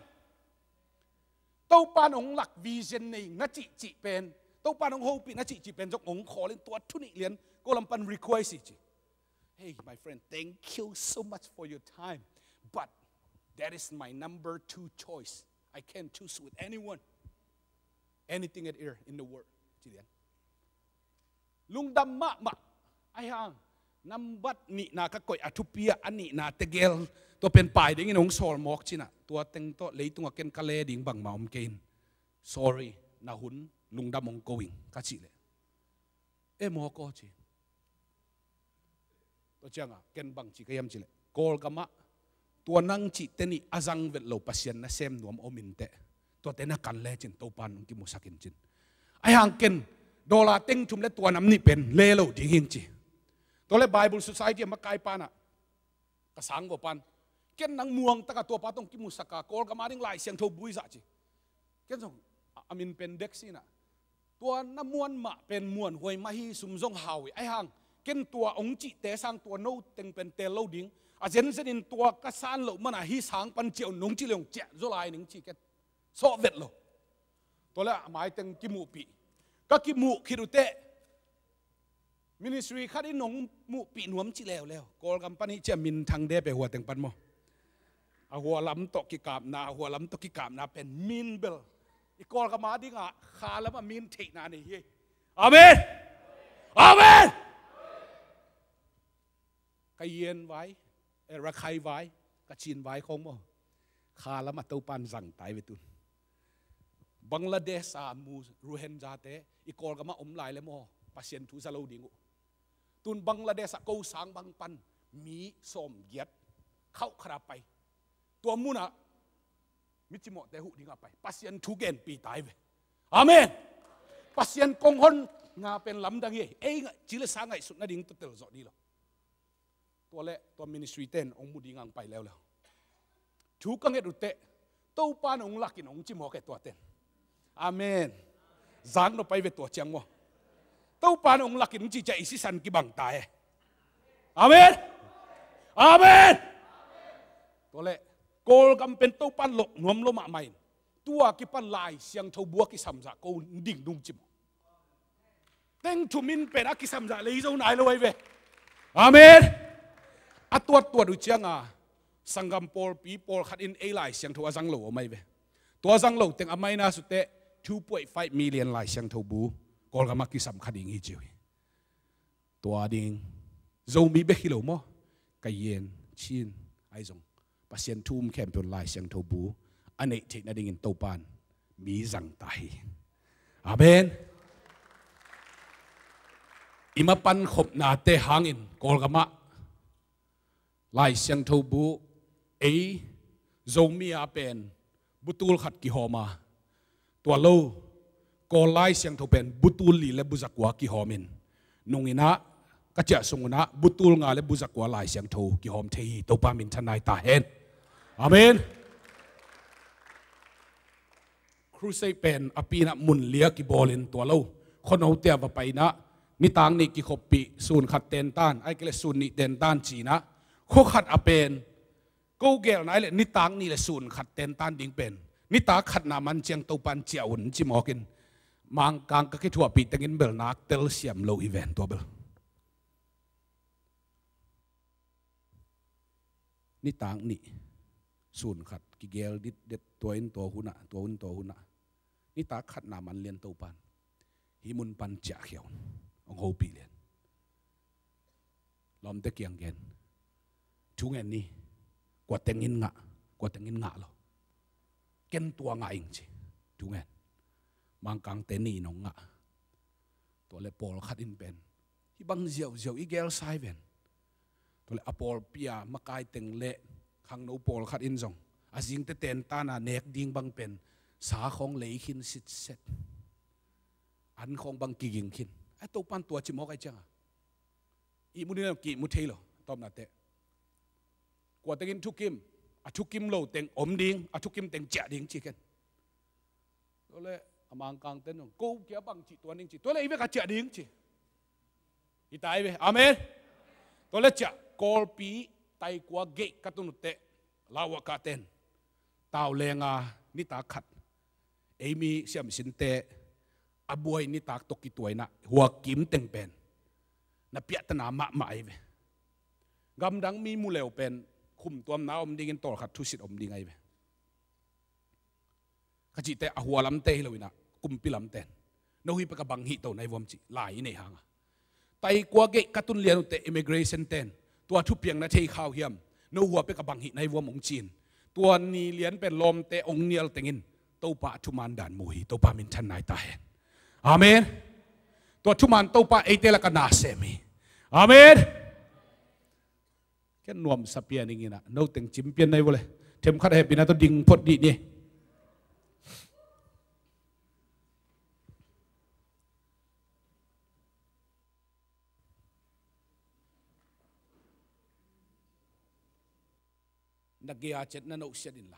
Topan hong lak vision nei na cihcih pen, Topan hong hopih na cihcih pen zong hong khawl in tua thu nih lian ko lam pan request hi ci. Hey, my friend, thank you so much for your time. But that is my number two choice. I can't choose with anyone. Anything at here in the world. Ci lian. Lungdam mahmah. Ai hang. Nambat nihna ka koih a thupi ah a nihna tegel. Tua pen pai dingin hong sawl mawk cinah. Tua teng tawh leitung a ken ka le ding bangmah om kei in. Sorry. Na hun lungdam hong ko ing. Ka cih leh. E mawk aw ci. Tua ciangah ken bang ci ka hiam cileh Kawlgamah tua nang cihte nih a zang vet lo Pasian nasem nuam om inteh. Tuate na kan le cin Topan hong kimusak in cin. Ai hang ken dollar teng thum le tua nam nih pen le lo ding hing ci. Tua le Bible Society a makai panah ka sang vua pan ken nang muang taka tua pa tong kimusak a Kawlgam a ding Lai Siangtho bui zah ci. Ken zong a min pen dek sinah tua na muan mah pen muan huai mah hi, sum zong hau hi. Ai hang ken tua ong cihte sang tua no teng pen tel lo ding. A zenzen in tua ka san loh mana hi sang pan ciah un nong ci leong ciah zaw lai ning ci ken. Sawh vet lo. Tua le a mai teng kimuhpih. Ka kimuh khit uh teh, ministry khat in nong muhpih nuam ci leuleu. Kawlgam pan hi cia minthang de pe hua teng pan maw. A hua lam tawh kikapna, a hua lam tawh kikapna pen min bel i Kawlgam a dingah kha lam a min theihna nei hi. Amen. Amen. Kayin vai, eh, Rakhine vai, Kachin vai khong maw. Kha lam a Topan zang tai ve tun. Bangladesh a mu Rohingya te i Kawlgam a om lai le maw, Pasian thu za lo ding uh. Tun Bangladesh a ko sang bang pan mi sawm giat khauh khat a pai. Tua munah mi cimawhte huh dingah pai. Pasian thu genpi tai ve. Amen. Pasian kong hon nga pen lamdang hi. Ei ngai, ci le sa ngaihsut nading tua tel zawh dih lo. Tua le tua ministry ten ong mu ding ang pai leuleu. Thu ka nget uh teh, Topan ong lakin ong cimawh ke tua ten. Amen. Zang no pai ve tua ciang maw. Topan ong lakin ong ci cia i sisan kibang ta e. Amen. Amen. Tua le Kawlgam pen Topan lok nuam lo mahmah in. Tua kipan Lai Siangtho bu a kisamzah ko ding nung cimawh. Teng thum in pen a kisamzah lei zo nai lo ai ve. Amen. A tuattuat uh cianga sanggam pawlpi pawlkhat in ei Lai Siangtho a zang lo om ai ve. Tua zang lo teng a maina suteh two point five million Lai Siangtho bu Kawlgam a kisam kha ding hi ci uh hi. Tua ding Zomi bek hi lo maw. Kayin, Chin, ai zong Pasian thu um khempeuh Lai Siangtho bu a neih theih nadingin Topan mi zang ta hi. Amen. I mapan khopnate hangin Kawlgam ah Lai Siangtho bu ei Zomi a pen butul khat kihawm a, tua lo Kawl Lai Siangtho pen butul li le bu zakua kihawm in, nung in ah ka ciah sung un ah butul nga le bu zakua Lai Siangtho kihawm thei hi. Topa minthan nai ta hen. Amen. Crusade pen a pinah mun lia kibawlin tua lo khuano tia va painah nitak nih kikhoppih sun khat tentan ai kei le sun nih tentan cinah khua khat a pen ko gelna ai le nitak nih le sun khat tentan ding pen nitak khatna man ciang Topan ciah un ci mawkin Mangkang ka kithuahpih tengin bel nak tel siam lo hi ven tua bel. Nitak nih sun khat kigel ditdet tua in tua hunah tua hun tua hunah nitak khatna man lian Topan hih mun pan ciahkhia un hong hopih lian. Lawmte kiang gen thu ngen ni. Kua tengin ngah, kua tengin ngah lo. Ken tua ngah ing ci thu ngen. Mangkangte nih in hong ngah. Tua le pawlkhat in pen hih bang ziauziau i gelsai ven. Tua le a pawlpi a makai teng le khangno pawlkhat in zong a zingte tentana nek ding bang pen sa khawng lei khin sitset. An khawng bang kiging khin. A Topan tua ci mawk ai cianga ihmu ding kihmu thei lo. Tawpnate kua tengin thukim, a thukim lo teng om ding, a thukim teng ciah ding ci ken. Tua le a Mangkangte nung ko kia bang cih tua ning ci tua le i vek a ciah ding ci. Hi tai ve. Amen. Tua le ciah Kawlpi taikua geih ka tun utteh lauah kahten taulenga nitak khat eimi siamsinte a buai nitak tawh kituainah huakim teng pen na piahtana mahmah ai ve. Gamdang mi muleu pen khumtuamna om dingin tawlkhat thusit om ding ai ve. Ka cihte a hua lamte hi loinah kumpi lamten no hi peka bang hih to nai vuam cih lai i nei hanga. Taikua geih ka tun lian uhteh immigration ten tua thupiang na thei khau hiam? No hua peka bang hih nai vuam ong cin tua ni lian pen lawmte ong nial tengin Topa a thuman dan mu hi. Topa minthan nai ta hen. Amen. Tua thuman Topa eite laka na sem hi. Amen. Ken nuamsa pian ing inah no teng cim pian nai vua le themkhat hehpihna tawh ding phot dih ni. Na gei-a ciat na nohsiat inla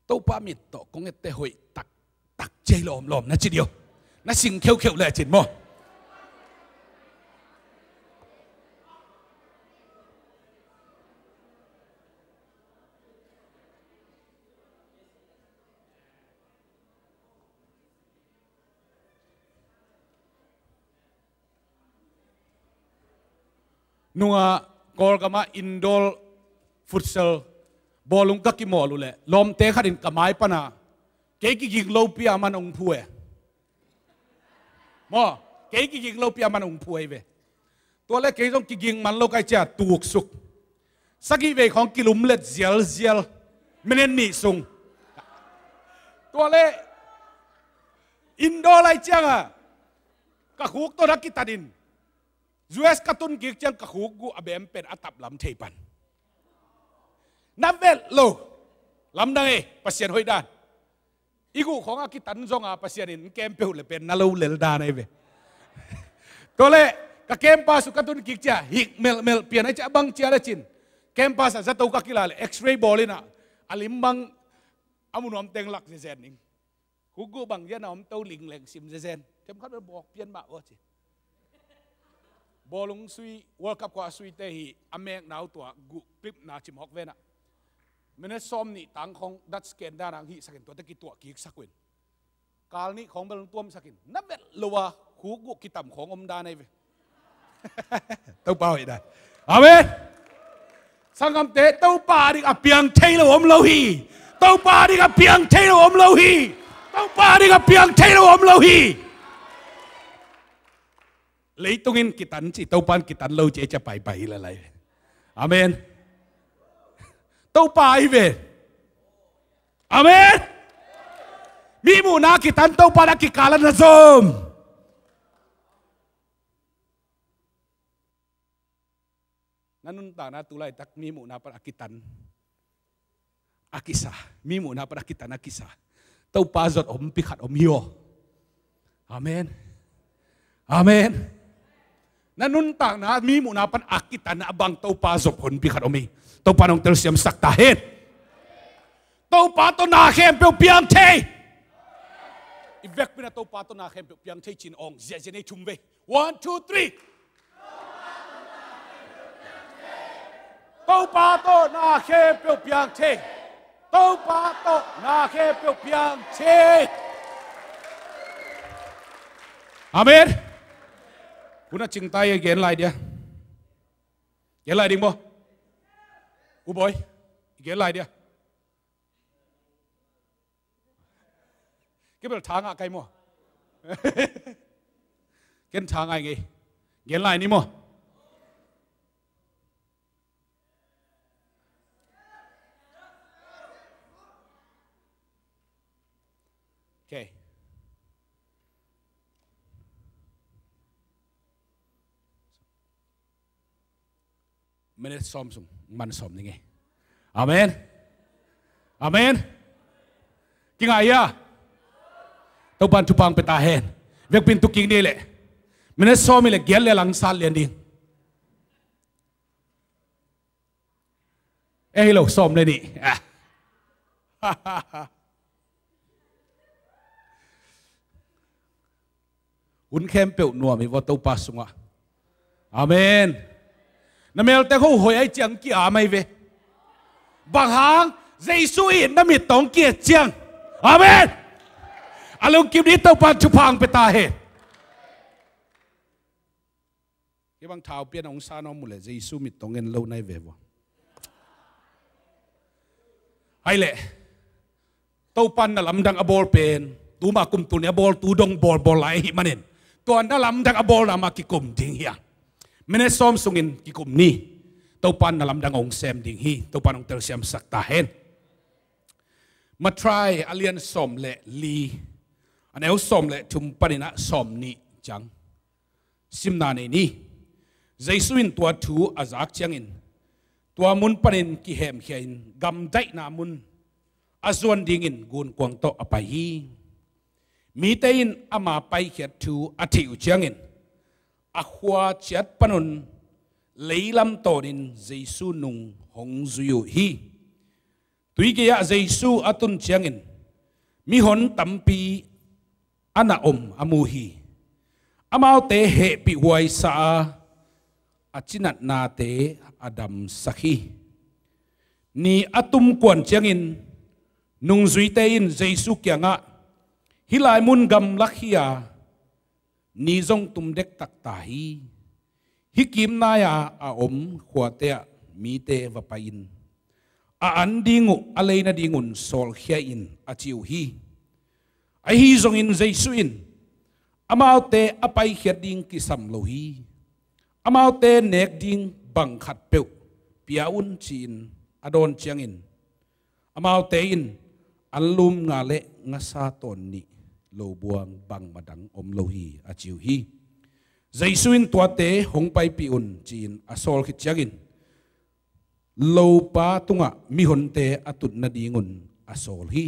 Topa mit tawh kong ette hoih taktak ciai lawmlawm na ci dih uh. Na sing kheukheuh le a cin maw? Nunga Kawlgama indoor futsal bawlung ka kimawl uh leh lawmte khatin ka mai pana kei kiging lopi a man hong phu e. Maw, kei kiging lopi a man hong phu ahi ve. Tua le kei zong kiging man lo kai cia tuksuk. Sagih vei khawng kilumlet zialzial. Minute nih sung. Tua le indoor lai cianga ka khuk tawh na kitanin U S ka tun kik ciang ka khuk guh a bem pen a taplam thei pan. Na velh lo. Lamdang e, Pasian hoih dan. I guh khawng a kitan zonga Pasian in kem peuh le pen na lo lel dan ahi ve. Tua le ka campus uh ka tun kik cia hik melhmelh pian ahi cia bang cia le cin. Campus a zato ka kila le X-ray bawl ina a lim bang a munuam teng lak zezen ning. Khuk guh bang zian a om to lingleng sim zezen. Themkhat bel bawk pian mah aw ci. Bawlung sui, World Cup khua a suite hi a mekna uh tua guh clip na cim hawk venah. Minute sawm nih tang khawng dat scan dan ang hih sakin tuate kituah kik sak uh in. Kal nih khawng bel tuam sakin. Na velh lo a khuk guh kitam khawng om dan ahi ve. Topa hoih dan. Amen. Sanggamte, Topa ding a piang thei lo om lo hi. Topa ding a piang thei lo om lo hi. Topa ding a piang thei lo om lo hi. Leitung in kitan ci, Topa in kitan lo ci, cia paipai hi lalai. Amen. Topa ahi ve. Amen. Mi muhna kitan Topa na kikal a na zom. Na nuntakna tu laitak mi muhna pan a kitan a kisa, mi muhna pan a kitan a kisa. Topa zot om pi khat om hi aw. Amen. Amen. Na nuntakna mi muhna pan a kitan a bang Topa zot om pi khat om hi. Topa nong telsiam sak ta hen. Topa tawh na khempeuh piang thei. I vekpi na Topa tawh na khempeuh piang thei cin awng ziahziah nei thum vei. One, two, three. Topa tawh na khempeuh piang thei. Topa tawh na khempeuh piang thei. Amen. Hun a cingtai a gen lai dia. Gen lai ding maw? U Bawi, gen lai dia. Kei bel tha ngah kai maw? Ken tha ngai ngei. Gen lai ni maw? Okay. Minute sawm sung man sawm ning e. Amen. Amen. Kingai a. Topan thupha pia ta hen. Vekpi in tu kik ni leh. Minute sawm i leh giat le lang sat lian ding. Eh, hi lo, sawm le nih. Ah. Hun khempeuh nuam hi vua Topa sungah. Amen. Na melte ho hoih ai ciang ki-am ai ve. Bang hang, Jesu in na mittawng ki-et ciang. Amen. A lungkim ding Topa thupha pia ta hen. Kei bang thau pian hong sa nuam uh leh Jesu mittawng en lo nai ve vua. Hai leh, Topan na lamdang a bawl pen, tuma kum tul nih a bawl, tu dong bawl, bawl lai ahih manin, tua na lamdang a bawlna mah kikum ding hi a. Minute sawm sungin kikum ni. Topan na lamdang hong sem ding hi. Topan hong telsiam sak ta hen. Matthai a lian sawm le li, a neu sawm le thum panin ah sawm nih ciang simna nei ni. Jesu in tua thu a zak ciangin, tua mun panin kihemkhia in gamdaihna mun a zuan dingin gunkuang tawh a pai hi. Mite in ama paikhiat thu a theih uh ciangin, a khua ciat panun leilam tawnin Jesu nung hong zui uh hi. Tui gei-ah Jesu a tun ciangin mihon tampi a na om a mu hi. Amaute hehpih huaisa a, a cinatnate a damsak hi. Ni a tum kuan ciangin nungzuite in Jesu kiangah, "Hih lai mun gamlak hi a, ni zong tum dektak ta hi. Hih kim nai-a a om khuate ah mite va pai-in a an ding uh a lei nadingun sawlkhia in, a ci uh hi. Ahi zongin Jesu in amaute a paikhiat ding kisam lo hi. Amaute nek ding bang khatpeuh pia un, ci-in a dawn ciangin, amaute in anlum nga le ngasa tawn nih lo buang bangmah dang om lo hi, a ci uh hi. Jesu in tuate hong paipih un, ci-in a sawl khit ciangin, lopa tungah mihonte a tut nadingun a sawl hi.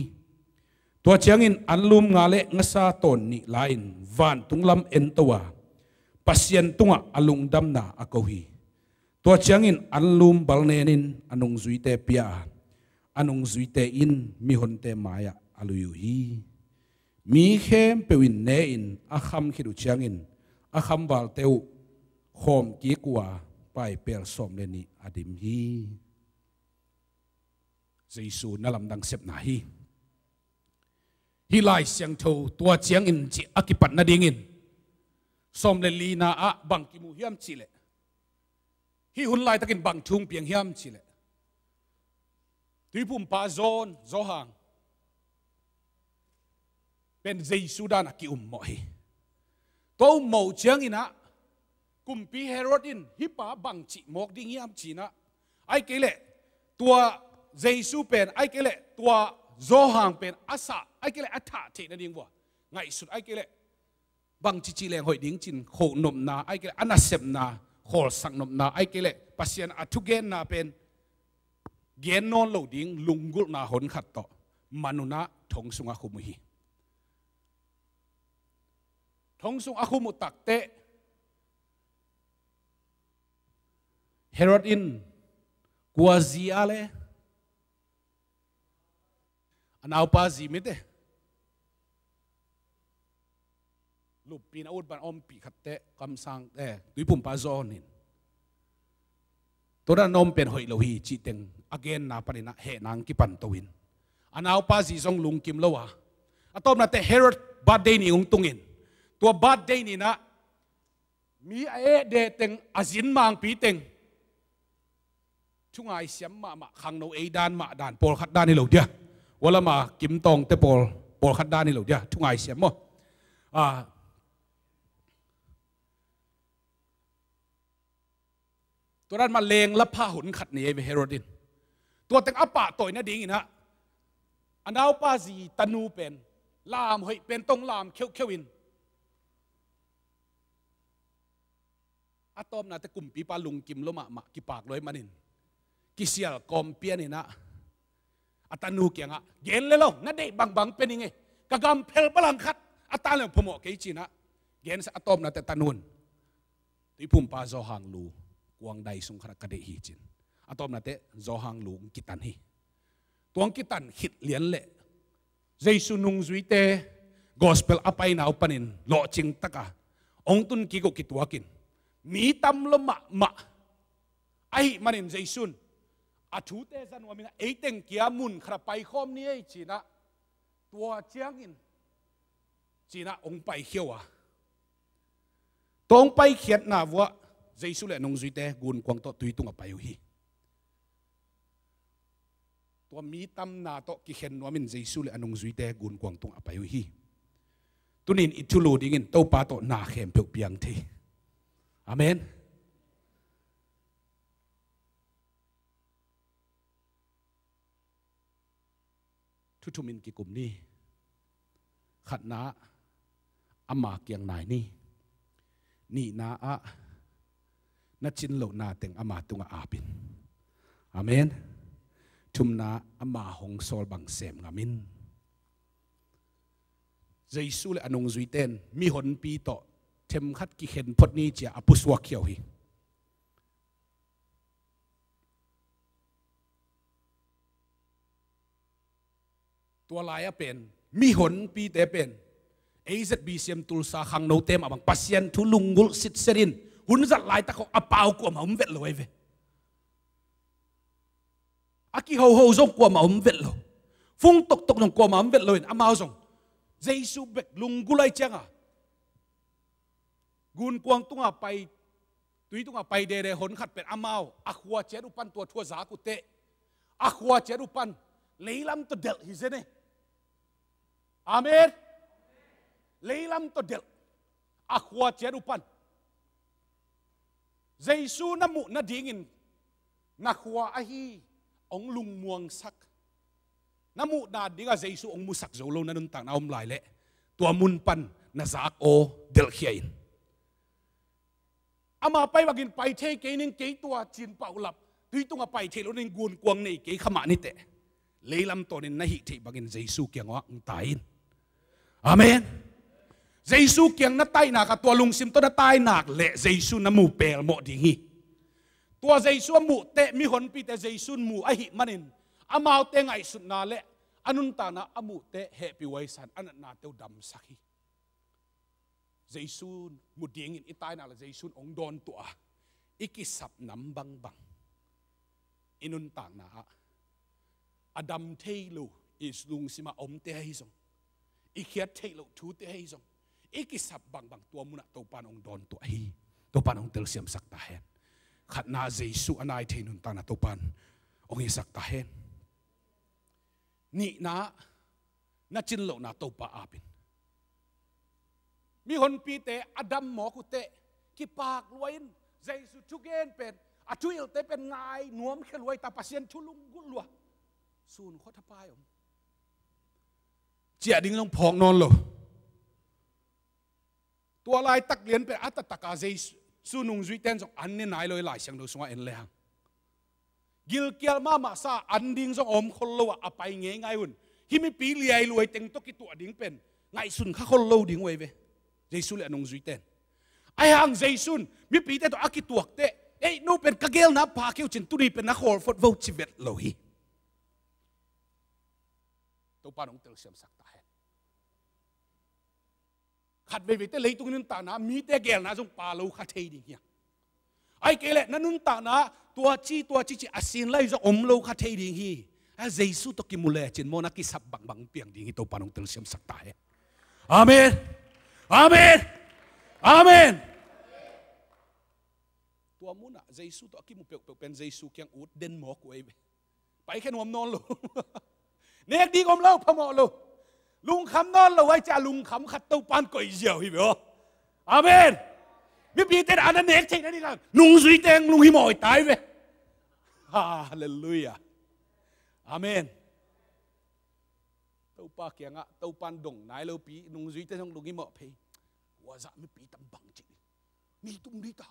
Tua ciangin anlum nga le ngasa tawn nih la-in vantung lam ento a, Pasian tungah a lungdamna a ko hi. Tua ciangin anlum balnenin a nungzuite pia a, a nungzuite in mihonte mai-ah a lui uh hi. Mi khempeuh in ne-in a kham khit uh ciangin a khamvalte uh khawm kik uh a, paipel sawm le nih a dim hi. Jesu na lamdang sepna hi. Hih Lai Siangtho tua ciangin cih a kipat nadingin sawm le lina ah bang kimu hiam cihleh, hih hun laitakin bang thu hong piang hiam cihleh, Tuiphumpa John, Johan pen Jesu dan a ki-ummawh hi. Tua ummawh ciangin ah kumpi Herod in hih pa bangci mawk ding hiam ci-in ah, ahih kei leh tua Jesu pen, ahih kei leh tua Johan pen a sah, ahih kei leh a thah theih nading uh a ngaihsut, ahih kei leh bangci cih leng hoih ding ci-in khoh nopna, ahih kei leh a nasepna, khawlsak nopna, ahih kei leh Pasian a thugenna pen gen nawn lo ding lunggulhna hon khat tawh man un ah thong sungah khum uh hi. Thong sungah khum uh takteh Herod in kua zi a le, a naupa zi mite, luppi na ut ban ompih khatteh kamsang, eh, Tuiphumpa John in, tua dan na om pen hoih lo hi, cih teng a genna panin ah hehna hong kipan to in, a naupa zi zong lungkim lo a, a tawpna teh Herod birthday ni hong tungin, tua birthday ni-in ah mi a eh deh teng, a zin mangpi teng, thungai siam mahmah, khangno ei dan mah dan, pawlkhat dan hi lo dia. Walama kim tawngte pawl, pawlkhat dan hi lo dia, thungai siam maw. Ah, tua dan mah leng la pha hun khat nei ei ve Herod in. Tua teng a pahtawi nadingin ah a naupa zi tanu pen lam hoih pen tong lam kheuhkheuh in, a tawpna teh kumpipa lungkim lo mahmah, kipak lo ahih manin kisial kawm pian in ah a tanu kiangah, gen le lo, na deih bangbang pia ning ei, ka gamphel balang khat a tan le phamawh kei ci-in ah, gensak, a tawpna teh tanu in Tuiphumpa Johan lu kuang dai sung khat ah ka deih hi ci-in, a tawpna teh Johan lu hong kitan hi. Tua hong kitan khit lian leh Jesu nungzuite gospel a paina uh panin lawhcing taka hong tun kik uh kituakin, mi tam lo mahmah ahih manin Jesu in a thute za nuamin ah, ei teng kia mun khat ah paikhawm ni ei ci-in ah, tua ciangin ci-in ah hong paikhia uh a, tua hong paikhiatna vuah Jesu le a nungzuite gunkuang tawh tui tungah pai uh hi. Tua mi tamna tawh kikhen nuamin Jesu le a nungzuite gunkuang tungah pai uh hi. Tuni-in i thulu dingin Topa tawh na khempeuh piang thei. Amen. Thu thumin kikum ni. Khatna ah ama kiang nai ni. Nihna ah na cin lohna teng ama tungah ap in. Amen. Thumna, ama hong sawl bang sem ngam in. Jesu le a nungzuite in mihonpi tawh themkhat kikhen phot ni ci-a a pusuak khia uh hi. Tua lai-ah pen mihonpite pen A Z B C M Tulsa khangnote mah bang Pasian thu lunggulh sitset in hun zat laitak khawng a pau kuamah om vet lo ahi ve. A kihoho zong kuamah om vet lo. Fung toktok zong kuamah om vet lo in amau zong Jesu bek lunggulh ahih ciangin gunkuang tungah pai Tui tungah pai dede hon khat pen amau a khua ciat uh pan tua thu a zak uh teh, a khua ciat uh pan leilam tawh delh hi zen e. Amen. Leilam tawh delh. A khua ciat uh pan Jesu na muh nadingin na khua ahi hong lungmuangsak, na muhna dingah Jesu hong musak zo lo na nuntakna om lai leh, tua mun pan na zak aw delhkhia in. Ama pai bangin pai thei kei ning, kei tua cin paulap, tui tungah pai thei lo ning, gunkuang nei kei kha mah ni teh, leilam tawnin na hih theih bangin Jesu kiangah hong tai in. Amen. Jesu kiang na tainak a, tua lungsim tawh na tainak leh Jesu na mu pelmawh ding hi. Tua Jesu a muh teh, mihonpite Jesu in mu ahih manin amaute ngaihsutna leh a nuntakna a muh teh hehpih huaisan, a natnate uh damsak hi. Jesu mu dingin i tainak leh Jesu in hong dawntuah a, i kisap nam bangbang, i nuntakna ah a dam thei lo, i lungsim ah omte ahi zong, i khiat theih loh thute ahi zong, i kisap bangbang tua munah Topa in hong dawntuah hi. Topa in hong telsiamsak ta hen. Khatna, Jesu a nai thei nuntakna Topa in hong hisak ta hen. Nihna, na cin lohna Topa ap in. Mihonpite a dam mawk uh teh kipak lua in, Jesu thugen pen, a thuhilhte pen ngai nuam khia lua hi ta, Pasian thu lunggulh lua. Sun khua thapai om, ciah ding zong phawk nawn lo. Tua laitak lian pen a taktak a Jesu nungzuite in zong an ne nai lo hi, Lai Siangtho sungah en le hang. Gilkial mahmah sa, an ding zong a om khol lo a, a pai ngeingai un. Hih mipi liai luai teng tawh kituah ding pen ngaihsun kha khol lo ding uh ei ve, Jesu leh a nungzuite in. Ahi hang Jesu in mipite tawh a kituak teh, "Ei, no pen ka geelna pha kei uh cin, tuni pen na khawl phot vo," ci vet lo hi. Topa in hong telsiamsak ta hen. Khat veivei teh leitung i nuntakna mite geelna zong pha lo kha thei ding hi a, ahih kei leh na nuntakna tua ci tua ci ci a sin lai zong om lo kha thei ding hi. A Jesu tawh kimu lecin maw, na kisap bangbang piang ding hi. Topa in hong telsiamsak ta hen. Amen. Amen. Amen. Tua munah Jesu tawh a kimu peuhpeuh pen Jesu kiang ut den mawk uh ei ve. Paikhia nuam nawn lo. Nek ding om lo, phamawh lo. Lungkham nawn lo, ai cia lungkham khat Topa in koih ziau hi ve aw. Amen. Mipite in a na nek theih nading a nungzuite hong lunghimawh hi ta hi ve. Halleluiah. Amen. Topa kiangah Topa in dong nai lopi nungzuite hong lunghimawh phei. Huazah mipi tam bang cih ni tum dita.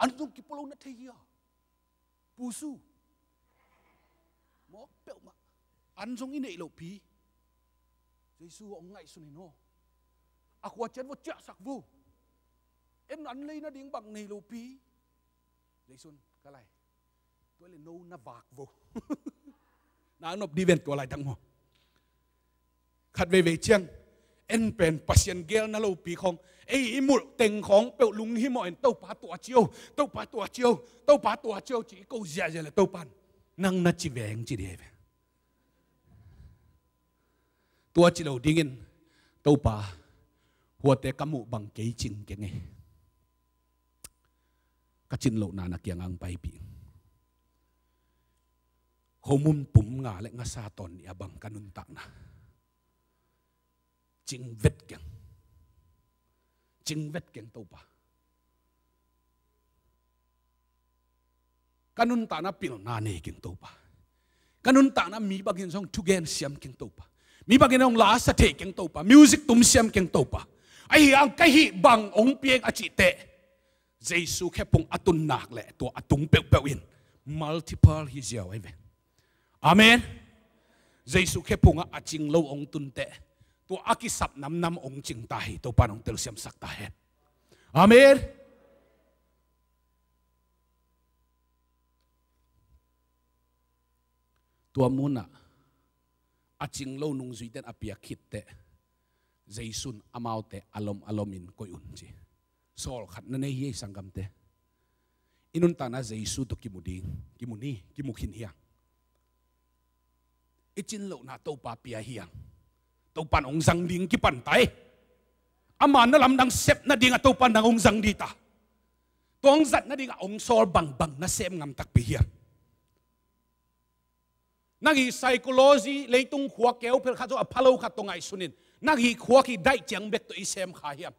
An zong kipua lo na thei hi a, pusu. Mawk peuhmah. An zong i neih lohpi. Jesu hong ngaihsun in aw. A khua ciat vo, ciahsak vo. En an lei nading bang nei lopi. Jesu in, "Ka lai. Tua leh no na vak vo." Na nop di ven tua laitak maw. Khat veivei ciang en pen Pasian geelna lopi khawng, ei i mulh teng khawng peuh lunghimawh in, "Topa tua cio, Topa tua cio, Topa tua cio," ci i ko ziahziah leh Topa in, "Nang na ci veng," ci ding hi ve. Tua ci lo dingin, "Topa, huate ka muh bang kei cing keng ei. Ka cin lohna na kiangah hong paipih. Khomun pum nga leh ngasa tawn nih a bang ka nuntakna. Cing vet keng. Cing vet keng Topa. Ka nuntakna pilna nei keng Topa. Ka nuntakna mi bangin zong thugen siam keng Topa. Mi bangin zong la sa thei keng Topa. Music tum siam keng Topa. Ahi hang ka hih bang hong piang," a cih teh, Jesu khephung a tun nak leh tua a tung peuhpeuh in multiple hi ziau ahi ve. Amen. Jesu khephungah a cing lo hong tun teh, tua a kisap namnam hong cing ta hi. Topa in hong telsiamsak ta hen. Amen. Tua munah a cing lo nungzuite in a piak khit teh, Jesu in amaute a lom a lomin, "Koih un," ci. Sawl khat na nei hi ei sanggamte. I nuntakna Jesu tawh kimu ding, kimu ni, kimu khin hi hang. I cin lohna Topa pia hi hang. Topa in hong zang ding kipan ta hi. Ama na lamdang sep nading a Topa in nang hong zang ding ta. Tua hong zat nadingah hong sawl bangbang na sem ngam takpi hiam? Nang hih psychology, leitung khua keu phel khat zong a phalo khat tawh ngaihsun in, nang hih khua hih daih ciang bek tawh i sem kha hiam?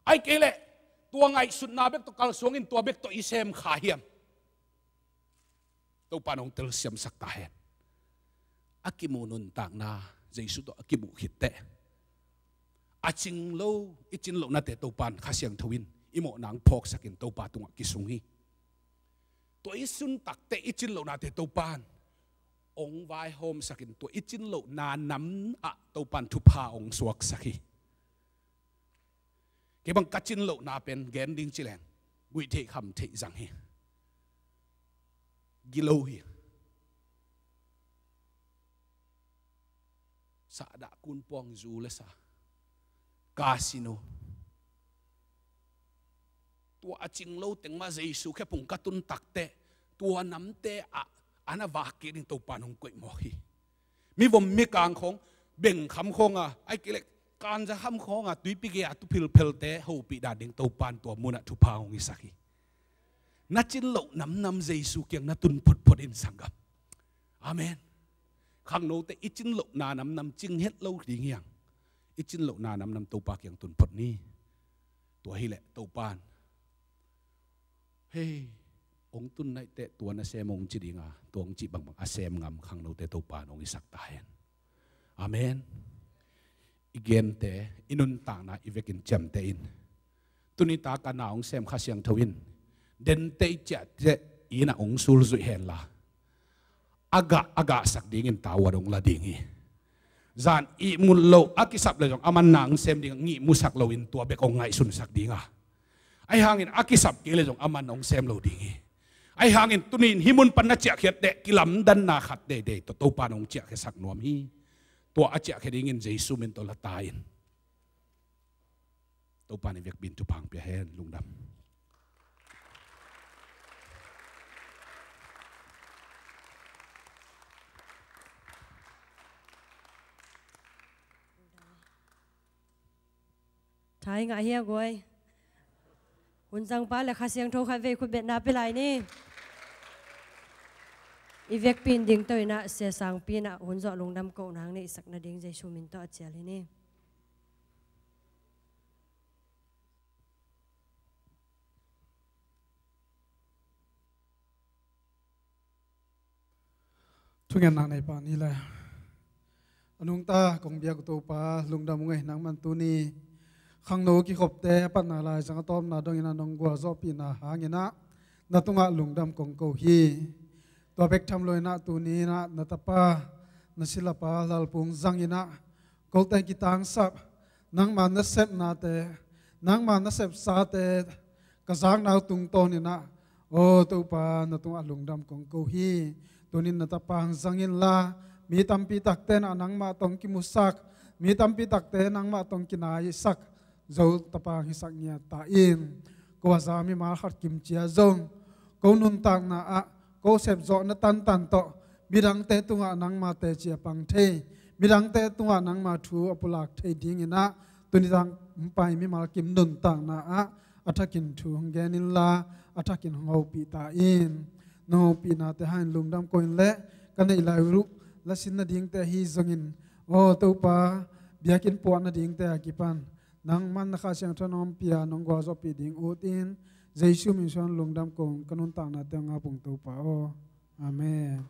Ahih kei leh tua ngaihsutna bek tawh kalsuang in tua bek tawh i sem kha hiam? Topa in hong telsiamsak ta hen. A kimuh nuntakna Jesu tawh a kimuh khit teh, a cing lo, i cin lohnate Topa in Kha Siangtho in i mawhna hong phawksak in Topa tungah kisung hi. Tua i suntak teh i cin lohnate Topa in hong vaihawmsak in tua i cin lohna nam ah Topa in thupha hong suaksak hi. Kei bang ka cin lohna pen gen ding ci leng guih theih kham theih zang hi. Gilo hi. Sahdah, kunpuang, zu le sa, casino. Tua a cing lo teng mah Jesu khephung ka tun tak teh tua namte ah a na vak kik ding Topa in hong koih mawk hi. Mivom mikang khawng, bengkham khawng a, ahih kei leh kanzakham khawng a, tuipi gei a tu philphelte hopih dan ding Topa in tua munah thupha hong hisak hi. Na cin loh namnam Jesu kiang na tun photphot in sanggam. Amen. Khangnote i cin lohna namnam cing het lo ding hi hang. I cin lohna namnam Topa kiang tun phot ni. Tua hileh Topa in, hei, hong tun naih teh tua na sem hong ci ding a, tua hong cih bangbang a sem ngam khangnote Topa in hong hisak ta hen. Amen. I gente, i nuntakna i vekin ciamteh in. Tuni tak a na hong sem Kha Siangtho in denteh i ciah teh i inn ah hong sulzuih hen la, a gah a gahsak dingin tavuan hong la ding hi. Zan ihmut loh a kisap leh zong aman na hong sem ding a, ihmusak loin tua bek hong ngaihsunsak ding a, ahi hangin a kisap kei leh zong aman hong sem lo ding hi. Ahi hangin tuni in hih mun pan na ciahkhiat teh kilamdanna khat deidei tawh Topa in hong ciahkhiasak nuam hi. Tua a ciahkhia dingin Jesu min tawh la ta in. Topa in i vekpi in thupha hong pia hen. Lungdam. Thai ngah hi a guai. Hun zangpa le Kha Siangtho khat vei khut betna pia lai ni. I vekpi in dingto in ah, Sia Sangpi in ah hun zawh lungdam kohna hong neihsak nading Jesu min tawh a cial hi ni. Thungetna nei pah ni le. A nungta kong biak uh Topa, lungdam ung ei, nangman tuni khangno kikhopte a patna lai zang a tawpna dongin ah nong gualzawhpihna hangin ah na tungah lungdam kong ko hi. Tua bek tham loin ah tuni in ah na tapa, na silapa Lalpung zangin ah kote kitangsap, nangma nasepnate, nangma nasepsate ka zakna uh tungtawnin ah, aw Topa, na tungah lungdam kong ko hi. Tunin na tapa hong zang inla, mi tampi takte in ah nangmah tawh hong kimusak, mi tampi takte nangmah tawh hong kinaisak zo tapa hong hisak ngiat ta in. Ko a za mimal khat kimcia zong, ko nuntakna ah ko sepzawhna tantan tawh midangte tungah nangma teci a pang thei, midangte tungah nangma thu a pulak thei dingin ah tuni tak hong pai mimal kim nuntakna ah a thakin thu hong gen inla, a thakin hong hopih ta in. Na hopihnate hangin lungdam ko in le, ka neih lai uh lasin nadingte ahi zongin, aw Topa, biakinn puah nadingte a kipan nangman na Kha Siangtho nong pia, nong gualzawhpih ding ut in, Jesu min suang lungdam kong ka nuntaknate hong ap ung Topa aw. Amen.